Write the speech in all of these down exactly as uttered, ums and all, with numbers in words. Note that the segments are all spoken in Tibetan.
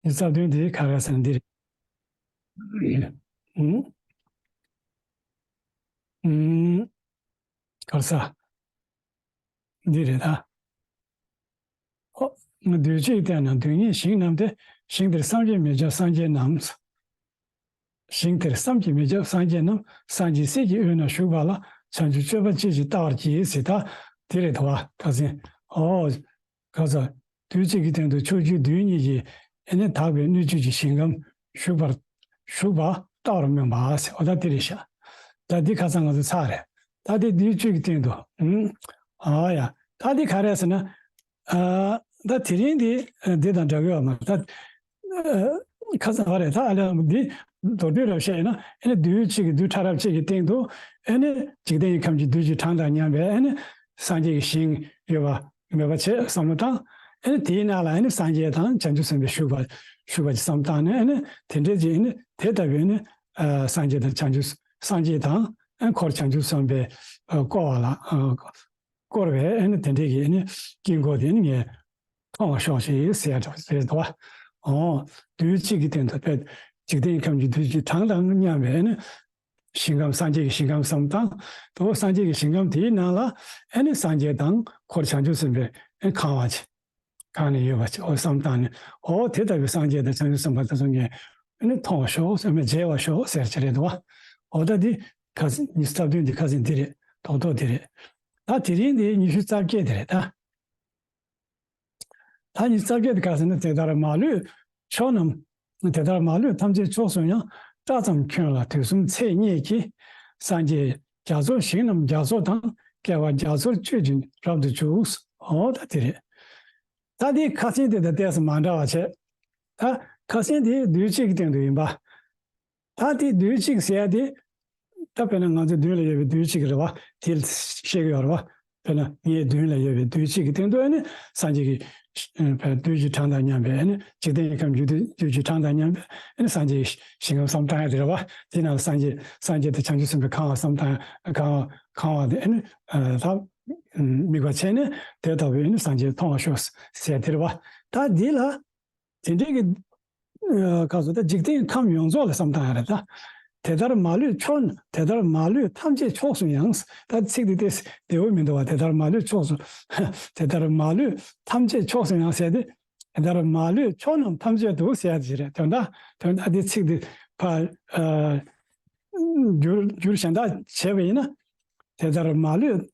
རྩ་དོན་དེ་ག་རེ་ཟེར་ན་འདི་རེད། ཨུམ། ཨུམ། ག་རེ་ཟ། འདི་རེད་ད། ཨོ། འདུས་བྱས་བསྟན་ན་འདུས་ཉིད་ཞིང་རྣམས་ཏེ། ཞིང་དེར་བསམ་གྱིས་མི་ཁྱབ་སངས་རྒྱས་རྣམས། ཞིང་དེར་བསམ་གྱིས་མི་ཁྱབ་སངས་རྒྱས་རྣམས། སངས་རྒྱས་སྲས་ཀྱི་དབུས་ན་བཞུགས་པ་ལ། བྱང་ཆུབ་སྤྱོད་པ་སྤྱད་ཅིང་བལྟ་བར་བགྱི། ཟེར་ད། དེ་རེད་དོ། ཁ་སང་། ཨོ། ག་ས། དུས་གཅིག་གི་སྟེང་དུ་ཕྱོགས་བཅུའི་རྡུལ་སྙེད་ཀྱི་ཨེ་ནི་དག་པའི་སྣོད་བཅུད་ཀྱི་ཞིང་ཁམས་བཞུགས་པར་བཞུགས་པ་ལྟ་བར་སྨོན་པ་ཟེར། འོ་ད་དེ་རེད་ཤག་ད་འདི་ཁ་སང་ང་ཚོ་ཚར་རེད། ད་དེ་དུས་གཅིག་གི་སྟེང་དུ། ཨུམ། ཨ་ཡ། ད་འདི་ག་རེ་ཟེར་ན། ཨ། ད་དེ་རིང་འདི་འདི་དང་འདྲ་གི་ཡོད་མ་རེད། ད་ཁ་སང་ག་རེད། ད་ཨ་ལས་འདི་མདོར་བསྡུས་རབ་བཤད་ཡིན་ན། ཨེ་ནི་དུས་གཅིག་གི་རྡུལ་ཕྲ་རབ་གཅིག་གི་སྟེང་དུ་ཨེ་ནི་འཇིག་རྟེན་གྱི་ཁམས་ཀྱི་རྡུལ་གྱི་གྲངས་དང་མཉམ་པའི་ཨེ་ནི་སངས་རྒྱས་ཀྱི་ཞིང་ཡོད་པ། མོས་པ་བྱེད་བསམ་བློ་བཏང་། ཨེ་ནི་དེའི་ནང་ལ་ཨེ་ནི་སངས་རྒྱས་དང་བྱང་ཆུབ་སེམས་དཔའི་བཞུགས་པ་བཞུགས་པ་ཅིག་བསམ་བཏང་ནས། ཨེ་ནི་དེ་འདྲའི་ཅིག་ཨེ་ནི་དེ་ལྟ་བུའི་ཨེ་ནི་ཨ་སངས་རྒྱས་དང་བྱང་ཆུབ། སངས་རྒྱས་དང་ཨེ་འཁོར་བྱང་ཆུབ་སེམས་དཔའི་ཨ་བསྐོར་བ་ལ་ཨ་བསྐོར་བའི་ཨེ་ནི་དེ་འདྲའི་གི་ཨེ་ནི་དཀྱིལ་འཁོར་དེ་ཨེ་ནི་ངས་མཐོང་བར་ཤོག་ཅེས་ཟེར་ཡ་འདྲ་བ་རེད་དོ། འོ། དུས་གཅིག་གི་སྟེང་དུ་དཔེ་འཇིག་རྟེན་ཁམས་ཀྱི་རྡུལ་གྱི་གྲངས་དང་མཉམ་པའི་ཨེ་ནི་ཞིང་ཁམས། སངས་རྒྱས་ཀྱི་ཞིང་ཁམས་བསམ་བཏང་། དོ། སངས་རྒྱས་ཀྱི་ཞིང་ཁམས་དེའི་ནང་ལ་ཨེ་ནི་སངས་རྒྱས་དང་འཁོར་བྱང་ཆུབ་སེམས་དཔའི་ཨེ་ཁང་བ་ཅིག་གང་ནས་ཡོད་པ་ཅིག་འོ་བསམ་བཏང་ནས། འོ་དེ་ལྟ་བུའི་སངས་རྒྱས་དང་བྱང་ཆུབ་སེམས་དཔའ་དེ་ཚོ་ངས་ཨེ་ནི་མཐོང་བར་ཤོག་ཟེར། མཇལ་བར་ཤོག་ཟེར་གྱི་རེད་དོ། འོ་ད་འདི་ཁ་སང་ཉི་ཤུ་རྩ་བདུན་འདི་ཁ་སང་འདི་རེད། རྡོག་རྡོག་འདི་རེད། ད་དེ་རིང་འདི་ཉི་ཤུ་རྩ་བརྒྱད་འདི་རེད་ད། ད་ཉི་ཤུ་རྩ་བརྒྱད་དེ་ག་ཟེར་ན། དེ་ལྟར་མ་ལུས་ཕྱོགས་རྣམས། དེ་ལྟར་མ་ལུས་ཐམས་ཅད་ཕྱོགས་སུ་ཡང་། བཀྲ་ཙམ་ཁྱོད་ལ་དུས་གསུམ་ཚེ་སྙེད་ཀྱི། སངས་རྒྱས་རྒྱ་མཚོ་ཞིང་རྣམས་རྒྱ་མཚོ་དང་། བསྐལ་པ་རྒྱ་མཚོར་སྤྱོད་ཅིང་རབ་ཏུ་བྱུང་། འོ་ད་དེ་རེད། ད་དེ་ཁ་སང་དེ་དང་ཏོག་ཙམ་མ་འདྲ་བ་བྱས། ད་ཁ་སང་དེ་དུས་གཅིག་གི་སྟེང་དུ་ཡིན་པ། ད་དེ་དུས་གཅིག་ཟེར་ཡ་དེ། ད་དཔེར་ན་ང་ཚོའི་མདུན་ལ་ཡོད་པའི་དུས་གཅིག་རེད་བ། དེ་བཤད་ཀྱི་ཡོད་རེད་བ། དཔེར་ན་ངའི་མདུན་ལ་ཡོད་པའི་དུས་གཅིག་གི་སྟེང་དུ་ཨེ་ནི་སངས་རྒྱས་ཀྱི་ཨ་རྡུལ་གྱི་གྲངས་དང་མཉམ་པའི་ཨེ་ནི་འཇིག་རྟེན་གྱི་ཁམས་ཀྱི་རྡུལ་གྱི་གྲངས་དང་མཉམ་པའི་ཨེ་ནི་སངས་རྒྱས་ཀྱི་ཞིང་ཁམས་བསམ་བཏང་ཡ་དེ་རེད་བ། དེ་ནང་སངས་རྒྱས། སངས་རྒྱས་དང་བྱང་ཆུབ་སེམས་དཔའི་ཁང་བ་བསམ་བཏང་ཡ། ཁང་བ། ཁང་བ་དེ་ཨེ་ནི་ཨ་ད་དམིགས་པ་བྱས་ནས་དེ་ལྟ་བུའི་ཨེ་ནི་སངས་རྒྱས་མཐོང་བར་ཤོག་ཟེར་དེ་རེད་བ། ད་འདི་ལ། དེ་འདྲའི་གི་ཨ་ག་ཟེར། ད་འཇིག་རྟེན་ཁམས་ཡོངས་རྫོགས་ལ་བསམ་བཏང་ཡ་རེད་ད། དེ་ལྟར་མ་ལུས་ཕྱོགས། དེ་ལྟར་མ་ལུས་ཐམས་ཅད་ཕྱོགས་སུ་ཡང་། ད་ཚིག་འདི་ཏོག་ཙམ་བདེ་པོ་མི་འདུག་བ། དེ་ལྟར་མ་ལུས་ཕྱོགས་སུ། དེ་ལྟར་མ་ལུས་ཐམས་ཅད་ཕྱོགས་སུ་ཡང་ཟེར་ཏེ། དེ་ལྟར་མ་ལུས་ཕྱོགས་རྣམས་ཐམས་ཅད་དུ་ཟེར་ཡ་ཅིག་རེད། དོན་དག། དོན་དག་འདི་ཚིག་འདི་ཕར་ཨ་བསྒྱུར་བསྒྱུར་གཞན་དག་བྱས་པ་ཡིན་ན། དེ་ལྟར་མ་ལུས་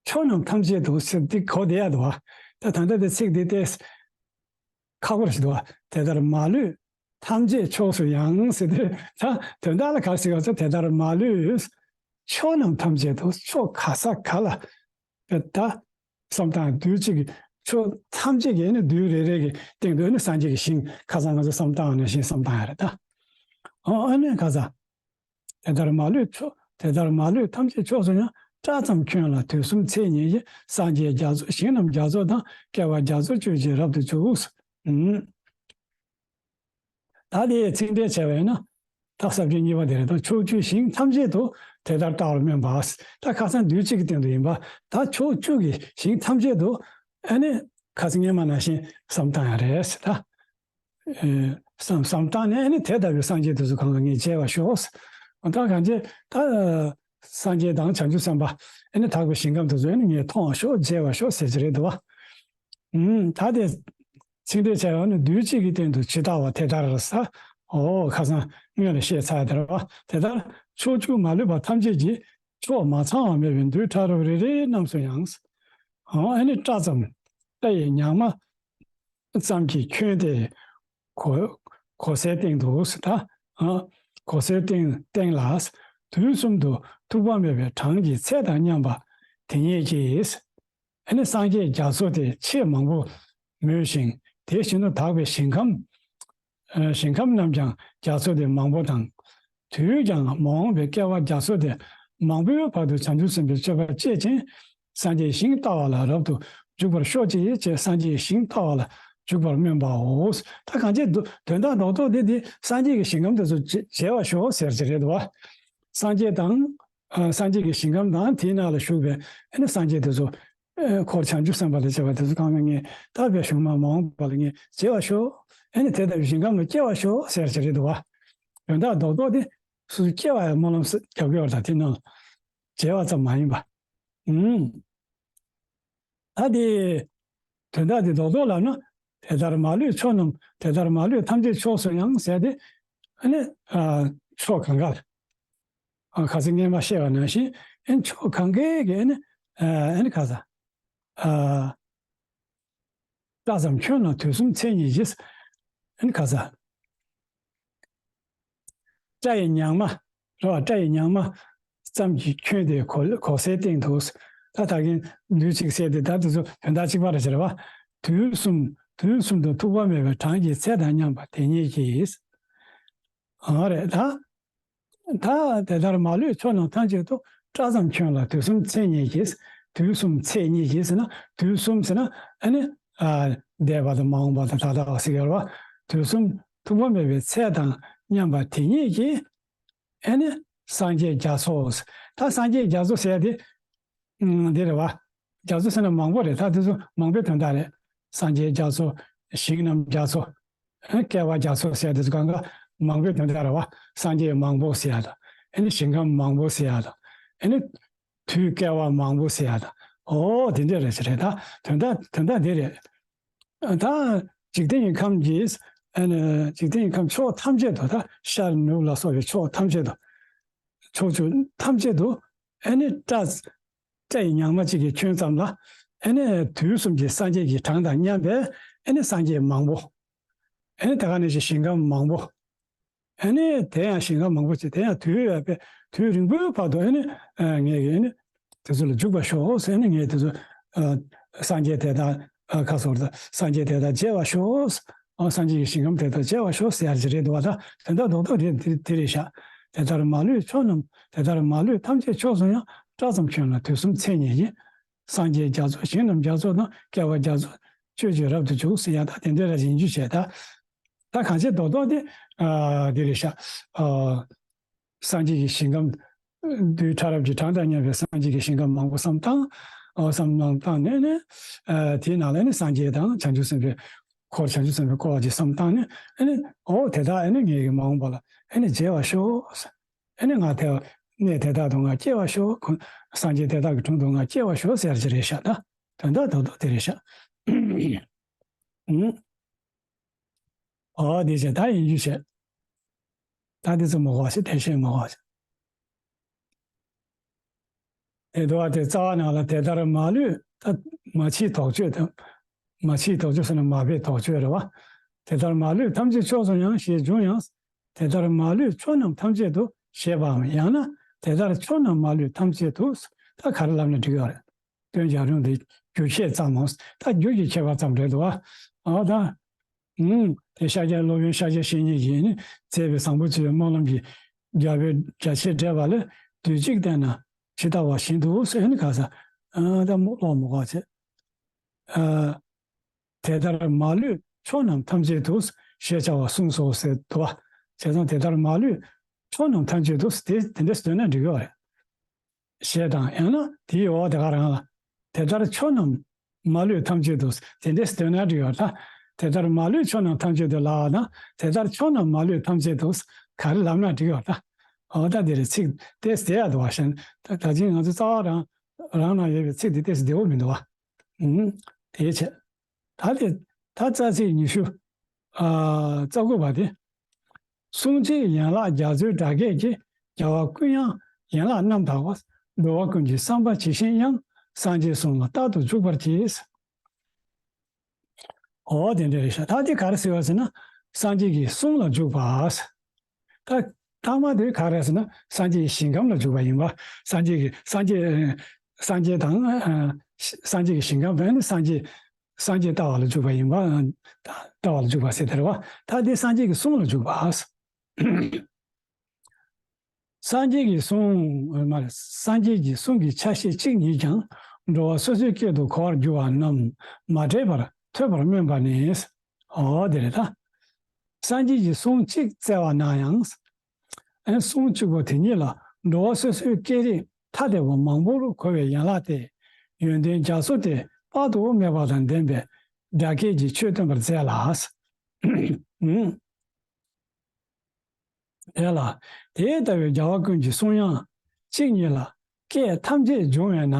ཕྱོགས་རྣམས་ཐམས་ཅད་དུ་ཟེར་ཏེ་གོ་བདེ་ཡ་འདུག་བ། ད་ད་ལྟ་དེ་ཚིག་འདི་ཏོག་ཙམ་ཁག་པོ་རེད་འདུག་བ། དེ་ལྟར་མ་ལུས་ཐམས་ཅད་ཕྱོགས་སུ་ཡང་ཟེར་ཏེ། ད་དོན་དག་ལ་ག་རེ་ཟེར་བ་ཟེར། དེ་ལྟར་མ་ལུས་ཕྱོགས་རྣམས་ཐམས་ཅད་དུ། ཕྱོགས་ག་ས་ག་ལ་ད་བསམ་བཏང་། རྡུལ་གཅིག་གི་ཕྱོགས་ཐམས་ཅད་ཀྱི་ཨེ་ནི་རྡུལ་རེ་རེ་གི་སྟེང་དུ་ཨེ་ནི་སངས་རྒྱས་ཀྱི་ཞིང་ཁ་སང་ང་ཚོ་བསམ་བཏང་ནང་བཞིན་བསམ་བཏང་ཡ་རེད་ད། ཨོ་ཨ་ནི་ཁ་སང་། དེ་ལྟར་མ་ལུས་ཕྱོགས། དེ་ལྟར་མ་ལུས་ཐམས་ཅད་ཕྱོགས་སུ་ཡང་། བཀྲ་ཙམ་ཁྱོད་ལ་དུས་གསུམ་ཚེ་སྙེད་ཀྱི། སངས་རྒྱས་རྒྱ་མཚོ་ཞིང་རྣམས་རྒྱ་མཚོ་དང་། བསྐལ་པ་རྒྱ་མཚོར་སྤྱོད་ཅིང་རབ་ཏུ་བྱུང་། ཨུམ། ད་དེ་ཚིག་འགྲེལ་བྱས་པ་ཡིན་ན། ད་ས་བཅད་གཉིས་པ་དེ་རེད་དོ། ཕྱོགས་བཅུའི་ཞིང་ཐམས་ཅད་དུ། དེ་ལྟར་བལྟ་བར་སྨོན་པ། ད་ཁ་སང་རྡུལ་གཅིག་གི་སྟེང་དུ་ཡིན་པ། ད་ཕྱོགས་བཅུ་གི་ཞིང་ཐམས་ཅད་དུ་ཨ་ནི་ཁ་སང་སྔོན་མ་ནང་བཞིན་བསམ་བཏང་ཡ་རེད་ཟེར་ད། ཨེ་བསམ་བསམ་བཏང་ནས་ཨ་ནི་དེ་ལྟ་བུའི་སངས་རྒྱས་དེ་ཚོ་གང་ག་ངས་མཇལ་བར་ཤོག། ད་གང་ཅི་ད་སངས་རྒྱས་དང་བྱང་ཆུབ་སེམས་དཔའ་ཨ་ནི་དག་པའི་ཞིང་ཁམས་དེ་ཚོ་ཨ་ནི་ངས་མཐོང་བར་ཤོག། མཇལ་བར་ཤོག་ཟེར་གྱི་རེད་འདུག་བ། ཨུམ། ད་དེ་ཚིག་འགྲེལ་བྱས་པ་ནི། རྡུལ་གཅིག་གི་སྟེང་དུ་ཇི་ལྟ་བ་དེ་ལྟར་ཟེར། འོ་ཁ་སང་སྔོན་ལ་བཤད་ཚར་དེ་རེད་བ། དེ་ལྟར་ཕྱོགས་བཅུ་མ་ལུས་པ་ཐམས་ཅད་ཀྱི། ཕྱོགས་མ་ཚང་བ་མེད་པའི་རྡུལ་ཕྲ་རབ་རེ་རེ་རྣམས་སུ་ཡང་། འོ་ཨ་ནི་བཀྲ་ཙམ་ལྟ་ཡི་ཉག་མ་ཙམ་གྱིས་ཁྱོན་ཏེ་གོ་གོ་སའི་སྟེང་དུ་ཟེར་ད། གོ་སའི་སྟེང་སྟེང་ལ་དུས་གསུམ་དུ་ཐུག་པ་མེད་པའི་གྲངས་ཀྱི་ཚད་དང་མཉམ་པ་དེ་ཉིད་ཀྱིས། ཨ་ནི་སངས་རྒྱས་རྒྱ་མཚོ་དེ་ཆེས་མང་པོ་མོས་ཤིང་། དེ་བཞིན་དུ་དག་པའི་ཞིང་ཁམས། ཨ་ཞིང་ཁམས་རྣམས་ཀྱང་རྒྱ་མཚོ་དེ་མང་པོ་དང་། དུས་ཀྱང་མ་འོངས་པའི་བསྐལ་པ་རྒྱ་མཚོ་དེ་མང་པོའི་བར་དུ་བྱང་ཆུབ་སེམས་དཔའི་སྤྱོད་པ་སྤྱད་ཅིང་། སངས་རྒྱས་ཞིང་ལྟ་བ་ལ་རབ་ཏུ་འཇུག་པར་ཤོག་ཅིག་ཅེས་སངས་རྒྱས་ཞིང་ལྟ་བ་ལ་འཇུག་པར་སྨོན་པའོ། ད་གང་ཅི་དོན་དག་རྡོག་རྡོག་དེ་དེ་སངས་རྒྱས་ཀྱི་ཞིང་ཁམས་དེ་ཚོ་མཇལ་བར་ཤོག་ཟེར་གྱི་རེད་འདུག་བ། སངས་རྒྱས་དང་། ཨ་སངས་རྒྱས་ཀྱི་ཞིང་ཁམས་དང་དེའི་ནང་ལ་བཞུགས་པའི་ཨ་ནི་སངས་རྒྱས་དེ་ཚོ། ཨ་འཁོར་བྱང་ཆུབ་སེམས་དཔའ་ལ་བྱ་བ་དེ་ཚོ་གང་ག་ངས་ད་བའི་གཞུང་མ་མ་འོངས་པ་ལ་ངས་མཇལ་བར་ཤོག། ཨེ་ནི་དེ་ལྟ་བུའི་ཞིང་ཁམས་ལ་སྐྱེ་བར་ཤོག་ཟེར་གྱི་རེད་འདུག་བ། དོན་དག་རྡོག་རྡོག་དེ་སོ་སོ་སྐྱེ་བ་ཡང་སྨོན་ལམ་རྒྱབ་ཀྱི་ཡོད་རེད། ད་དེ་ནང་ལ་བྱེད་པ་ཙམ་མ་ཡིན་པ། ཨུམ། ད་དེ་དོན་དག་དེ་རྡོག་རྡོག་ལབ་ན། དེ་ལྟར་མ་ལུས་ཕྱོགས་རྣམས། དེ་ལྟར་མ་ལུས་ཐམས་ཅད་ཕྱོགས་སུ་ཡང་ཟེར་ཏེ། ཨ་ནི་ཨ་ཕྱོགས་གང་ག་ལ། ཨ་ཁ་སང་སྔོན་མ་བཤད་པ་ནང་བཞིན། ཨ་ནི་ཕྱོགས་གང་གའི་གི་ཨ་ནི་ཨ་ཨ་ནི་ཁ་སང་ཨ་སྐྲ་ཙམ་ཁྱོན་ལ་དུས་གསུམ་ཚད་སྙེད་ཀྱི། ཨ་ནི་ཁ་སང་སྐྲ་ཡི་ཉག་མ་རེད་བ། སྐྲ་ཡི་ཉག་མ་ཙམ་གྱིས་ཁྱོན་དེ་གོ་གོ་སའི་སྟེང་དུ། ད་ད་གིན་ལུས་གཅིག་བསལ་ཏེ། ད་དེ་ཚོ་དོན་དག་གཅིག་པ་རེད་ཟེར་བ། དུས་གསུམ་དུས་གསུམ་དུ་ཐུག་པ་མེད་པའི་གྲངས་ཀྱི་ཚད་དང་མཉམ་པ་དེ་ཉིད་ཀྱིས། ཨ་རེད་ད། ད་དེ་ལྟར་མ་ལུས་ཕྱོགས་རྣམས་ཐམས་ཅད་དུ། སྐྲ་ཙམ་ཁྱོན་ལ་དུས་གསུམ་ཚད་སྙེད་ཀྱིས། དུས་གསུམ་ཚད་སྙེད་ཀྱིས་ཟེར་ན། དུས་གསུམ་ཟེར་ན་ཨ་ནི་ཨ་འདས་པ་དང་མ་འོངས་པ་དང་ད་ལྟ་བ་ཟེར་གྱི་ཡོད་རེད་བ། དུས་གསུམ་ཐུག་པ་མེད་པའི་ཚད་དང་མཉམ་པ་དེ་ཉིད་ཀྱིས། ཨ་ནི་སངས་རྒྱས་རྒྱ་མཚོ། ད་སངས་རྒྱས་རྒྱ་མཚོ་ཟེར་དེ་ཨ་འདི་རེད་བ། རྒྱ་མཚོ་ཟེར་ན་མང་པོ་རེད། ད་དེ་ཚོ་མང་པོའི་དོན་དག་རེད། སངས་རྒྱས་རྒྱ་མཚོ། ཞིང་རྣམས་རྒྱ་མཚོ། ཨ་བསྐལ་པ་རྒྱ་མཚོ་ཟེར་དེ་ཚོ་གང་ག་མང་པོའི་དོན་དག་རེད་བ། སངས་རྒྱས་མང་པོ་ཟེར་ཡ་དང་། ཨ་ནི་ཞིང་ཁམས་མང་པོ་ཟེར་ཡ་དང་། ཨ་ནི་དུས་བསྐལ་པ་མང་པོ་ཟེར་ཡ་དང་། ཨོ་དེ་འདྲ་རེད་ཟེར་རེད། ད་དོན་དག་དོན་དག་འདི་རེད། ད་འཇིག་རྟེན་གྱི་ཁམས་ཀྱི་ཨ་ནི་འཇིག་རྟེན་གྱི་ཁམས་ཕྱོགས་ཐམས་ཅད་དུ། ད་ཤར་ནུབ་ལ་སོགས་པའི་ཕྱོགས་ཐམས་ཅད་དུ། ཕྱོགས་བཅུ་ཐམས་ཅད་དུ་ཨ་ནི་སྐྲ་སྐྲ་ཡི་ཉག་མ་གཅིག་གི་ཁྱོན་ཙམ་ལ་ཨ་ནི་དུས་གསུམ་གྱི་སངས་རྒྱས་ཀྱི་གྲངས་དང་མཉམ་པའི་ཨ་ནི་སངས་རྒྱས་མང་པོ། ཨ་ནི་དེ་ག་ནང་བཞིན་ཞིང་ཁམས་མང་པོ། ཨ་ནི་དེ་ཡང་ཞིང་ཁམས་མང་པོ་ཅིག། དེ་ཡང་དུས་ཡོད་པའི་དུས་རིང་པོའི་བར་དུ་ཨ་ནི་ཨ་ངས་ཀྱིས་ཨ་ནི་དེ་ཚོ་ལ་འཇུག་པར་ཤོག་ཟེར། ཨ་ནི་ངས་དེ་ཚོ་ཨ་སངས་རྒྱས་དེ་དག་ཨ་ཁ་སོར་དང་སངས་རྒྱས་དེ་དག་མཇལ་བར་ཤོག། ཨ་སངས་རྒྱས་ཀྱི་ཞིང་ཁམས་དེ་དག་མཇལ་བར་ཤོག་ཟེར་ཡ་ཅིག་རེད་འདུག་བ། ད་དོན་དག་རྡོག་རྡོག་དེ་དེ་དེ་རེད་ཤག། དེ་ལྟར་མ་ལུས་ཕྱོགས་རྣམས། དེ་ལྟར་མ་ལུས་ཐམས་ཅད་ཕྱོགས་སུ་ཡང་། སྐྲ་ཙམ་ཁྱོན་ལ་དུས་གསུམ་ཚད་སྙེད་ཀྱིས། སངས་རྒྱས་རྒྱ་མཚོ་ཞིང་རྣམས་རྒྱ་མཚོ་དང་། བསྐལ་པ་རྒྱ་མཚོ་སྤྱོད་ཕྱིར་རབ་ཏུ་འཇུག་ཟེར་ཡ། ད་དེ་འདྲ་ར་ཡིན་རྒྱུ་བྱས། ད་ད་གང་བྱེད་རྡོག་རྡོག་དེ་ཨ་དེ་རེད་ཤག། ཨ་སངས་རྒྱས་ཀྱི་ཞིང་ཁམས། རྡུལ་ཕྲ་རབ་ཀྱི་གྲངས་དང་མཉམ་པའི་སངས་རྒྱས་ཀྱི་ཞིང་ཁམས་མང་པོ་བསམ་བཏང་། ཨ་བསམ་བློ་བཏང་ནས་ནི་ཨ་དེའི་ནང་ལ་ནི་སངས་རྒྱས་དང་བྱང་ཆུབ་སེམས་དཔའི་འཁོར། བྱང་ཆུབ་སེམས་དཔའི་འཁོར་བ་ཅིག་བསམ་བཏང་ནས། ཨ་ནི་ཨོ་དེ་དག་ཨ་ནི་ངེད་ཀྱི་མ་འོངས་པ་ལ་ཨ་ནི་མཇལ་བར་ཤོག། ཨ་ནི་ང་དེ་གནས་དེ་དག་ཏུ་ང་སྐྱེ་བར་ཤོག། ཁོང་སངས་རྒྱས་དེ་དག་གི་དྲུང་དུ་ང་སྐྱེ་བར་ཤོག་ཟེར་གྱི་རེད་ཤག། ད་དོན་དག་རྡོག་རྡོག་དེ་རེད་ཤག། ཨུམ། ཨོ་དེ་བྱས་ད་ཡིན་རྒྱུ་བྱས། ད་དེ་ཚོ་མ་གོ་བ་བྱས། དེ་བཤད་མ་གོ་བ་བྱས། དེ་འདུག་བ། དེ་རྩ་བ་ནང་ལ་དེ་ལྟར་མ་ལུས། ད་མ་ཕྱིའི་དོགས་གཅོད་དང་། མ་ཕྱིའི་དོགས་གཅོད་ཟེར་ན་མ་པའི་དོགས་གཅོད་རེད་བ། དེ་ལྟར་མ་ལུས་ཐམས་ཅད་ཕྱོགས་སུ་ཡང་ཞེས་འབྱུང་ཡང་། དེ་ལྟར་མ་ལུས་ཕྱོགས་རྣམས་ཐམས་ཅད་དུ་ཞེས་པའམ། ཡང་ན་དེ་ལྟར་ཕྱོགས་རྣམས་མ་ལུས་ཐམས་ཅད་དུ། ད་ག་རེ་ལབ་ན་འགྲིག་ཡོད་རེད། བསྟན་འཇགས་རིང་དུ་རྒྱུ་ཁྱད་ཙམ་མོ། ད་རྒྱུ་གི་ཁྱད་པར་ཙམ་རེད་འདུག་བ། ཨ་ད། ཨུམ། དེ་ཤཱཀྱ་སློབ་དཔོན་ཤཱཀྱ་བཤེས་གཉེན་གྱིས་ནི་མཛད་པའི་བཟང་པོ་སྤྱོད་པའི་སྨོན་ལམ་གྱི་རྒྱ་བོད་རྒྱ་ཆེར་བསྒྲགས་པ་ལས། དུས་གཅིག་བསྟན་ན་ཇི་ལྟ་བ་བཞིན་དུ་ཟེར་ནི་ག་ས། ཨ་ད་མོ་ཀློག་མོ་ག་ཚེ། ཨ་དེ་ལྟར་མ་ལུས་ཕྱོགས་རྣམས་ཐམས་ཅད་དུ་ཞེས་བྱ་བ་གསུངས་སོ་ཟེར་འདུག་བ། བྱས་ཙང་དེ་ལྟར་མ་ལུས་ཕྱོགས་རྣམས་ཐམས་ཅད་དུ་དེ་དེ་འདྲ་འདོན་ན་འགྲིག་གི་རེད། ཞེས་དང་། ཡང་ན་དེའི་འོག་དེ་ག་རང་ལ། དེ་ལྟར་ཕྱོགས་རྣམས་མ་ལུས་ཐམས་ཅད་དུ། དེ་འདྲས་འདོན་ན་འགྲིག་ཡོད་ད། དེ་ལྟར་མ་ལུས་ཕྱོགས་རྣམས་ཐམས་ཅད་དུ་ལབ་པ་དང་། དེ་ལྟར་ཕྱོགས་རྣམས་མ་ལུས་ཐམས་ཅད་དུ་ག་རེ་ལབ་ན་འགྲིག་ཡོད་ད། འོ་ད་འདི་རེད། ཚིག་ཏོག་ཙམ་བདེ་ཡ་འདུག་བ། གཞན་ད་ད་ཅིང་ང་ཚོ་རྩ་བ་རང་རང་ན་ཡོད་པའི་ཚིག་འདི་ཏོག་ཙམ་བདེ་བོ་མི་འདུག་བ། ཨུམ། དེའི་ཕྱིར། ད་དེ་ད་རྩ་ཚིག་ཉི་ཤུ། ཨ་རྩ་དགུ་པ་དེ། གསུང་གཅིག་ཡན་ལག་རྒྱ་མཚོའི་སྒྲ་སྐད་ཀྱིས། རྒྱལ་བ་ཀུན་དབྱངས་ཡན་ལག་རྣམ་དག་པ། འགྲོ་བ་ཀུན་གྱི་བསམ་པ་ཇི་བཞིན་དབྱངས། སངས་རྒྱས་གསུང་ལ་རྟག་ཏུ་འཇུག་པར་བགྱི། འོ་དེ་འདྲ་རེད་ཤག། ད་དེ་ག་རེ་ཟེར་བ་ཟེར་ན། སངས་རྒྱས་ཀྱི་གསུང་ལ་འཇུག་པ། ད་ཐ་མ་དེ་ག་རེ་ཟེར་ན། སངས་རྒྱས་ཀྱི་ཞིང་ཁམས་ལ་འཇུག་པ་ཡིན་པ། སངས་རྒྱས་ཀྱི་སངས་རྒྱས་སངས་རྒྱས་དང་། ཨ་སངས་རྒྱས་ཀྱི་ཞིང་ཁམས་དང་། སངས་རྒྱས་སངས་རྒྱས་ལྟ་བ་ལ་འཇུག་པ་ཡིན་པ། ལྟ་བ་ལ་འཇུག་པ་ཟེར་དེ་རེད་བ། ད་དེ་སངས་རྒྱས་ཀྱི་གསུང་ལ་འཇུག་པ། སངས་རྒྱས་ཀྱི་གསུང་། མ་རེད། སངས་རྒྱས་ཀྱི་གསུང་གི་ཆ་ཤས་གཅིག་ཉིད་ཀྱང་། འགྲོ་བ་སོ་སོའི་སྐད་དུ་གོ་བར་འགྱུར་བ་རྣམས་མ་འདྲེས་པར་ཐོས་པར་སྨོན་པ་ནི། འོ་དེ་རེད་ད། སངས་རྒྱས་ཀྱི་གསུང་གཅིག་བཙལ་བ་ན་ཡང་། ཨེ་གསུང་གཅིག་པོ་དེ་ཉིད་ལ་འགྲོ་བ་སོ་སོའི་སྐད་རིགས་ཐ་དད་པོ་མང་པོར་གོ་བའི་ཡན་ལག་སྟེ། ཡོན་ཏན་རྒྱ་མཚོ་སྟེ་དཔག་ཏུ་མེད་པ་དང་ལྡན་པའི་སྒྲ་སྐད་ཀྱི་ཆོས་སྟོན་པར་མཛད་ལ། དེ་ལ་དེ་ལྟ་བུའི་རྒྱལ་བ་ཀུན་གྱི་གསུང་དབྱངས་གཅིག་ཉིད་ལ་སྐད་ཐམས་ཅད་འབྱུང་བས་ན།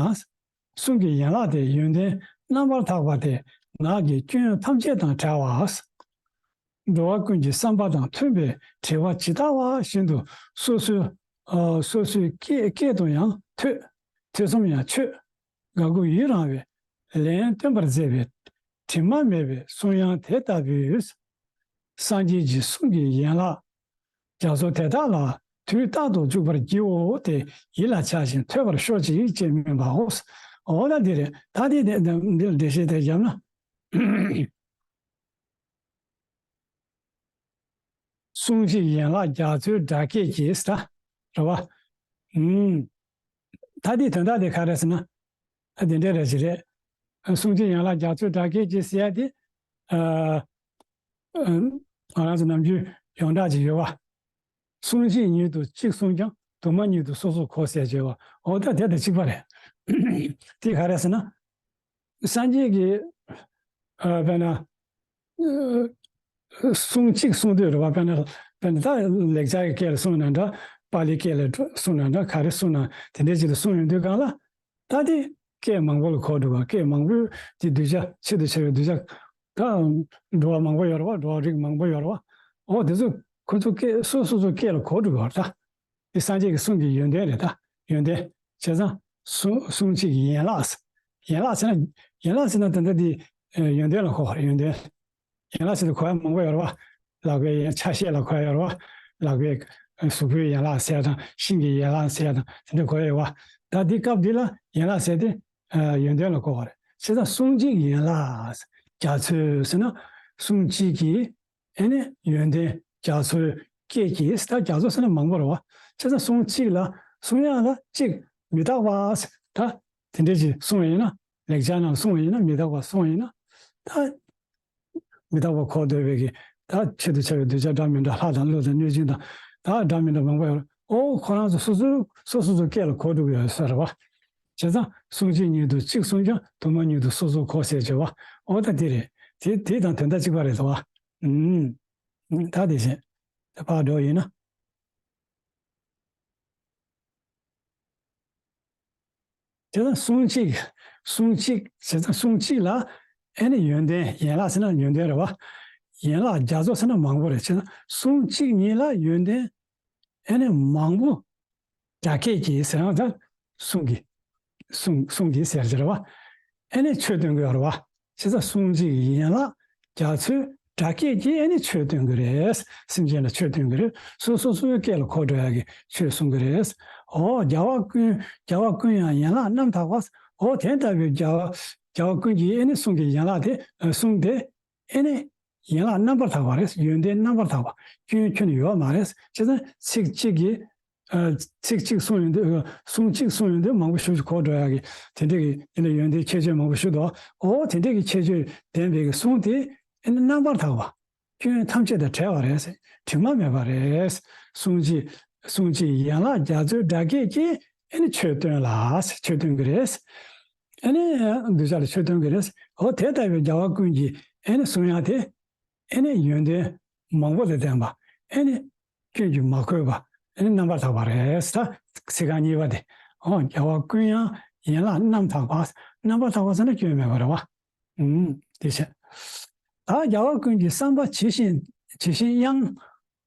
གསུང་གི་ཡན་ལག་དེ་ཡོན་ཏན་རྣམ་པར་དག་པ་སྟེ་ངག་གི་སྐྱོན་ཐམས་ཅད་དང་བྲལ་བ། འགྲོ་བ་ཀུན་གྱི་བསམ་པ་དང་མཐུན་པའི་དྲི་བ་ཇི་ལྟ་བ་བཞིན་དུ་སོ་སོའི་ཨ་སོ་སོའི་སྐད་སྐད་དུ་ཡང་ཐོས། ཐོས་བསམ་ཡང་ཆོས་དགའ་མགུ་ཡི་རངས་པའི་ལན་སྟོན་པར་མཛད་པའི་དྲི་མ་མེད་པའི་གསུང་དབྱངས་དེ་ལྟ་བུའི་སངས་རྒྱས་ཀྱི་གསུང་གི་ཡན་ལག་རྒྱ་མཚོ་དེ་དག་ལ་དུས་རྟག་ཏུ་འཇུག་པར་བགྱིའོ། དེ་ཡིད་ལ་བྱ་ཞིང་ཐོས་པར་ཤོག་ཅིག་ཅེས་སྨོན་པའོ། འོ་ད་འདི་རེད། ད་འདི་འདི་འདི་ལ་འགྲེལ་བཤད་དེ་བརྒྱབ་ན། གསུང་གཅིག་ཡན་ལག་རྒྱ་མཚོའི་སྒྲ་སྐད་ཀྱིས་ད་རེད་བ། ཨུམ། ད་འདི་དོན་དག་དེ་ག་རེ་ཟེར་ན། ད་འདི་འདྲ་རེ་ཞིག་རེད། གསུང་གཅིག་ཡན་ལག་རྒྱ་མཚོའི་སྒྲ་སྐད་ཀྱིས་ཟེར་ཡ་དེ། ཨ། ང་རང་ཚོ་ནམ་རྒྱུན་ཡོངས་གྲགས་ཅིག་ཡོད་བ། གསུང་གཅིག་ཉིད་དུ་གཅིག་གསུངས་ཀྱང་དུ་མ་ཉིད་དུ་སོ་སོར་གོ་ཟེར་བརྗོད་པ། འོ་ད་དེ་དང་གཅིག་པ་རེད། དེ་ག་རེ་ཟེར་ན། སངས་རྒྱས་ཀྱིས་ཨ་དཔེར་ན་ཨ་གསུང་གཅིག་གསུང་དུས་རེད་བ། དཔེར་ན་དཔེར་ན་ད་ལེགས་སྦྱར་གྱི་སྐད་ལ་གསུངས་ན་འདྲ། པཱ་ལིའི་སྐད་ལ་གསུངས་ན་འདྲ། ག་རེ་གསུངས་ན་དེ་འདྲའི་ཅིག་ལ་གསུངས་ཡོང་དུས་སྒང་ལ། ད་དེ་སྐད་མང་པོ་ལ་གོ་འགྲོ་བ། སྐད་མང་པོས་དེ་གདུལ་བྱ་ཆེད་དུ་བྱ་བའི་གདུལ་བྱ་ད་འགྲོ་བ་མང་པོ་ཡོད་རེད་བ། འགྲོ་བ་རིགས་མང་པོ་ཡོད་རེད་བ། འོ་དེ་ཚོ་ཁོ་ཚོ་སྐད་སོ་སོ་སོ་སྐད་ལ་གོ་འགྲོ་བ་རེད་ད། དེ་སངས་རྒྱས་ཀྱི་གསུང་གི་ཡོན་ཏན་རེད་ད། ཡོན་ཏན། བྱས་ཙང་གསུང་གསུང་གཅིག་གི་ཡན་ལག་ཡན་ལག་ཟེར་ན་ཡན་ལག་ཟེར་ན་ད་ལྟ་དེ་ཡོན་ཏན་ལ་གོ་བ་རེད། ཡོན་ཏན། ཡན་ལག་ཟེར་དུས་གོ་ཡ་མང་པོ་ཡོད་རེད་བ། ལག་པའི་ཡན་ཆ་ཤས་ལ་གོ་ཡ་ཡོད་རེད་བ། ལག་པའི་གཟུགས་པོའི་ཡན་ལག་ཟེར་ཡ་དང་། ཤིང་གི་ཡན་ལག་ཟེར་ཡ་དང་། དེ་འདྲ་གོ་ཡ་ཡོད་བ། ད་འདི་སྐབས་འདི་ལ་ཡན་ལག་ཟེར་དེ་ཡོན་ཏན་ལ་གོ་བ་རེད། བྱས་ཙང་གསུང་གཅིག་ཡན་ལག་རྒྱ་མཚོའི་ཟེར་ན། གསུང་གཅིག་གི་ཨེ་ནི་ཡོན་ཏན་རྒྱ་མཚོའི་སྐད་ཀྱིས། ད་རྒྱ་མཚོ་ཟེར་ན་མང་པོ་རེད་བ། བྱས་ཙང་གསུང་གཅིག་ལ་གསུང་དབྱངས་ལ་གཅིག་མི་རྟག་པ་ཟེར། ད་དེ་འདྲ་ཅིག་གསུང་བ་ཡིན་ན། ལེགས་སྦྱར་ནང་གསུང་བ་ཡིན་ན། མི་རྟག་པ་གསུང་བ་ཡིན་ན། ད་མི་རྟག་པ་གོ་འདོད་པའི་གི་ད་ཆེད་དུ་བྱ་བའི་གདུལ་བྱ་འདྲ་མི་འདྲ། ལྷ་དང་ཀླུ་དང་གནོད་སྦྱིན་དང་། ད་འདྲ་མི་འདྲ་མང་པོ་ཡོད་རེད། ཨོ་ཁོ་རང་ཚོ་སོ་སོ་སོ་སོ་སོ་སྐད་ལ་གོ་འགྲོ་གི་ཡོད་ས་རེད་བ། བྱས་ཙང་གསུང་གཅིག་ཉིད་དུ་གཅིག་གསུངས་ཀྱང་དུ་མ་ཉིད་དུ་སོ་སོར་གོ་ཟེར་བྱས་བ། ཨོ་ད་དེ་རེད། དེ་དེ་དང་དོན་དག་གཅིག་པ་རེད་དོ་བ། ཨུམ། ད་དེ་བཞིན་དེ་ཕར་འགྲོ་ཡིན་ན། དེ་ལ་གསུང་གཅིག་གསུང་གཅིག་བྱས་ཙང་གསུང་གཅིག་ལ་ཨེ་ནི་ཡོན་ཏན། ཡན་ལག་ཟེར་ན་ཡོན་ཏན་རེད་བ། ཡན་ལག་རྒྱ་མཚོ་ཟེར་ན་མང་པོ་རེད། བྱས་ཙང་གསུང་གཅིག་ཉིད་ལ་ཡོན་ཏན་ཨེ་ནི་མང་པོ། སྒྲ་སྐད་ཀྱིས་ཟེར་ཡང་ད་གསུང་གི་གསུང་གསུང་གི་ཟེར་གྱི་རེད་བ། ཨེ་ནི་ཆོས་སྟོན་གྱི་ཡོད་རེད་བ། བྱས་ཙང་གསུང་གཅིག་ཡན་ལག་རྒྱ་མཚོའི་སྒྲ་སྐད་ཀྱིས་ཨེ་ནི་ཆོས་སྟོན་གྱི་རེད། སེམས་ཅན་ལ་ཆོས་སྟོན་གྱི་རེད། སོ་སོ་སོའི་སྐད་ལ་གོ་འགྲོ་ཡག་གི་ཆོས་གསུང་གི་རེད། འོ་རྒྱལ་བ་ཀུན། རྒྱལ་བ་ཀུན་ཡང་ཡན་ལག་རྣམ་དག་པ། འོ་དེ་ལྟ་བུའི་རྒྱལ་བ་རྒྱལ་བ་ཀུན་གྱི་ཨེ་ནི་གསུང་གི་ཡན་ལག་དེ། གསུང་དེ་ཨེ་ནི་ཡན་ལག་རྣམ་པར་དག་པ་རེད། ཡོན་ཏན་རྣམ་པར་དག་པ། སྐྱོན་ཁྱོན་ནས་ཡོད་མ་རེད། བྱས་ཙང་ཚིག་གཅིག་གིས། ཨ། ཚིག་གཅིག་གསུང་ཡོང་དུས། གསུང་གཅིག་གསུང་ཡོང་དུས་མང་པོ་ཞིག་གོ་འགྲོ་ཡག་གི་དེ་འདྲ་གི། དེ་ལ་ཡོན་ཏན་ཁྱད་ཆོས་མང་པོ་ཞིག་འདུག་འོ་དེ་འདྲ་གི་ཁྱད་ཆོས་ལྡན་པའི་གི་གསུང་དེ་ཨེ་ནི་རྣམ་པར་དག་པ། སྐྱོན་ཐམས་ཅད་དང་བྲལ་བ་རེད། དྲི་མ་མེད་པ་རེད། གསུང་གཅིག་གསུང་གཅིག་ཡན་ལག་རྒྱ་མཚོའི་སྒྲ་སྐད་ཀྱིས་ཨེ་ནི་ཆོས་སྟོན་ལ། ཆོས་སྟོན་གྱི་རེད། ཨེ་ནི་གདུལ་བྱ་ལ་ཆོས་སྟོན་གྱི་རེད། འོ་དེ་ལྟ་བུའི་རྒྱལ་བ་ཀུན་གྱི་ཨེ་ནི་གསུང་དབྱངས་དེ། ཨེ་ནི་ཡོན་ཏན་མང་པོ་དང་ལྡན་པ། ཨེ་ནི་སྐྱོན་གྱིས་མ་གོས་པ། ཨེ་ནི་རྣམ་པར་དག་པ་རེད། ད་ཚིག་རྐང་གཉིས་པ་དེ། འོ་རྒྱལ་བ་ཀུན་ཡང་ཡན་ལག་རྣམ་དག་པ། རྣམ་པར་དག་པ་ཟེར་ན་སྐྱོན་མེད་པ་རེད་བ། ཨུམ། དེ་བྱས། ད་རྒྱལ་བ་ཀུན་གྱི་བསམ་པ་ཇི་བཞིན་ཇི་བཞིན་དབྱངས།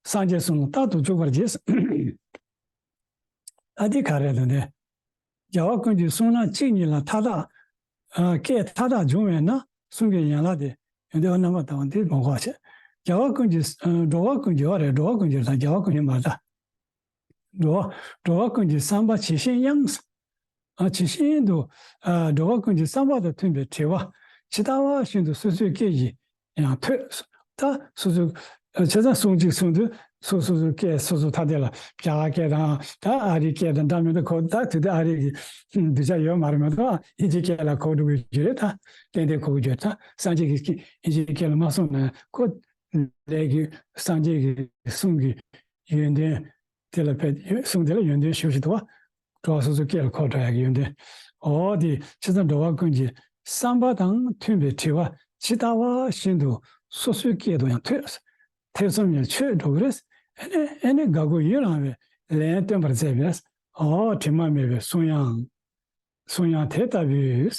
སངས་རྒྱས་གསུང་ལ་རྟག་ཏུ་འཇུག་པར་བགྱི། ད་འདི་ག་རེ་རེད་དེ། རྒྱལ་བ་ཀུན་གྱི་གསུང་ལ་གཅིག་ཉིད་ལ་མཐའ་དག་ཨ། སྐད་མཐའ་དག་འབྱུང་བས་ན། གསུང་གི་ཡན་ལག་དེ་ཡོན་ཏན་རྣམ་པར་དག་པ་འདི་མ་གོ་བ་བྱས། རྒྱལ་བ་ཀུན་གྱི། ཨ། འགྲོ་བ་ཀུན་གྱི། འོ་རེད། འགྲོ་བ་ཀུན་གྱི་ལ་རྒྱལ་བ་ཀུན་གྱི་མ་ལྟ། འགྲོ་བ་འགྲོ་བ་ཀུན་གྱི་བསམ་པ་ཇི་བཞིན་དབྱངས། ཨ། ཇི་བཞིན་དུ། ཨ། འགྲོ་བ་ཀུན་གྱི་བསམ་པ་དང་མཐུན་པའི་དྲི་བ་ཇི་ལྟ་བ་བཞིན་དུ་སོ་སོའི་སྐད་ཀྱིས་ཡང་ཐོས། ད་སོ་སོ། ཨ། བྱས་ཙང་གསུང་གཅིག་གསུང་དུས་སོ་སོ་སོའི་སྐད། སོ་སོ་ཐ་དད་ལ་རྒྱ་གར་སྐད་དང་། ད་ཨ་རིའི་སྐད་དང་འདྲ་མི་འདྲ་གོ། ད་དེ་དུས་ཨ་རི་གི་གདུལ་བྱ་ཡོད་མ་རེད་མ་གཏོགས། ཨིན་ཇི་སྐད་ལ་གོ་འགྲོ་གི་རེད། ད་ཏན་ཏན་གོ་གི་རེད། ད་སངས་རྒྱས་ཀྱི་ཨིན་ཇི་སྐད་ལ་མ་གསུངས་ན་ཁོ་ལས་ཀྱི། སངས་རྒྱས་ཀྱི་གསུང་གི་ཡོན་ཏན་དེ་ལ་དཔེ། གསུང་དེ་ལ་ཡོན་ཏན་ཞེ་པོ་ཞིག་འདུག་བ། འགྲོ་བ་སོ་སོའི་སྐད་ལ་གོ་འགྲོ་ཡག་གི་ཡོན་ཏན། འོ་དེ་བྱས་ཙང་འགྲོ་བ་ཀུན་གྱི་བསམ་པ་དང་མཐུན་པའི་དྲི་བ་ཇི་ལྟ་བ་བཞིན་དུ་ སོ་སོའི་སྐད་དུ་ཡང་ཐོས། ཐེ་ཚོམ་ཡང་ཆོད་འགྲོ་གི་རེད། ཨ་ནི་ཨ་ནི་དགའ་མགུ་ཡི་རང་བའི་ལན་སྟོན་པར་མཛད་པས། ཨོ་དྲི་མ་མེད་པའི་གསུང་དབྱངས། གསུང་དབྱངས་དེ་ལྟ་བུའི་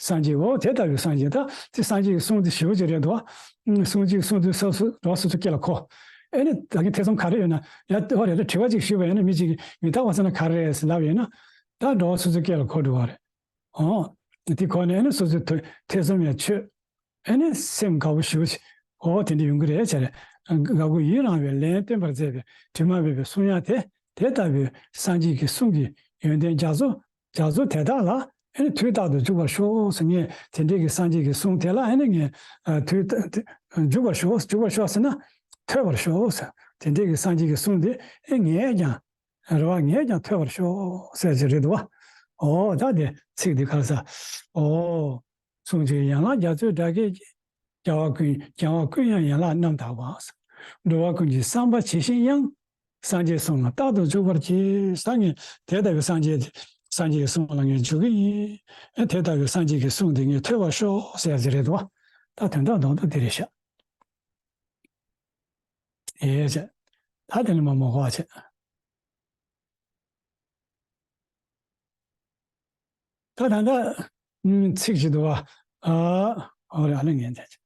སངས་རྒྱས། འོ་དེ་ལྟ་བུའི་སངས་རྒྱས། ད་དེ་སངས་རྒྱས་ཀྱི་གསུང་དེ་ཞེ་པོ་ཅིག་རེད་འདུག་བ། གསུང་གཅིག་གསུང་དུས་སོ་སོ་རང་སོ་སོ་སྐད་ལ་གོ། ཨེ་ནི་ད་གིན་ཐེ་ཚོམ་ག་རེ་ཡོད་ན་ཡ་ཨོ་རེད་ད་དྲི་བ་ཅིག་ཞུས་པ་ཡིན་ན་མི་གཅིག་གིས་མི་རྟག་པ་ཟེར་ན་ག་རེ་རེད་ཟེར་ལབ་ཡོད་ན། ད་རང་སོ་སོ་སྐད་ལ་གོ་འགྲོ་བ་རེད། ཨོ། དེ་གོ་ནས་ཨེ་ནི་སོ་སོའི་ཐེ་ཚོམ་ཡང་ཆོད། ཨེ་ནི་སེམས་དགའ་པོ་ཞེ་པོ་ཅིག་ཨོ་དེ་འདྲ་ཡོང་གི་རེད་བྱས་རེད། དགའ་མགུ་ཡི་རང་བའི་ལན་སྟོན་པར་མཛད་པའི་དྲི་མ་མེད་པའི་གསུང་དབྱངས་དེ། དེ་ལྟ་བུའི་སངས་རྒྱས་ཀྱི་གསུང་གི་ཡོན་ཏན་རྒྱ་མཚོ། རྒྱ་མཚོ་དེ་དག་ལ་ཨེ་ནི་དུས་རྟག་ཏུ་འཇུག་པར་ཤོག་ཟེར། ངས་དེ་འདྲའི་གི་སངས་རྒྱས་ཀྱི་གསུང་དེ་ལ་ཨེ་ནི་ངས་དུས་རྟག་འཇུག་པར་ཤོག་འཇུག་པར་ཤོག་ཟེར་ན་ཐོས་པར་ཤོག་ཟེར། དེ་འདྲའི་གི་སངས་རྒྱས་ཀྱི་གསུང་དེ་ཨེ་ངས་ཀྱང་རེད་བ། ངས་ཀྱང་ཐོས་པར་ཤོག་ཟེར་གྱི་རེད་འདུག་བ། ཨོ་ད་དེ་ཚིག་འདི་ག་རེ་ཟེར། ཨོ། གསུང་གཅིག་ཡན་ལག་རྒྱ་མཚོའི་སྒྲ་སྐད་ཀྱིས། རྒྱལ་བ་ཀུན། རྒྱལ་བ་ཀུན་ཡང་ཡན་ལག་རྣམ་དག་པ། འགྲོ་བ་ཀུན་གྱི་བསམ་པ་ཇི་བཞིན་དབྱངས། སངས་རྒྱས་གསུང་ལ་རྟག་ཏུ་འཇུག་པར་གྱིས། ད་ངས་དེ་ལྟ་བུའི་སངས་རྒྱས། སངས་རྒྱས་ཀྱི་གསུང་ལ་ངས་འཇུག་གི་ཡིན། ཨེ་དེ་ལྟ་བུའི་སངས་རྒྱས་ཀྱི་གསུང་དེ་ངས་ཐོས་པར་ཤོག་ཟེར་གྱི་རེད་འདུག་བ། ད་དོན་དག་རྡོག་རྡོག་དེ་རེད་ཤག་ཨེ་བྱས། ད་དེ་ནས་མ་མོ་གོ་བ་བྱས། ད་ད་ལྟ་ཚིག་ཅིག་འདུག་བ། ཨ་ཨོ་རེད། ཨ་ལས་ངན་བྱས།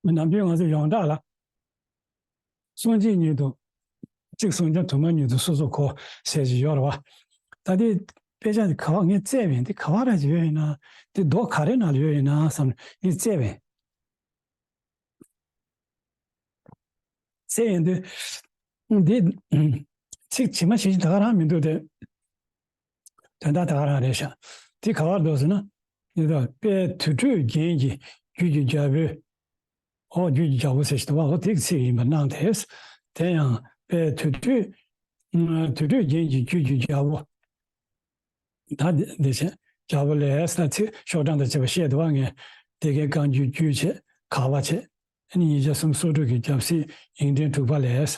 ནམ་རྒྱུན་ང་ཚོ་ཡོངས་གྲགས་ལ། གསུང་གཅིག་ཉིད་དུ་གཅིག་གསུང་ཀྱང་། དུ་མ་ཉིད་དུ་སོ་སོར་གོ་ཟེར་གྱི་ཡོད་རེད་བ། ད་དེ་དཔེ་ཆ་དེ་ག་བ་ངས་བཙལ་བས་འདི་ག་བ་ར་ཅིག་ཡོད་ཡིན་ན། དེ་མདོ་ག་རེ་ནང་ལ་ཡོད་ཡིན་ན་བསམ་ངས་བཙལ་བས། བཙལ་ཡོང་དུས་འདི་ཚིག་ཇི་མ་ཇི་བཞིན་ད་ག་རང་མི་འདུག་སྟེ། དོན་དག་ད་ག་རང་རེད་ཤག་དེ་ག་བར་འདུག་ཟེར་ན། འདི་དག་དཔལ་དུར་ཁྲོད་རྒྱན་གྱི་རྒྱུད་ཀྱི་རྒྱལ་པོའི། ཨོ་རྒྱུད་ཀྱི་རྒྱལ་པོ་ཟེར་ཞིག་འདུག་བ། ཨོ་དེ་གི་ཚིག་ཡིན་པར་སྣང་སྟེ། དེ་ཡང་དཔལ་དུར་ཁྲོད། དུར་ཁྲོད་རྒྱན་གྱི་རྒྱུད་ཀྱི་རྒྱལ་པོ། ད་འདི་འདི་བྱས། རྒྱལ་པོ་ལས་ཟེར་ཚིག་ཤོག་གྲངས་དང་བཅས་པ་བཤད་འདུག་བ། ངས་དེ་ཀའི་བཀའ་འགྱུར་རྒྱུད་བྱས། ག་བ་བྱས། ཨ་ནི་ཉིས་བརྒྱ་སུམ་ཅུ་སོ་དྲུག་གི་རྒྱབ་སྲིད་ཡིག་ཕྲེང་དྲུག་པ་ལས།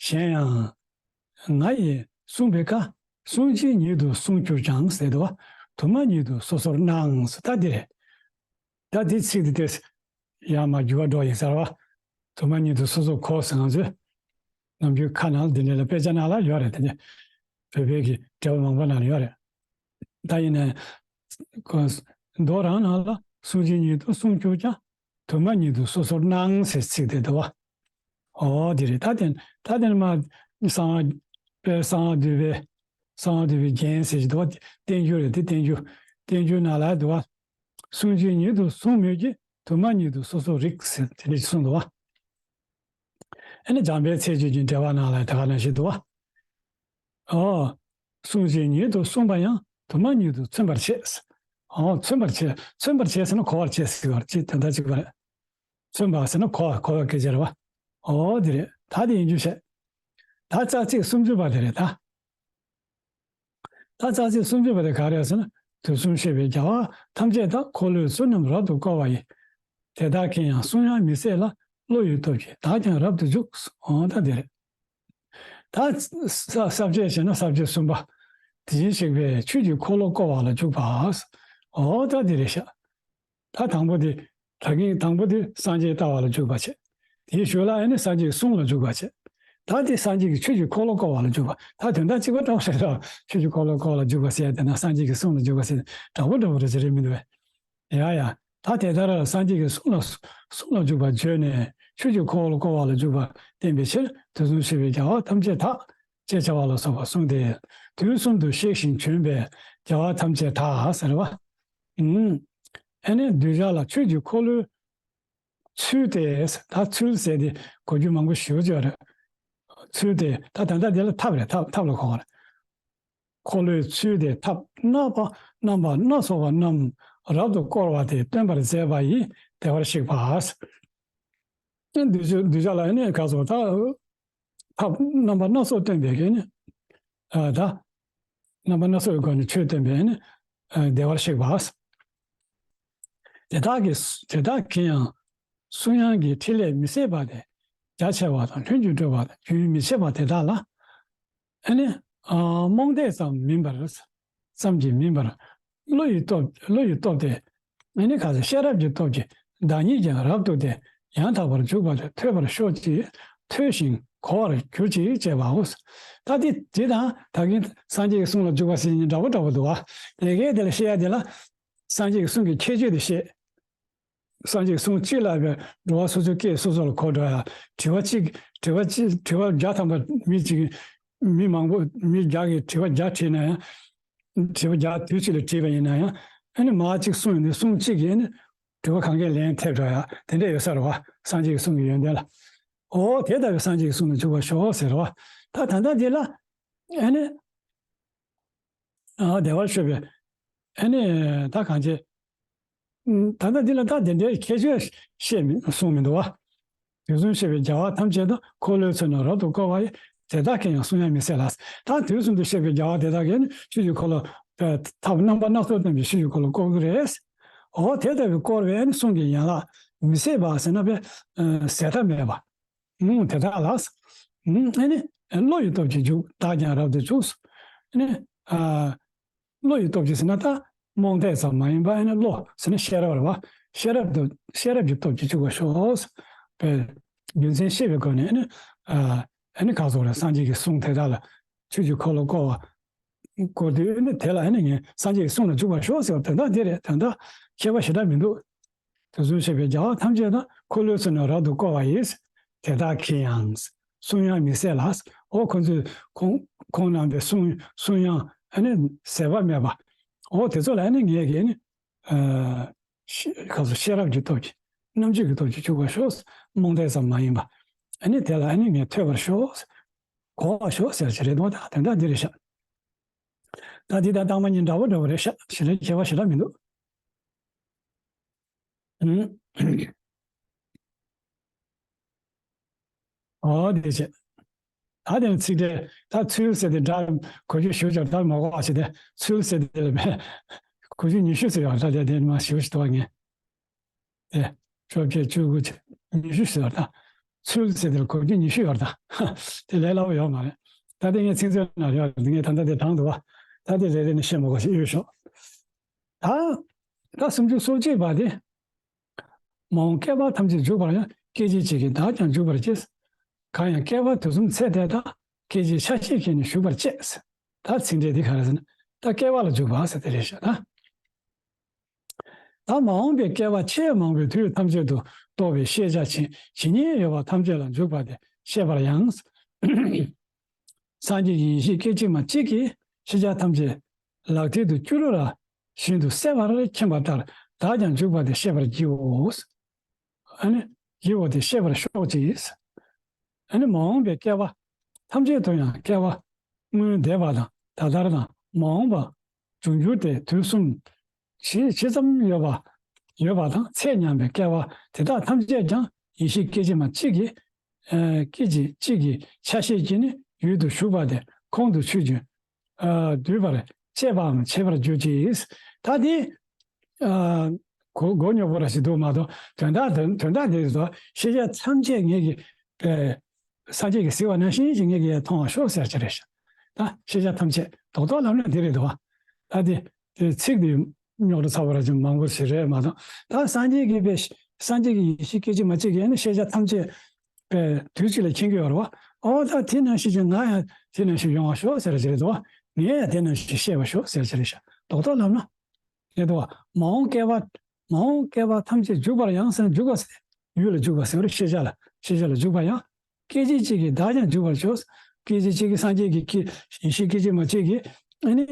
གཞན་ཡང་། ང་ཡིས་གསུངས་པའི་བཀའ། གསུང་གཅིག་ཉིད་དུ་གསུངས་གྱུར་ཀྱང་ཟེར་འདུག་བ། དུ་མ་ཉིད་དུ་སོ་སོར་སྣང་ཟེར། ད་འདི་རེད། ད་འདི་ཚིག་འདི་དེ། ཡར་མར་འགྱུར་བ་འགྲོ་ཡིན་ཟེར་བ། དུ་མ་ཉིད་དུ་སོ་སོར་གོ་ཟེར། ང་ཚོས་ནམ་རྒྱུན་ཁ་ནང་ལ་འདི་འདྲ་ལ་དཔེ་ཆ་ནང་ལ་ཡོད་རེད། དེ་ནས་བོད་པའི་གི་འགྲེལ་པ་མང་པོ་ནང་ལ་ཡོད་རེད། ད་ཡིན་ནའི་མདོ་རང་ནང་ལ་གསུང་གཅིག་ཉིད་དུ་གསུངས་གྱུར་ཀྱང་། དུ་མ་ཉིད་དུ་སོ་སོར་སྣང་ཟེར་ཚིག་དེ་འདུག་བ། ཨོ་དེ་རེད། ད་དེ་ད་དེ་ནས་མར་གསང་བ། དཔལ་གསང་བ་འདུས་པའི། གསང་བ་འདུས་པའི་རྒྱན་ཟེར་གྱི་འདུག་བ། བསྟན་འགྱུར་རེད་དེ། བསྟན་འགྱུར། བསྟན་འགྱུར་ནང་ལ་འདུག་བ། གསུང་གཅིག་ཉིད་དུ་གསུངས་མོད་ཀྱི། དུ་མ་ཉིད་དུ་སོ་སོར་རིག་ཟེར་དེ་འདྲ་ཞིག་གསུངས་འདུག་བ། ཨ་ནི་འཇམ་དཔལ་མཚན་བརྗོད་ཀྱི་འགྲེལ་པ་ནང་ལ་དེ་ག་ནང་བཞིན་འདུག་བ། ཨོ། གསུང་གཅིག་ཉིད་དུ་གསུངས་པ་ཡང་། དུ་མ་ཉིད་དུ་མཚོན་པར་བྱེད། ཨོ་མཚོན་པར་བྱེད། མཚོན་པར་བྱེད་ཟེར་ན་གོ་བར་བྱེད་ཟེར་བ་ཅིག་དོན་དག་གཅིག་པ་རེད། མཚོན་པ་ཟེར་ན་གོ་བ། གོ་བའི་སྐད་ཆ་རེད་བ། ཨོ་དེ་རེད། ད་དེ་ཡིན་རྒྱུ་བྱས། ད་རྩ་ཚིག་སུམ་ཅུ་པ་དེ་རེད་ད། ད་རྩ་ཚིག་སུམ་ཅུ་པ་དེ་ག་རེ་ཟེར་ན། དུས་གསུམ་གཤེགས་པའི་རྒྱལ་བ་ཐམས་ཅད་དག་འཁོར་ལོའི་ཚུལ་རྣམས་རབ་ཏུ་བསྐོར་བ་ཡི། དེ་དག་གིས་ཡང་གསུང་དབྱངས་མི་ཟད་ལ། བློ་ཡི་སྟོབས་ཀྱིས་བདག་ཀྱང་རབ་ཏུ་འཇུག། འོ་ད་འདི་རེད། ད་ས་ས་བཅད་བྱས་ན་ས་བཅད་གསུམ་པ། དེ་བཞིན་གཤེགས་པའི་ཆོས་ཀྱི་འཁོར་ལོ་བསྐོར་བ་ལ་འཇུག་པ། འོ་ད་འདི་རེད་ཤག་ད་དང་པོ་དེ། ད་གིན་དང་པོ་དེ་སངས་རྒྱས་ལྟ་བ་ལ་འཇུག་པ་བྱས། དེའི་ཞོར་ལ་ཨ་ནི་སངས་རྒྱས་ཀྱི་གསུང་ལ་འཇུག་པ་བྱས། ད་དེ་སངས་རྒྱས་ཀྱི་ཆོས་ཀྱི་འཁོར་ལོ་བསྐོར་བ་ལ་འཇུག་པ། ད་དོན་དག་གཅིག་པ་འདྲ་བོ་རེད་ར། ཆོས་ཀྱི་འཁོར་ལོ་བསྐོར་བ་ལ་འཇུག་པ་ཟེར་ཡ་དེ་ན་སངས་རྒྱས་ཀྱི་གསུང་ལ་འཇུག་པ་ཟེར་འདྲ་བོ་འདྲ་བོ་རེད་ཟེར་རེད་མི་འདུག་བས། ཡ་ཡ། ད་དེ་ལྟར་སངས་རྒྱས་ཀྱི་གསུང་ལ་གསུང་ལ་འཇུག་པ་བརྗོད་ནས་ཆོས་ཀྱི་འཁོར་ལོ་བསྐོར་བ་ལ་འཇུག་པ་བསྟན་པའི་ཕྱིར། དུས་གསུམ་གཤེགས་པའི་རྒྱལ་བ་ཐམས་ཅད་དག་ཅེས་བྱ་བ་ལ་སོགས་པ་གསུངས་ཏེ། དུས་གསུམ་དུ་གཤེགས་ཤིང་བྱོན་པའི་རྒྱལ་བ་ཐམས་ཅད་དག་ཟེར་བ། ཨུམ། ཨ་ནི་གདུལ་བྱ་ལ་ཆོས་ཀྱི་འཁོར་ལོའི་ཚུལ་དེ། ད་ཚུལ་ཟེར་དེ་གོ་རྒྱུ་མང་པོ་ཞེ་པོ་ཅིག་ཡོད་རེད། ཚུལ་དེ་ད་ད་ལྟ་དེ་ལ་ཐབས་རེད། ཐབས་ཐབས་ལ་གོ་བ་རེད། འཁོར་ལོའི་ཚུལ་དེ་ཐབས་རྣམ་པ་རྣམ་པ་སྣ་ཚོགས་པ་རྣམས་རབ་ཏུ་བསྐོར་བ་དེ་སྟོན་པར་མཛད་པ་ཡི་བདེ་བར་གཤེགས་པ། གདུལ་བྱ་གདུལ་བྱ་ལ་ནི་ག་ཚོད་ད། ཐབས་རྣམ་པ་སྣ་ཚོགས་སྟོན་པའི་གི་ནི། ཨ་ད། རྣམ་པ་སྣ་ཚོགས་ཀྱི་སྒོ་ནས་ཆོས་སྟོན་པའི་ནི། ཨ་བདེ་བར་གཤེགས་པ། དེ་དག་གིས་དེ་དག་གིས་ཡང་གསུང་དབྱངས་ཀྱི་ཕྲིན་ལས་མི་ཟད་པ་དེ། རྒྱ་ཆེ་བ་དང་ལྷུན་གྱིས་གྲུབ་པ་དང་རྒྱུན་མི་འཆད་པ་དེ་དག་ལ། ཨ་ནི། ཨ། རྨོངས་དད་ཙམ་མིན་པར། ཙམ་གྱིས་མིན་པར། བློ་ཡི་སྟོབས། བློ་ཡི་སྟོབས་ཏེ། ཨ་ནི་ག་ཚོད། ཤེས་རབ་ཀྱི་སྟོབས་ཀྱིས་བདག་ཉིད་ཀྱང་རབ་ཏུ་བརྟན། ཡང་དག་པར་འཇུག་པ་ལ་ཐོས་པར་ཤོག་ཅིག། ཐོས་ཤིང་གོ་བར་གྱུར་ཅིག་ཅེས་པའོ། ད་དེ་དེ་དང་ད་གིན་སངས་རྒྱས་ཀྱི་གསུང་ལ་འཇུག་པ་ཟེར་ནི་འདྲ་པོ་འདྲ་པོ་འདུག་བ། ལས་ཀའི་དེ་ལ་བཤད་ཡ་དེ་ལ། སངས་རྒྱས་ཀྱི་གསུང་གི་ཁྱད་ཆོས་དེ་བཤད། སངས་རྒྱས་གསུང་གཅིག་ལ་བས་འགྲོ་བ་སོ་སོའི་སྐད་སོ་སོ་ལ་གོ་འགྲོ་ཡ། དྲི་བ་གཅིག་དྲི་བ་གཅིག་དྲི་བ་བརྒྱ་ཐམ་པ་མི་གཅིག་མི་མང་པོ་མི་བརྒྱ་གིས་དྲི་བ་བརྒྱ་དྲིས་ན་ཡང་། དྲི་བ་བརྒྱ་དུས་གཅིག་ལ་དྲིས་པ་ཡིན་ན་ཡང་། ཨ་ནི་མ་གཅིག་གསུང་ཡོང་དུས་གསུང་གཅིག་གིས་ཨ་ནི་དྲི་བ་གང་གས་ལན་ཐེབས་འགྲོ་ཡ་དེ་འདྲ་ཡོད་ས་རེད་བ། སངས་རྒྱས་ཀྱི་གསུང་གི་ཡོན་ཏན་ལ། འོ་དེ་ལྟ་བུའི་སངས་རྒྱས་ཀྱི་གསུང་ལ་འཇུག་པར་ཤོག་ཟེར་བ། ད་ད་ལྟ་འདི་ལ་ཨ་ནི། ཨ། བདེ་བར་གཤེགས་པའི། ཨ་ནི། ད་གང་བྱེད། ད་ལྟ་འདི་ལ་ད་དེ་འདྲའི་ཁྱད་ཆོས་བཤད་མི་གསུངས་མི་འདུག་བ། དུས་གསུམ་གཤེགས་པའི་རྒྱལ་བ་ཐམས་ཅད་དང་། འཁོར་ལོའི་ཚུལ་རྣམས་རབ་ཏུ་བསྐོར་བ་ཡི། དེ་དག་གིས་ཡང་གསུང་དབྱངས་མི་ཟད་ལ། ད་དུས་གསུམ་དུ་གཤེགས་པའི་རྒྱལ་བ་དེ་དག་གིས་ནི་ཆོས་ཀྱི་འཁོར་ལོ། ཐབས་རྣམ་པ་སྣ་ཚོགས་བསྟན་པའི་ཆོས་ཀྱི་འཁོར་ལོ་བསྐོར་གྱི་རེད། འོ་དེ་ལྟ་བུའི་བསྐོར་བའི་ནི་གསུང་གི་ཡན་ལག་མི་ཟད་པ་ཟེར་ན་བས། ཟད་མཐའ་མེད་པ། ཨུམ། དེ་དག་ལ། ཨུམ། ཨ་ནི། བློ་ཡི་སྟོབས་ཀྱིས་འཇུག། བདག་ཀྱང་རབ་ཏུ་འཇུག། ཨ་ནི། ཨ། བློ་ཡི་སྟོབས་ཀྱིས་ཟེར་ན་ད། རྨོངས་དད་ཙམ་མ་ཡིན་པ་ཨ་ནི་བློ་ཟེར་ན་ཤེས་རབ་རེད་བ། ཤེས་རབ་ཏུ། ཤེས་རབ་ཀྱི་སྟོབས་ཀྱིས་འཇུག་པར་ཤོག། པའི་རྒྱུ་མཚན་ཤེས་པའི་སྒོ་ནས་ཨ་ནི། ཨ། ཨ་ནི་ག་ཚོད་རེད། སངས་རྒྱས་ཀྱི་གསུང་དེ་དག་ལ་ཆོས་ཀྱི་འཁོར་ལོ་བསྐོར་བ། བསྐོར་དུས་ཨ་ནི་དེ་ལ་ཨ་ནི་ངས་སངས་རྒྱས་ཀྱི་གསུང་ལ་འཇུག་པར་ཤོག་ཟེར་བ་དོན་དག་འདི་རེད། དོན་དག་ཁྱད་པར་ཞེ་དྲག་མི་འདུག། དུས་གསུམ་གཤེགས་པའི་རྒྱལ་བ་ཐམས་ཅད་དང་། འཁོར་ལོའི་ཚུལ་རྣམས་རབ་ཏུ་བསྐོར་བ་ཡི། དེ་དག་གིས་ཡང་གསུང་དབྱངས་མི་ཟད་ལ། འོ་ཁོང་ཚོས་ཁོང་ཁོང་རྣམ་པའི་གསུང་གསུང་དབྱངས་ཨ་ནི་ཟད་པ་མེད་པ། འོ་དེ་ཚོ་ལ་ཨ་ནི་ངས་ཀྱིས་ཨ་ནི། ཨ། ཤེས་ག་ཚོད། ཤེས་རབ་ཀྱི་སྟོབས་ཀྱིས། རྣམ་དཔྱོད་ཀྱི་སྟོབས་ཀྱིས་འཇུག་པར་ཤོག། རྨོངས་དད་ཙམ་མ་ཡིན་པ། ཨ་ནི་དེ་ལ་ཨ་ནི་ངས་ཐོས་པར་ཤོག། གོ་བར་ཤོག་ཟེར་གྱི་རེད་འདུག། ད་དོན་དག་འདི་རེད་ཤག། ད་འདི་དང་རྟགས་མ་གཉིས་འདྲ་བོ་འདྲ་བོ་རེད་ཤག། ཞེ་དྲག་ཁྱད་པར་ཞེ་དྲག་མི་འདུག། ཨུམ། འོ་དེ་བྱས། ད་དེ་ནི་ཚིག་འགྲེལ། ད་ཚུལ་ཟེར་དེ་འདྲ་གོ་རྒྱུ་ཞུ་ཆོག། ད་མ་གོ་བ་ཞིག་དེ་ཚུལ་ཟེར་དེ་ལ་མེད། གོ་རྒྱུ་ཉི་ཤུ་ཟེར་ཡོད་ད། དེ་དེ་ནི་མ་ཞུ་ཞིག་འདུག་བ་ངས། དེ་བཅོ་བརྒྱད་བཅུ་དགུ་ཉི་ཤུ་ཟེར་ཡོད་ད། ཚུལ་ཟེར་དེ་ལ་གོ་རྒྱུ་ཉི་ཤུ་ཡོད་ད། དེ་ལས་སླ་བོ་ཡོད་མ་རེད། ད་དེ་ངས་ཚིག་མཛོད་ནང་ཡོད། ངས་ད་ལྟ་དེ་དྲངས་འདུག་བ། ད་དེ་རེ་རེ་ནས་བཤད་མ་དགོས་ཤིག་ཡོད་ཤོག། ད་ད་སུམ་ཅུ་སོ་གཅིག་པ་དེ། མ་འོངས་བསྐལ་པ་ཐམས་ཅད་འཇུག་པར་ཡང་། སྐད་ཅིག་གཅིག་གིས་བདག་ཀྱང་འཇུག་པར་བྱེད། གང་ཡང་བསྐལ་པ་དུས་གསུམ་ཚད་དེ་དག། སྐད་ཅིག་ཆ་ཤས་ཀྱིས་ནི་ཞུགས་པར་བྱེད། ད་ཚིག་འགྲེལ་འདི་ག་རེ་ཟེར་ན། ད་བསྐལ་པ་ལ་འཇུག་པ་ཟེར་དེ་རེད་ཤག་ད། ད་མ་འོངས་པའི་བསྐལ་པ་ཆེས་མང་པོའི་དུས་ཐམས་ཅད་དུ་རྟོགས་པའི་ཤེས་བྱ་ཇི་ཇི་སྙེད་ཡོད་པ་ཐམས་ཅད་ལ་འཇུག་པ་དེ་ཤེས་པར་ཡང་། སངས་རྒྱས་ཀྱི་ཡེ་ཤེས་སྐད་ཅིག་མ་གཅིག་གིས་ཤེས་བྱ་ཐམས་ཅད་ལག་མཐིལ་དུ་སྐྱུ་རུ་ར་བཞིན་དུ་གསལ་བར་མཁྱེན་པ་ལྟར་བདག་ཀྱང་འཇུག་པ་དེ་ཤེས་པར་བགྱིའོ། ཨ་ནི་བགྱིའོ་དེ་ཤེས་པར་ཤོག་ཅིག། ཨ་ནི་མ་འོངས་པའི་བསྐལ་པ་ཐམས་ཅད་དུ་ཡང་བསྐལ་པ་སྔོན་འདས་པ་དང་ད་ལྟར་དང་མ་འོངས་པ་འབྱུང་འགྱུར་ཏེ་དུས་གསུམ་ཇི་ཇི་ཙམ་ཡོད་པ་ཡོད་པ་དང་ཚད་མཉམ་པའི་བསྐལ་པ་དེ་དག་ཐམས་ཅད་ཀྱང་ཡེ་ཤེས་སྐད་ཅིག་མ་གཅིག་གིས། ཨ། སྐད་ཅིག་གཅིག་གི་ཆ་ཤས་ཀྱིས་ནི་ཡུལ་དུ་ཞུགས་པ་དེ་ཁོང་དུ་ཆུད་ཅིང་། ཨ། སྡུད་པར་བྱེད་པའམ་བྱེད་པར་གྱུར་ཅིག། ད་དེ། ཨ། གོ་གོ་རྙོག་པོ་ར་ཞིག་འདུག་མ་གཏོགས་དོན་དག་དོན་དོན་དག་དེ་ཚོ་ཤེས་བྱ་ཐམས་ཅད་ངེད་ཀྱིས། ཨ། སངས་རྒྱས་ཀྱིས་གཟིགས་པ་ནང་བཞིན་ཞིག་ངེད་ཀྱིས་མཐོང་བར་ཤོག་ཟེར་གྱི་རེད་ཤག། ད་ཤེས་བྱ་ཐམས་ཅད་རྡོག་རྡོག་ལབ་ན་འདི་རེད་འདུག་བ། ད་དེ་དེ་ཚིག་དེ་རྙོག་དྲ་ཚ་བོ་ར་ཅིག་མང་པོ་ཞིག་རེད་མ་གཏོགས། ད་སངས་རྒྱས་ཀྱི་པའི་སངས་རྒྱས་ཀྱི་ཡེ་ཤེས་སྐད་ཅིག་མ་གཅིག་གིས་ནི་ཤེས་བྱ་ཐམས་ཅད་པའི་དུས་གཅིག་ལ་མཁྱེན་གྱི་ཡོད་རེད་བ། ཨོ་ད་དེ་ནང་བཞིན་ཅིག་ང་ཡང་དེ་ནང་བཞིན་ཡོང་བ་ཤོག་ཟེར་གྱི་རེད་འདུག་བ། ངས་ཡང་དེ་ནང་བཞིན་ཤེས་པ་ཤོག་ཟེར་གྱི་རེད་ཤག། རྡོག་རྡོག་ལབ་ན། རེད་འདུག་བ། མ་འོངས་བསྐལ་པ། མ་འོངས་བསྐལ་པ་ཐམས་ཅད་འཇུག་པར་ཡང་ཟེར་ན་འཇུག་པ་ཟེར། ཡུལ་ལ་འཇུག་པ་ཟེར་བ་རེད། ཤེས་བྱ་ལ་ཤེས་བྱ་ལ་འཇུག་པ་ཡང་། སྐད་ཅིག་གཅིག་གིས་བདག་ཀྱང་འཇུག་པར་བྱེད། སྐད་ཅིག་གཅིག་གིས་སངས་རྒྱས་ཀྱི་སྐད་ཡེ་ཤེས་སྐད་ཅིག་མ་གཅིག་གིས་ཨ་ནི་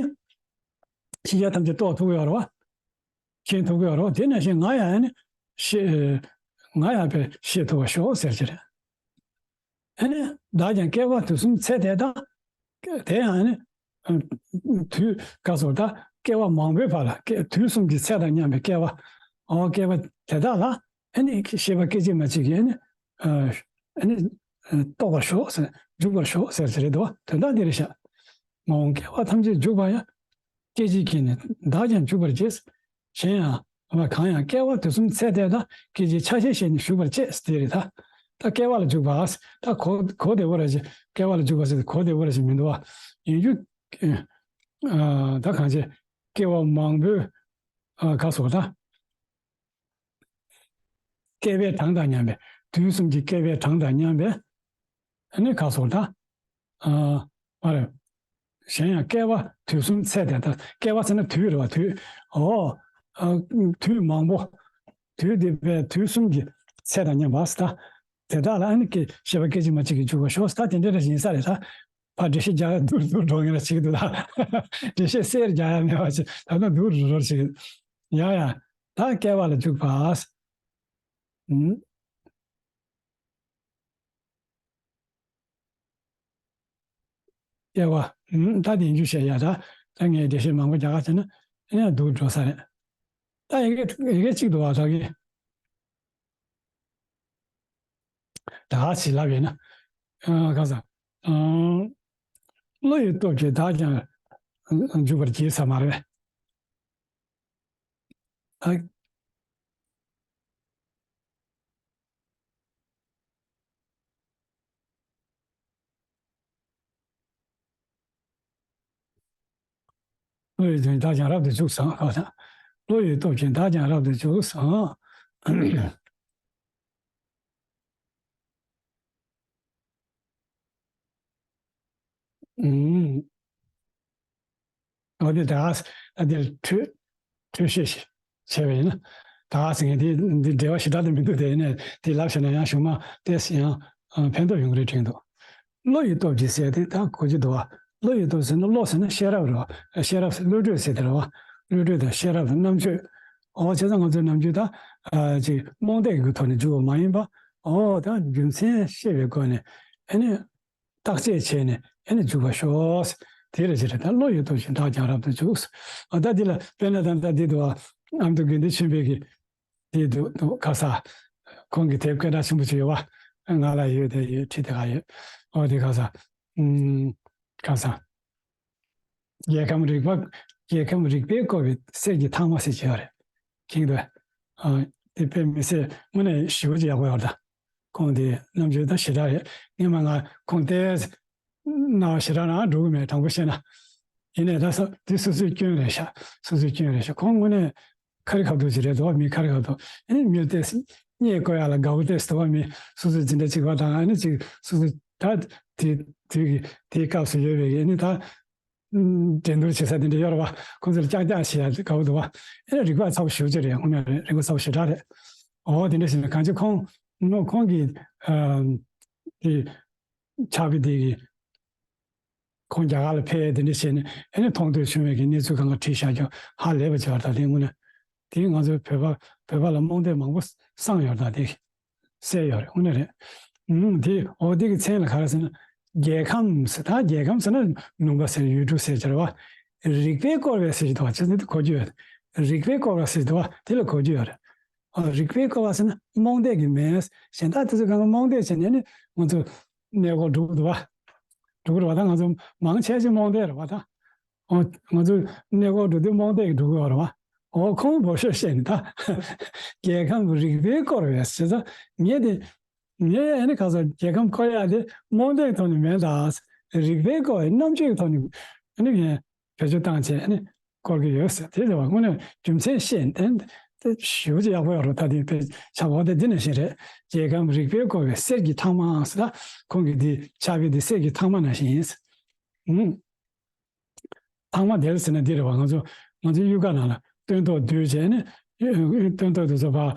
ཤེས་བྱ་ཐམས་ཅད་རྟོགས་ཐུབ་ཀྱི་ཡོད་རེད་བ། མཁྱེན་ཐུབ་ཀྱི་ཡོད་རེད་བ། དེ་ནང་བཞིན་ང་ཡང་ཨ་ནི་ཤེས། ང་ཡང་དཔེ་ཤེས་ཐུབ་པར་ཤོག་ཟེར་གྱི་རེད། ཨ་ནི་བདག་ཀྱང་བསྐལ་པ་དུས་གསུམ་ཚད་དེ་དག། དེ་ཡང་ཨ་ནི་དུས་ག་སོགས་ད་བསྐལ་པ་མང་པོའི་བར་ལ་བསྐལ་དུས་གསུམ་གྱི་ཚད་དང་མཉམ་པའི་བསྐལ་པ། ཨོ་བསྐལ་པ་དེ་དག་ལ་ཨ་ནི་ཤེས་པ་སྐད་ཅིག་མ་གཅིག་གིས་ཨ་ནི་ཨ་ནི་རྟོགས་པར་ཤོག་ཟེར། འཇུག་པར་ཤོག་ཟེར་གྱི་རེད་འདུག་བ། དོན་དག་འདི་རེད་ཤག། མ་འོངས་བསྐལ་པ་ཐམས་ཅད་འཇུག་པར་ཡང་། སྐད་ཅིག་གིས་ནི་བདག་ཀྱང་འཇུག་པར་བྱེད། གཞན་ཡང་། གང་ཡང་བསྐལ་པ་དུས་གསུམ་ཚད་དེ་དག། སྐད་ཅིག་ཆ་ཤས་ཤིག་ནི་ཞུགས་པར་བྱེད་ཟེར་དེ་རེད་ད། ད་སྐལ་བ་ལ་འཇུག་པ། ད་གོ་གོ་བདེ་བོ་ར་ཞིག་སྐལ་བ་ལ་འཇུག་པ་ཟེར་ཏེ་གོ་བདེ་བོ་ར་ཞིག་མི་འདུག་བ། ཡིན་རྒྱུ། ཨ། ད་གང་བྱེད། སྐྱེ་བ་མང་པོའི། ཨ། ག་སོགས་ད། བསྐལ་པའི་གྲངས་དང་མཉམ་པའི། དུས་གསུམ་གྱི་བསྐལ་པའི་གྲངས་དང་མཉམ་པའི། ཨ་ནི་ག་སོགས་ད། ཨ། མ་རེད། གཞན་ཡང་བསྐལ་པ་དུས་གསུམ་ཚད་དེ་ལྟར། བསྐལ་པ་ཟེར་ན་དུས་རེད་བ། དུས། ཨོ། ཨ། དུས་མང་པོ། དུས་འདི་པའི་དུས་གསུམ་གྱི་ཚད་དང་མཉམ་པ་ཟེར་ད། དེ་དག་ལ་ཨ་ནི་སྐད་ཤེས་པ་སྐད་ཅིག་མ་གཅིག་གིས་འཇུག་པར་ཤོག་ཟེར་ད། དེ་འདྲ་རེ་ཡིན་ས་རེད་ད། ཕར་འགྲེལ་བཤད་རྒྱག་ཡ་སྡུག་སྡུག་འགྲོ་ངེས་ལ་བྱེད་ཀྱི་འདུག་ད། འགྲེལ་བཤད་གསེར་རྒྱག་ཡ་མེད་པ་ཅིག་ད་ནི་སྡུག་རུ་རུ་བྱེད་ཀྱི་འདུག་ཡ་ཡ། ད་བསྐལ་པ་ལ་འཇུག་པ། ཨུམ། བསྐལ་པ། ཨུམ། ད་དེ་འཇུག་བྱེད་ཡ་ད། ད་ངས་འགྲེལ་བཤད་མང་པོ་རྒྱག་ག་བྱས་ན་ཨ་ནི་སྡུག་འགྲོ་ས་རེད། ད་ཡི་གེ་ཡི་གེ་གཅིག་འདུག་བ་ད་གི། ད་ག་ཞིག་ལབ་ཡོད་ན། ཨ། ག་ས། ཨ། བློ་ཡི་སྟོབས་ཀྱིས་བདག་ཀྱང་འཇུག་པར་བགྱིད་ས་མ་རེད། ཨ། བློ་ཡི་སྟོབས་ཀྱིས་བདག་ཀྱང་རབ་ཏུ་འཇུག་གསུངས། བློ་ཡི་སྟོབས་ཀྱིས་བདག་ཀྱང་རབ་ཏུ་འཇུག་གསུངས། ཨུམ། འོ་དེ་ད་ག་ས་ད་འདིར་འཕྲོས་འཕྲོས་བཤད་ཞིག་བྱས་པ་ཡིན་ན། ད་ག་ས་ངས་འདི་འདི་འབྲེལ་བ་ཞེ་དྲག་ཏུ་མི་འདུག་དེ་ཡིན་ནའི་དེ་ལབ་བྱས་ན་ཡང་གཞུག་མ་ཏོག་ཙམ་ཡང་ཕན་ཐོགས་ཡོང་གི་རེད་དྲན་འདུག་བློ་ཡི་སྟོབས་ཀྱིས་ཟེར་དེ་ད་གོ་རྒྱུ་འདུག་བ། བློ་ཡི་སྟོབས་ཟེར་ན་བློ་ཟེར་ན་ཤེས་རབ་རེད་བ། ཤེས་རབ་ཟེར་བློ་གྲོས་ཟེར་དེ་རེད་བ། བློ་གྲོས་དང་ཤེས་རབ་དང་རྣམ་དཔྱོད། འོ་བྱས་ཙང་ང་ཚོའི་ནམ་རྒྱུན་ད་ཅིག་རྨོངས་དད་ཀྱི་ཐོག་ནས་འཇུག་པ་མ་ཡིན་པ། འོ་ད་རྒྱུ་མཚན་ཤེས་པའི་སྒོ་ནས་ཨ་ནི། བརྟག་དཔྱད་བྱས་ནས་ཨ་ནི་འཇུག་པར་ཤོག་དེ་རེད་ཅེས་རེད། ད་བློ་ཡི་སྟོབས་ཀྱིས་བདག་ཀྱང་རབ་ཏུ་འཇུག་ཨ་ད་འདི་ལ་དཔེར་ན་ད་ལྟ་འདི་འདུག་བ། ཨ་མདོ་དགེ་འདུན་ཆོས་འཕེལ་གྱི་འདི་འདུག་འདུག་ག་ས། ཁོང་གི་དེབ་སྐད་གྲགས་ཆེན་པོ་ཅིག་ཡོད་བ། ང་ལ་ཡོད་དེ་ཡོད་ཁྲིད་དེ་ག་ཡོད། ཨོ་དེ་ག་ས། ཨུམ། ག་ས། རྒྱལ་ཁམས་རིག་པ། རྒྱལ་ཁམས་རིག་པས་བསྐོར་བའི་གསེར་གྱི་ཐང་མ་ཟེར་གྱི་ཡོད་རེད། མཁྱེན་འདུག་ཨ་དེ་དཔེ་མི་སྲིད་དངོས་གནས་ཞེ་པོ་ཅིག་ཡག་པོ་ཡོད་རེད་ད། ཁོང་དེ་རྣམ་དཔྱོད་ད་ཞེ་དྲག་རེད། སྔོན་མ་ང་ཁོང་དེ་སྣང་བ་ཞེ་དྲག་རང་འགྲོ་གི་མེད། དྲང་པོ་བཤད་ན། ཡིན་ནའི་ད་ས་དེ་སོ་སོའི་སྐྱོན་རེད་ཤག་སོ་སོའི་སྐྱོན་རེད་ཤག་ཁོང་དངོས་གནས་ཁ་རི་ཁ་ཐོག་ཅིག་རེད་འདུག་མི་ཁ་རི་ཁ་ཐོག་ཨ་ནི་མི་ལ་ཏོག་ཙམ་བརྙས་བཀོད་ཡ་ལ་དགའ་བོ་ཏོག་ཙམ་འདུག་མི་སོ་སོའི་འཛིན་གྲྭ་གཅིག་པ་དང་ཨ་ནི་ཅིག་སོ་སོ་ད་དེ་དུས་ཀྱི་དེའི་སྐབས་སུ་ཡོད་པའི་ཨ་ནི་ད། འགྲན་བསྡུར་བྱེད་ས་དེ་འདྲ་ཡོད་རེད་བ། ཁོང་ཚོ་ལ་ཀྱག་ཀྱག་བྱེད་ཡ་དགའ་བོ་འདུག་བ། ཨེ་རིག་པ་ཚ་པོ་ཞེ་པོ་ཅིག་རེད། དངོས་གནས་རེད། རིག་པ་ཚ་པོ་ཞེ་དྲག་རེད། འོ་དེ་འདྲ་ཞིག་ན་གང་ཅི་ཁོང་ནོ་ཁོང་གི་ཨ་དེ་ཕྱག་དཔེ་དེ་གི་ཁོང་རྒྱ་གར་ལ་ཕེབས་དེ་འདྲ་བྱས་ནས་ཨེ་ནི་མཐོང་ཐོས་བྱུང་བའི་གི་གནས་ཚུལ་གང་ག་བྲིས་བཞག་རྒྱུ་ཧ་ལས་པ་ཅིག་བ། ད་དེ་དངོས་གནས་དེ་ང་ཚོའི་བོད་པ་བོད་པ་ལ་རྨོངས་དད་མང་པོ་བསགས་ཡོད་རེད། ད་དེ། གསལ་ཡོད་རེད། དངོས་གནས་རེད། ཨུམ། དེ་འོ་དེ་གི་མཚན་ལ་ག་རེ་ཟེར་ན། རྒྱལ་ཁམས་ཟེར། ད་རྒྱལ་ཁམས་ཟེར་ན་ལུང་པ་ཟེར་ཡུལ་གྲུ་ཟེར་གྱི་རེད་བ། རིག་པས་བསྐོར་བའི་ཟེར་གྱི་འདུག་བ། ཅི་ཟེར་དེ་གོ་རྒྱུ་ཡོད། རིག་པས་བསྐོར་བ་ཟེར་གྱི་འདུག་བ། དེ་ལ་གོ་རྒྱུ་ཡོད་རེད། ཨ་རིག་པས་བསྐོར་བ་ཟེར་ན་རྨོངས་དད་ཀྱི་མེད། གཞན་དག་དེ་ཚོ་གང་ག་རྨོངས་དད་བྱས་ནས་ནི་ང་ཚོ་གནས་སྐོར་འགྲོ་གི་འདུག་བ། འགྲོ་གི་རེད་བ། ད་ང་ཚོ་མང་ཆེ་ཆེ་རྨོངས་དད་རེད་བ་ད། ཨོ། ང་ཚོ་གནས་སྐོར་འགྲོ་དུས་རྨོངས་དད་ཀྱིས་འགྲོ་གི་ཡོད་རེད་བ། ཨོ་ཁོང་འབོར་ཤོས་བཤད་ནི་ད། རྒྱལ་ཁམས་རིག་པས་བསྐོར་བས་ཟེར་ཙང་ངས་དེ། ངས་ཨ་ནི་ག་ཚོད་རྒྱལ་ཁམས་བསྐོར་ཡག་དེ་རྨོངས་དད་ཀྱི་ཐོག་ནས་མེད་ད། རིག་པས་བསྐོར་བའི་རྣམ་དཔྱོད་ཀྱི་ཐོག་ནས་ཨ་ནི་ངས་བེད་སྤྱོད་བཏང་བྱས་ཨ་ནི་བསྐོར་གྱི་ཡོད་ཟེར། དེ་ལ་བ་དངོས་གནས་རྒྱུ་མཚན་བཤད་ནས་དེ་ཞེ་པོ་ཅིག་ཡག་པོ་ཡོད་རེད། ད་དེ་དཔེ་ཆ་བོ་དེ་འདི་ནང་བཞིན་རེད། རྒྱལ་ཁམས་རིག་པས་བསྐོར་བའི་གསེར་གྱི་ཐང་མ་ཟེར། ད་ཁོང་གི་འདི་ཕྱག་དཔེ་འདི་གསེར་གྱི་ཐང་མ་ནང་བཞིན་ཡིན་ཟེར། ཨུམ། ཐང་མ་དེར་ཟེར་ན་འདི་རེད་བ། ང་ཚོ་ང་ཚོའི་གཡུས་ཁ་ནང་ལ་སྟོན་ཐོག་བསྡུས་བྱས་ནས་སྟོན་ཐོག་དེ་ཚོ་ཕར།